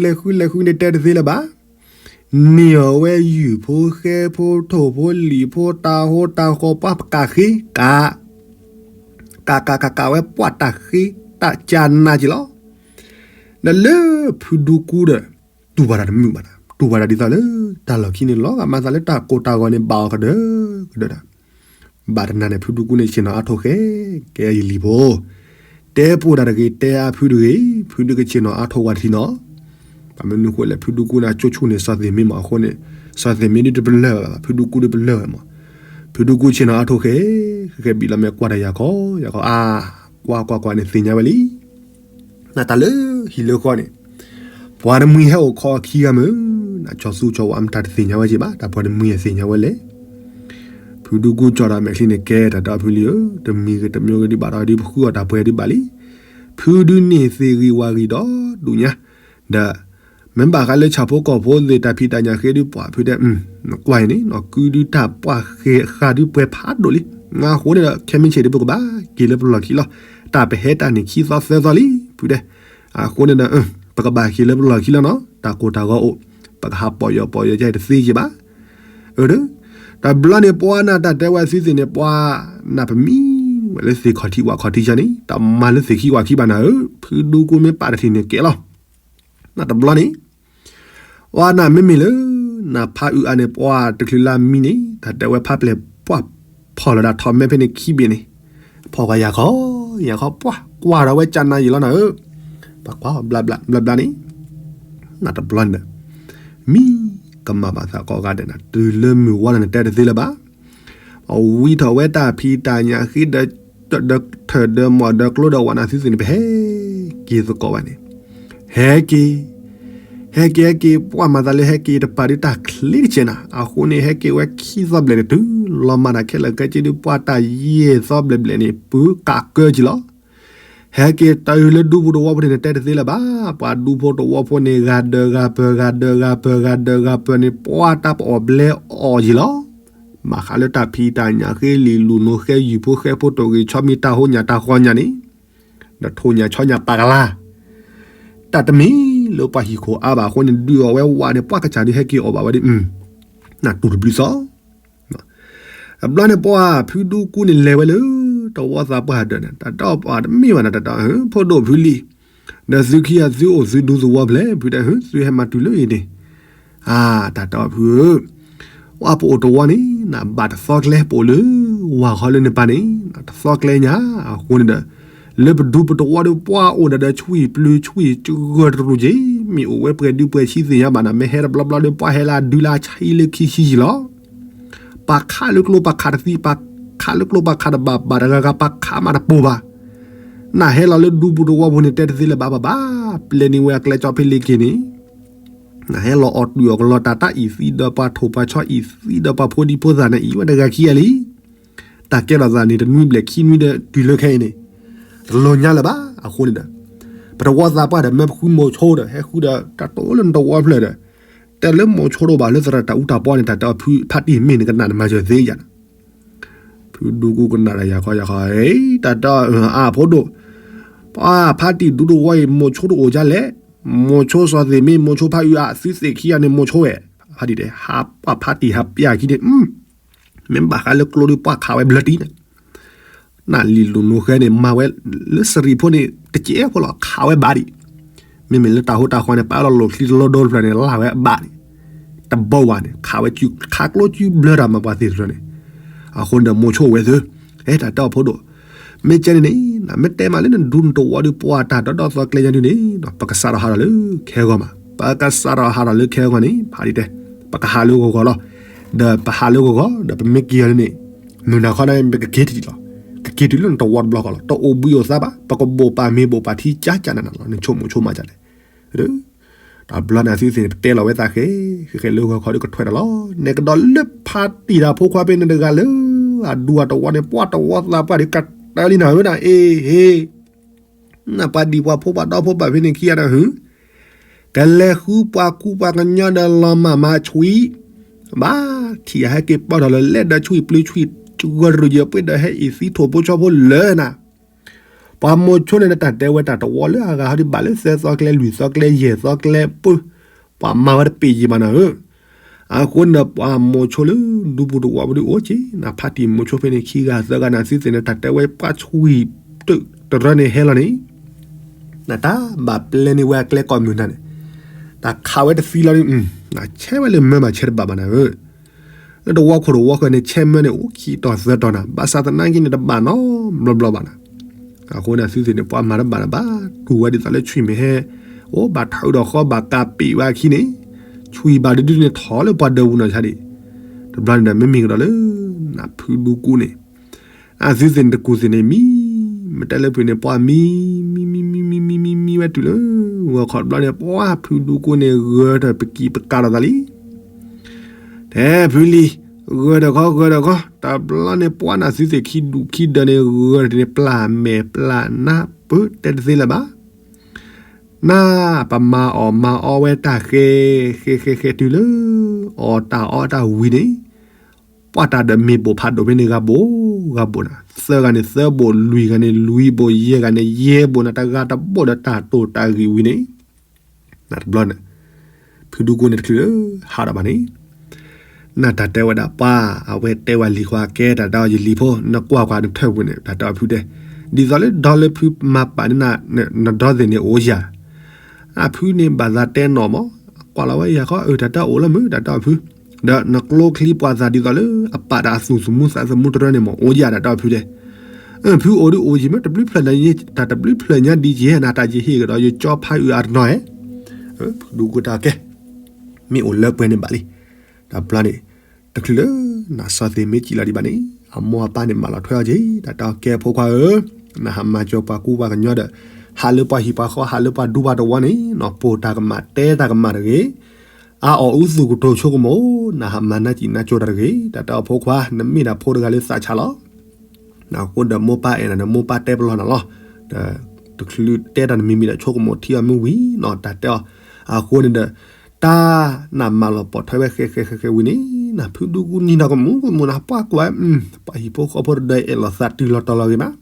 လဲၤဃုလဲၤဃုန့ၣ်တဲတသ့လၢၤဘၣ်, န့ၢ်အီၤဝဲယုၢ်ဖိဃဲဖိ ထိၣ်ဖိလံာ်ဖိ တၢ်ဟိတၢ်ဃီၤ ပှၤပကးဃ့ကး, ကးကးကးကးဝဲပှၤတၢ်ဃ့တၢ်ကၢ်နၤက့ၤလီၤ. ဒီးလၢဖုဒူကူဒီး တူၢ်ဘၣ်တၢ်တမုာ်ဘၣ်နၤ, တူၢ်ဘၣ်တၢ်ဒ်သိးလၢ တၢ်လီၢ်ခံန့ၣ် လီၤဂာ်မၤသးလၢတၢ်ကိၢ်တၢ်ဂီၤန့ၣ် ဘၣ်အီၤကဒၢကဒၢဒၣ် ဘၣ်တနၤန့ၣ် ဖုဒူကူန့ၣ် ဆ့ၣ်နီၤအါထိၣ်ဃဲ, ကဲယလံၤဖိ, တဲပိာ်တၢ်တဂ့ၤ တဲအါဖုတဂ့ၤ, ဖုဒူကဆ့ၣ်နီၤအါထိၣ်ဝဲတထံနီၤ, ဘၣ်မနုၤအဃိလဲၣ် ဖုဒူကူန့ၣ် ကၠိဆိၣ်န့ၣ် စီၤသ့ၣ်မ့ၢ်မးအဃိန့ၣ်, စီၤသ့ၣ်မ့ၢ်ဒုးတပလၢၢ်ဘၣ် ဖုဒူကူဒုးပလၢၢ်ဝဲမး, ဖုဒူကူဆ့ၣ်နီၤအါထိၣ်ဃဲ, ဃဲဃဲဘံၣ်လီၤမဲာ်ကွၢ်တၢ်ယၤခီ, ယၤခီအါ, ကွၢ်ကွၢ်ကွၢ်န့ၣ်သ့ၣ်ညါဝဲလံ နတၢ်လၢဟံၣ်လၢဃီန့ၣ်, ပှၤတမှံၤဟဲအိၣ်ခိးခံဂၤမုၢ်, နကၠီသူကၠီဝါမတၤတသ့ၣ်ညါဝဲက့ၤဘၣ် တၢ်ပှၤတမှံၤအသ့ၣ်ညါဝဲလဲၣ်. ဖုဒူကူကၠီဒီးမဲာ်ချံန့ၣ်ကဲ တၢ်တဲအီၤဖုလံဧၢ, တမံၤဂ့ၤတမံၤဂ့ၤဒုး ဘၣ်ဒီးဒုးပဃုအီၣ်တၢ်ပှဲၤဒုးဘၣ်လံ. ဖုဒုးန့ၢ်သ့ၣ်ဂံၢ်ဝၣ်ဂံၢ်ဒီးဒူၣ်ညါ, ဒီး မ့ၢ်ဘၣ်ဃးလၢဆၣ်ဖိကီၢ်ဖိသ့ၣ်တၢ်ဖံးတၢ်ညၣ်ဃ့ဒုးပှၤဖုတဲ, နကွၢ်အံၤန့ၣ် နကုဒုးတၢ်ပှၢ်ဃ့ဃာ်ဒုးပှဲၤဖးဒိၣ်လံ. အဃိန့ၣ်ဒီး ခဲမုၢ်ဆ့ၣ်ဒုးပကဘၣ်က့ၤလၢပလီၢ်ခံလီၤ. တၢ်ပဟဲတၢ်န့ၣ်ခံသီသၢသီလံ ဖုတဲ. အဃိန့ၣ်ဒီး ပကဘၣ်က့ၤလၢပလီၢ်ခံလီၤနီၤ. တၢ်ကိၢ်တၢ်ဂီၤအိၣ်, ပကဟးပီၢ်ယီၤပီၢ်ယီၤကဲတသ့က့ၤဘၣ်. အၢ တဘျီန့ၣ်ပှၤနၢ်တၢ်တဲဝဲသုသ့ၣ်န့ၣ် ပှၤနၢ်ပမံဝဲလၢသ့ၣ်ခီၣ်ထံးဝၣ်ခီၣ်ထံးယါန့ၣ် တမၤလၢသ့ၣ်ခံဝၣ်ခံဘၣ်နၤဧၢ, ဖုဒူကူမ့ၢ်ပာ်တထံၣ်န့ၣ်ကဲလီၤ. နၢ်တဘျီန့ၣ် ပှၤနၢ်မ့မ့ၢ်လၢ နၢ်ဖးအုးအါန့ၣ် ပှၤတချုးလၢမံန့ၣ် တၢ်တဲဝဲဖးပျဲၢ်ပှၤဖီၣ်လီၤဒၣ်ထီၣ်မဲဖဲန့ၣ်ခံဘ့ၣ်န့ၣ်, ဖီၣ်ကွၢ်ယၤခီ, ယၤခီပှၤကွၢ်ဒီးဝဲကၢ်နၤယံာ်လီၤနၤဧၢ, ပှၤကွၢ်ဘျါဘျါဘျါဘျါန့ၣ် နၢ်တဘျီန့ၣ်ဒီး မံကမၣ်ဘၣ်သးကိးဂၤဒဲးနၤ တုၤလၢမုၢ်ဝါလီၤန့ၣ်တဲတသ့လၢၤဘၣ်. အဝံထီၣ်ဝဲတၢ်ဖံးတၢ်ညၣ်ဃ့ဒီး ဒီးထၢၣ်ဒီးမီၢ်ဒီးကျိဒီးဝၣ်နၤသုသ့ၣ်န့ၣ် ပဟဲက့ၤသကိးဘၣ်န့ၣ်, ဟဲက့ၤ, ဟဲက့ၤဟဲက့ၤ ပှၤမၤသးလၢဟဲက့ၤတပာ်ဒုးတၢ်ချ့တကဲနၤ, အဃိန့ၣ်ဟဲက့ၤဝဲခံသီဘျဲၣ်န့ၣ် တုၤလီၤမၢ်တၢ်ခဲလၢာ်ခဲဆ့ဒုး ပှၤတၢ်ယဲၢ်သီဘျဲၣ်ဘျဲၣ်န့ၣ် ပုၢ်ကးကၢက့ၤလီၤ. ဟဲက့ၤတုၤလၢဒူဖိတဝီဖိန့ၣ် နတဲတသ့လၢၤဘၣ်, ပှၤဒူဖိတဝီဖိန့ၣ် ဂၤဒၢးဂၤပၢၢ် ဂၤဒၢးဂၤပၢၢ် ဂၤဒၢးဂၤပၢၢ်န့ၣ် ပှၤတၢ်ပအီၣ်ဘျဲအီၣ်ယံာ်လီၤ. ဘၣ်ဃးလၢတၢ်ဖံးတၢ်ညၣ်ဃ့ လံာ်လူၢ်နိၣ်ဃဲ ယုၢ်ဖိဃဲဖိ တဂ့ၤဆီမံၤတၢ်ဟိညၣ်တၢ်ဃီညၣ်န့ၣ်, ဒီးထိၣ်ညၣ်ဆီညၣ်ပာ်ကလၤ, တၢ်တမံၤလၢပှၤဟံၣ်ခိၣ်အါဘၣ်အဃိန့ၣ် ဒုးအီၣ်ဝဲဝၣ်န့ၣ် ပှၤကစၢ်ဒုးဟဲက့ၤအီၣ်ဘၣ်ဝဲဒ် နတူၢ်တဘျုးသီ တဘျီန့ၣ်ပှၤဖုဒူကူန့ၣ်လဲၤဝဲလၢ တဝီသးပှၢ်ဒၢးန့ၣ် တၢ်တဲအီၤပှၤတမ့ၢ်ဘၣ်နၤ တၢ်တဲအီၤ ဖိဒိၣ်ဖုလံ, ဒီးသုခံဂၤသုအိၣ်သုဒူသဝီဖျဲၣ် ဖုတဲ သုဟဲမၤတုၤလၢအံၤန့ၣ်, အါ တၢ်တဲအီၤဖုဧၢ, ဝဲပအိၣ်တဝီန့ၣ် နဘၣ်တသီကျဲ ပအိၣ်လၢ ဝၣ်ဃီလၢနပၤန့ၣ် တသီကျဲညါ အဃိန့ၣ်ဒီး လၢပဒူပတဝီဒီး ပှၤအိၣ်ဒၣ်ဒီးဆွံၣ်ပျုၤဆွံၣ်ကဂၢၢ်တရူၢ်က့ၤ မ့ၢ်အိၣ်ဝဲပှဲၤဒုပှဲၤဆံသ့ၣ်ညါဘၣ်နၤ မ့ၢ်ဟဲတဘျီဘျီဒီး ပှၤဟဲလၢအဒုလၢအဆံးလၢခံဆံယံာ်လီၤ. ပှၤခးလၢကျိပှၤခးတသံ ပှၤခးလၢကျိပှၤခးတဘၣ်ဘၣ်တဂၤဂၤ ပှၤခးမးတပိၢ်ဘၣ်. နဟဲလီၤလၢဒူပူၤတဝီပူၤန့ၣ် တဲတသ့လၢၤဘၣ်ဘၣ်ဘၣ်, ပျဲန့ၢ်ဝဲအကျဲကၠီဖဲလ့ၤက့ၤန့ၣ်, နဟဲလီၤအီၣ်တွံၢ်အီၣ်ကလီတၢ် တၢ်အံၣ်သံဒီးပှၤထိၣ်ပှၤဆီ အံၣ်သံဒီးပှၤဖိဒံဖိသၣ်န့ၣ် အံၣ်ဝဲတဂၤခံဂၤလံ. တၢ်ကဲထီၣ်သးန့ၣ် တနွံဘျဲၣ်ခံနွံဒီးတုၤလၢခဲအံၤန့ၣ်, တလိၣ်ညါလၢၤဘၣ်. အဃိန့ၣ်ဒီး ပတဝီသးပှၢ်ဒီး မ့ၢ်ပဃုမိၤဆိဒီး ဟဲဃုဒီး တၢ်တိၢ်လၢနတဝီဖျၢၣ်ဒီး တဲလၢမိၤဆိတအိၣ်ဘၣ် လၢသရၣ်တၢ်အူတၢ်ပီန့ၣ် တၢ်တဲအီၤဖုဖါတံၢ်မ့ၢ်နကနၣ်နမၤစၢၤသ့ယၤန့ၣ်, ဖုဒူကူကနၣ်တၢ်ယၤခီယၤခီ, တၢ်တဲအီၤအါဖိဒိၣ်, ပှၤဖါတံၢ်ဒူတဝီအံၤ မိၤဆိတအိၣ်ဒ်လဲၣ်, မိၤဆိစီၤသ့ၣ်မ့ၢ် မိၤဆိဖါအုးအါ သုသ့ၣ်ခံဂၤန့ၣ် မိၤဆိဝဲ, ဖါတံၢ်တဲ ဟးပှၤဖါတံၢ်ဟးပျၢ်ခံန့ၣ်, မ့ၢ်ဘၣ်ဃးလၢကျိဒုးပှၤခးဝဲဘျၢတံၢ်န့ၣ် နလံာ်လူၤနူဃဲန့ၣ် မၤဝဲလၢစရံးဖိန့ၣ် တကဲးဖိလီၤ ခးဝဲဘၣ်ဒံး, မ့မ့ၢ်လၢတၢ်ဟူတၢ်ဃီန့ၣ် ပာ်လီၤလိာ်ချံတလိဒိတဖျၢၣ်န့ၣ် လၢ်ဝဲအဘၣ်န့ၣ်, တဘီဝဲန့ၣ် ခးဝဲ ခးကျိကုဘျၢတၢ်မၤပှၤသ့ၣ်တဖၣ်န့ၣ်, အဃိန့ၣ်ဒီးမိၤဆိဝဲသု, အဲ တၢ်တဲအီၤဖိဒိၣ်, မ့ၢ်ကဲန့ၣ်န့ၣ် မ့ၢ်တဲမးလၢနဒူနတဝီဒီး ပှၤတၢ်ဒီဒီသီကျဲညါဒုန့ၣ် ပကစးထီၣ်ဟးထီၣ်လၢခဲဂီၤမး, ပကစးထီၣ်ဟးထီၣ်လၢခဲဂီၤန့ၣ် ဖးဒံတဲ, ပကဟးလၢဂီၤဂီၤလီၤ, ဒီးပဟးလၢဂီၤဂီၤ ဒီးပမ့ၢ်က့ၤအီၤလၢန့ၣ် မုၢ်နၤခီန့ၣ် ပကက့ၤတံၢ်လီၤ, ကက့ၤတုၤလၢနတဝီတဘျီဃီလီၤ, တအိၣ်ဘှံးအိၣ်သါဘၣ်, ပကဘိၣ်ပာ်မ့ၤဘိၣ်ပာ်ထံကၠးကၠးနၤနၤလီၤ, နဆိကမိၣ်ဆိကမးဒ်လဲၣ်, တဘျီန့ၣ်အသုသ့ၣ်န့ၣ် ပတဲလီၤဝဲသးဃဲ, ဃဲဃဲလၢဂီၤခီဒီးကထွဲးဒီးလီၤ, နဲကဒီးလၢဖးတံၢ်တၢ်ဖိခွါဖဲန့ၣ်တဂၤလၢ အဒူအတဝီန့ၣ် ပှၤတဝီသးပှၢ်ဒံးကတၢၢ်လံနၤဧၢနၤ အ့ဟ့ နပှၤဒံးပှၤဖိပှၤဒီဖိဘၣ်ဖဲန့ၣ်ခံဂၤဒီး ကလဲၤဃုပှၤကူပှၤကညီဒီးလီၤမၢ်မၤဆွံ, ဘၣ်ထံၣ်အဟဲက့ၤပၢၢ်ထီၣ်လၢလဲၤဒီးဆွံပျုၤဆွံ, ဂၢၢ်ရူၢ်ယပှ့ၤဒီးဟဲအံၤသံထိၣ်ဖိဆီဖိလၢနၤ, ပှၤမိၤဆိန့ၣ် တၢ်တဲဝဲတၢ်တဝီလၢအဂၤဟီဒ်ဘၣ်လၢသၢသီကျဲလွံၢ်သီကျဲယဲၢ်သီကျဲပူၤ, ပှၤမၤဝဲတပ့ၢ်ယံၤဘၣ်နၤဧၢ, အဃိန့ၣ်ဒီးပှၤမိၤဆိလၢဒူပူၤတဝီပူၤဒုအိၣ်က့ၤ, နဖးတံၢ်မိၤဆိဖဲန့ၣ်ခံဂၤသၢဂၤန့ၣ် သုသ့ၣ်န့ၣ် တၢ်တဲဝဲပှၤဆွံတၢၢ်တရၢန့ၣ်ဟဲလီၤန့ၣ် နတၢ်ဘၣ်ပျဲန့ၢ်ဝဲအကျဲကိးမုၢ်နၤန့ၣ်, တၢ်ခးဝဲတသံလီၤန့ၣ်, နဆဲးဝဲလၢမၢမးဆဲးတဘၣ်ဘၣ်နၤဧၢ, လၢတဝီခိၣ်တဝီဃၢၤန့ၣ် ဆဲးမၢန့ၣ် အိၣ်ခံတီၤသၢတီၤနၤ, ဘၣ်ဆၣ်သနာ်က့န့ၣ် တဘၣ်နီတဘျီဘျီဘၣ်နၤ, အဃိန့ၣ် သုသ့ၣ်န့ၣ် ပှၤမၤတဘၣ်နၤဘၣ်, တူၢ်ဝဲဒ်သိးလၢဆွံမ့ၢ်ဟဲ, အိၣ်ဘၣ်ထီၣ်အုးဒီးဃီဘၣ်ကးပ့ၣ်ဝဲအခံန့ၣ်, ဆွံဘၣ်ဒုဒုန့ၣ် ထီၣ်လၢပှၤဒၢးပူၤနီၢ်ဆါဒံး, တဘျီန့ၣ်ဒီး မ့မ့ၢ်ကဒီးလၢ နဖုဒူကူန့ၣ် အသုသ့ၣ်န့ၣ်တကူၢ်သ့ၣ်န့ၣ်မံ, မ့ၢ်တဲလၢပှၤန့ၣ် ပှၤမံ, မံမံမံမံမံမံမံဝဲတုၤလၢ ဂီၤခီတဘျီန့ၣ် ပှၤဖုဒူကူန့ၣ် ဂၢၢ်ထီၣ်ပကံၢ်ပကးထီၣ်သးလံ, တဲဖုလံၤ, ဂၢၢ်ထီၣ်ခီ ဂၢၢ်ထီၣ်ခီ, တဘျီန့ၣ် ပှၤနသုသ့ၣ်ခံဒူၣ်ခံဒၢးန့ၣ် ဂၢၢ်ထီၣ်န့ၣ် ပျၢ်မဲာ်ပျၢ်နါ ပတဲတသ့လၢၤဘၣ် နၢ် ပမၤအီၣ်မၤအီဝဲတၢ်ဃဲ, ဃဲဃဲဃဲတုၤလၢ အီၣ်တၢ်အီတၢ်ဝံၤန့ၣ်, ပှၤတၢ်ဒီးမ့ၢ်ဘိၣ်ဖးဒိၣ်ဖဲန့ၣ် ဂၤဘိၣ်ဂၤဘိၣ်နၤ, သၢဂၤန့ၣ်သၢဘိၣ်, လွံၢ်ဂၤန့ၣ်လွံၢ်ဘိၣ်, ယဲၢ်ဂၤန့ၣ်ယဲၢ်ဘိၣ်နၤ, တဂၤတဘိၣ်ဒီးတၢ်တိၢ်တၢ်ဂံၢ်ဝံၤန့ၣ်, နတဘျီန့ၣ် ဖုဒူကိန့ၣ်တချုးဟးထီၣ်ဘၣ်န့ၣ် နတၢ်တဲဝဲဒၣ်ပှၤ, အဝဲတဲဝဲလံၤခွါကဲတၢ်ဒီးယလံၤဖိ, နကွၢ်ကွၢ်နထၢၣ်ပူၤန့ၣ် တၢ်တဲအီၤဖုတဲ, ဒ်သိးလၢဒီလၢဖုမၤပာ်န့ၢ်နၤ, နဒီသ့ၣ်န့ၣ်အိၣ်ယၤ, အဖုန့ၣ်ဘၣ်သးတဲနီၢ်မး, ကွၢ်လီၤဝဲယၤခီ အၢ တၢ်တဲအိၣ်လၢမုၢ် တၢ်တဲအီၤဖု, ဒီးနကျိချံပှၤသးဒ်သိးလၢ အပာ်တၢ်အသူၣ်သမူသးသမူတရၢန့ၣ်မး အိၣ်ယၤတၢ်တဲအီၤဖုတဲ အၢ ဖုအိၣ်ဒုးအိၣ်ယံၤမ့ၢ်တဘျုးဖျၢၣ်ညါ, တၢ်တဘျုးဖျၢၣ်ညါဒ်ယဲၢ်နၤ တၢ်ယဟ့ၣ်ကဒီးယကၠီဖးအုးအါတနီၤဧဲ, ဖုဒူကိတၢ်ကဲ, မ့ၢ်အိၣ်လၢပှဲၤန့ၣ်ဘၣ်လံ, တဘျီန့ၣ် တချုးလၢ နစီၤသ့ၣ်မ့ၢ်စံးလီၤဒံးဘၣ်န့ၣ် အမိၢ်အပၢ်န့ၣ်မၤလီၤထွဲအီၤက့ၤ တၢ်တဲအီၤကဲဖိခွါဧၢ, နဟးမၤစၢၤပှၤကူပှၤကညီဒီး ဟးလၢပှၤဟံၣ်ပှၤဃီ ဟးလၢပှၤဒူပှၤတဝီန့ၣ် နီၢ်ပိၢ်တၢ်ကမၣ်တဲတၢ်ကမၣ်တဂ့ၤ အအီၣ်အူသူၣ်ကတိၤဆိကမိၣ်, နဟးမၤနၢ်စံၣ်နၢ်ကၠိတၢ်တဂ့ၤ, တၢ်တဲအီၤဖိခွါ နမ့ၢ်ဒၣ်ဖိတဂၤလၢသးဆးလီၤ. အဃိဒီးမိၢ်ပၢ်အဲၣ်နၤဒီးမိၢ်ပၢ်တဲပလီၢ်နၤလီၤ. ဒီးတချုးတဲတၢ်နမံၤမံၤဒီးဆိကမိၣ်ထံအီၤမ့ၢ်ဝံၤနီၤ တၢ်တဲအီၤ, အဃိန့ၣ်ဒီး တၢ်နမၤလီၤပိာ်ထွဲဝဲဃဲဃဲဃဲဃဲဝံၤန့ၣ် နဖုဒူကူနံၤနီၢ်ကမူးကမူးနၤ ပှၤကွၢ် ပှၤဟံၣ်ဖိဃီဖိတဒၢအဲၣ်လီၤသးတုၤလီၤတီၤလီၤဂ့ၤမး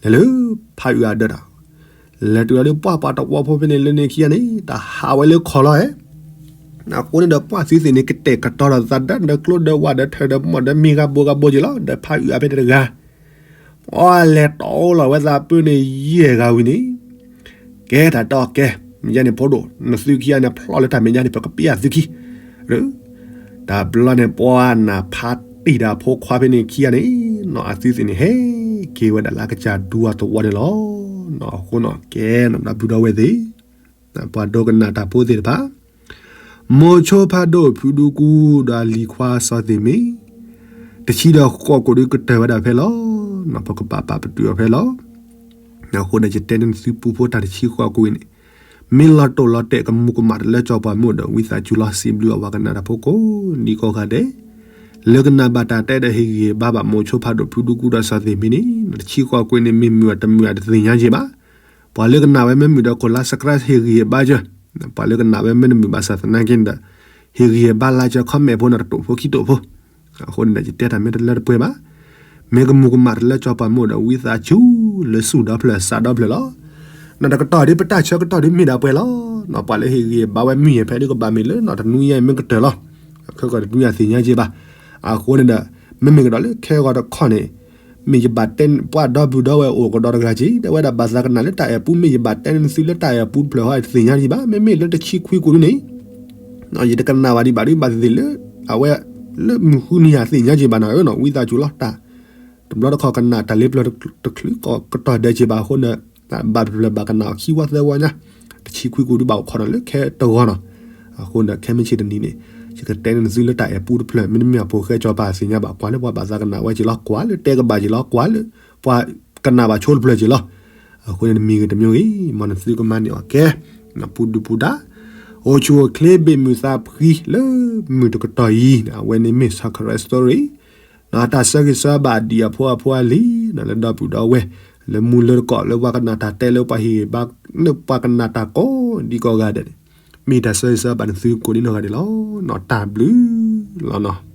လဲၤလၢဖးအုးအဒၢးဒီး လဲၤတုၤလီၤလၢပှၢ်ပှၤတဝီဖိဖဲန့ၣ်လၢန့ၣ်ခံဂၤန့ၣ် တၢ်ဟးဝဲလၢခီၣ်လီၤဧဲ. အဃိန့ၣ်ဒီးပှၢ်သုသ့ၣ်န့ၣ် ကတဲာ်ကတီၤထီၣ်သးဒီးကျိဒီးဝၣ်ဒီးထၢၣ်ဒီးမီၢ်ဒီးမ့ၤဂၤဘိဂၤဘိက့ၤလီၤ. ဒီးဖးအုးအါဖဲန့ၣ်တဂၤ ပှၢ်လဲၤတီလီၤဝဲသးပၢန့ၣ်ယဲၢ်ဂၤဝံၤန့ၣ် ကဲတၢ်တဲအီၤကဲ မ့ၢ်ယါန့ၣ်ဖိဒိၣ် နသုခံဂၤန့ၣ် ဖျီလၢတၢ်မဲာ်ညါန့ၣ် ပကပ့ၢ်အသုခံ တဘျီန့ၣ် ပှၢ်နၢ်ဖးတံၢ်တၢ်ဖိခွါဖဲန့ၣ်ခံဂၤန့ၣ် နီၢ်အသုသ့ၣ်န့ၣ် ဟဲက့ၤဝဲဒၣ်လၢအကစၢ်ဒူအသဝီန့ၣ်လီၤ. နီၢ်အဃိနီၢ်ကဲနီၢ်ဒီပုၢ်ဒီဝဲၢ်သ့ၣ် ပှၤဒိကနၣ်တၢ်ဖိသ့ၣ်တဖၣ် မိၤဆိဖးဒိၣ်ဖုဒူကူဒီးအလံၤခွါစီၤသ့ၣ်မ့ၢ် တဆံဒီးဃိးကိးဒုကတၢၢ်ဝဲဒၣ်ဖဲလီၤ. ပကပာ်ပာ်ပတုာ်အီၤဖဲလီၤ. အဃိန့ၣ် ယတဲန့ၢ်သုပူဖိတၢ်တဆံဃိးကိးအံၤန့ၣ် မ့ၢ်လီၤတိၢ်လီၤတဲာ်ကမူၤကမၣ်တလၢစီၤပှၤမုၣ်ဒီး ဝံသးစူၤလီၤစံးဘျုးအဝဲကနၣ်တၢ်ဖိကိးဒံကိးဂၤဒဲး လၢကနၣ်ဘၣ်တၢ်တဲဒီးဟ့ၣ်ဂံၢ်ဟ့ၣ်ဘါဘၣ်မိၤဆိဖးဒိၣ်ဖုဒူကူဒီးစီၤသ့ၣ်မ့ၢ်န့ၣ် တဆံဃိးကိးအံၤန့ၣ် မ့ၢ်မုာ်တမုာ်အတသ့ၣ်ညါက့ၤဘၣ်. ပှၤလၢကနၣ်ဝဲမ့ၢ်မုာ်ဒီးကိးလါ subscribe ဟ့ၣ်ဂံၢ်ဟ့ၣ်ဘါကၢ ပှၤလၢကနၣ်ဝဲမ့ၢ်တမုာ်ဘၣ်ဆၣ်သနာ်က့န့ၣ်ဒီး ဟ့ၣ်ဂံၢ်ဟ့ၣ်ဘါ like ကၢ comment ဖိန့ၣ်တတိာ်ဖိခံတိာ်ဖိ အဃိန့ၣ်ဒီး ယတဲတၢ်မ့ၢ်တလၢတပှဲၤဘၣ်. မ့ၢ်ကမူၤကမၣ်တလၢစီၤပှၤမုၣ်ဒီး ဝံသးစူၤလၢဆူၣ်ဒီဖျၢၣ်စးဒီဖျၢၣ်လီၤ. နီၢ်တကတီၢ်ဒ်ပတၢ်ဆၢကတီၢ်ဒ်မ့ၢ်ဒၣ်ပှဲၤလီၤ. နီၢ်ပှၤလၢဟ့ၣ်ဂံၢ်ဟ့ၣ်ဘါဝဲမုၢ်ယဲၢ်ဖဲဒ်ကဘၣ်မ့ၢ်လၢနီၢ်တနွံယဲၢ်မ့ၢ်ကတၢၢ်လီၤ. ခဲကီၢ်တနွံယဲၢ်သ့ၣ်ညါက့ၤဘၣ်. အဃိန့ၣ်ဒီး မ့မ့ၢ်ကဒီးလၢခဲဂီၤတခီန့ၣ် မ့ၢ်ယဘၣ်တဲ ပှၤဒီပုၢ်ဒီဝဲၢ်အိၣ်ကဒီးတဂၤက့ၤ တဲဝဲဒၣ်ဘၣ်သးကနၣ်လၢတၢ်အဲၣ်ပူ မ့ၢ်ယဘၣ်တဲနသုလၢတၢ်အဲၣ်ပူတဖျၢၣ်ဟီ တသ့ၣ်ညါဒံးဘၣ်. မ့မ့ၢ်လၢတဆံခွံကိၣ်ဒ်န့ၣ် ယတကနၣ်ဘၣ်ဒံးဘၣ်ဒ်ဘၣ်သ့ၣ်သ့ၣ်လၢ အဝဲ လၢမုၢ်ဃုနံၤယၤသ့ၣ်ညါက့ၤဘၣ်နၤဧၢနီၤ ဝံသးစူၤလီၤ တၢ် တဘျီတခီၣ်ကနၣ်တၢ်လ့ပျၢၤတချုးကတီၢ်ဒဲးက့ၤဘၣ်အဃိန့ၣ် ဘၣ်တဖျၢၣ်ဘၣ်ကနၣ်အီၤခံဝီသၢဝီညါ တဆံခွံကိၣ်ဒုးဘၣ်အိၣ်ခိးနၤလၢခဲတဂီၤနီၤ. အဃိန့ၣ် ခဲမုၢ်ဆ့ၣ်တနံၤန့ၣ် ယကတဲန့ၢ်နသုလၢတၢ်အဲၣ်ပူတဖျၢၣ် မ့တမ့ၢ်အဖိဃဲကၠီၤပၤသ့ၣ်ညါဘၣ် ကွၢ်လၢပှၤဘၣ်သးကနၣ်ဝဲက့ၤလီၤ ကွၢ်လၢတဲကဘၣ်က့ၤလီၤ ကွၢ်လၢ ပှၤကနၣ်ဘၣ်ဆိတဖျၢၣ်က့ၤလီၤ. အဃိန့ၣ်တမံၤဂ့ၤတမံၤဂ့ၤ မ်နသုကမၤန့ၢ်အီၤကဲ ပူၤဒုပူၤဒါ အိၣ်ဆူၣ်အိၣ်ချ့ဘ့ၣ်မုၢ်သးဖှံလၢမုၢ်တကတီၢ်အံၤ အဝဲန့ၣ်မ့ၢ် Sacred Story တၢ်ဆၢဂ့ၤဆၢဘၣ်ဒံးအဖိအဖိအလံၤ လၢဒီပုၢ်ဒီဝဲၢ် လၢမူလၢတကိး လၢပှၤကနၣ်တၢ်တဲလၢပှၤဟ့ၣ်ဂံၢ်ဘါ လၢပှၤကနၣ်တၢ်ကိးဒံကိးဂၤဒဲးန့ၣ် မ့ၢ်တၢ်ဆၢဂ့ၤဆၢဘၣ်နသုကိးဒံနီၢ်ဂၤဒဲးလီၤ. တၢ်ဘျုးလီၤနီၤ.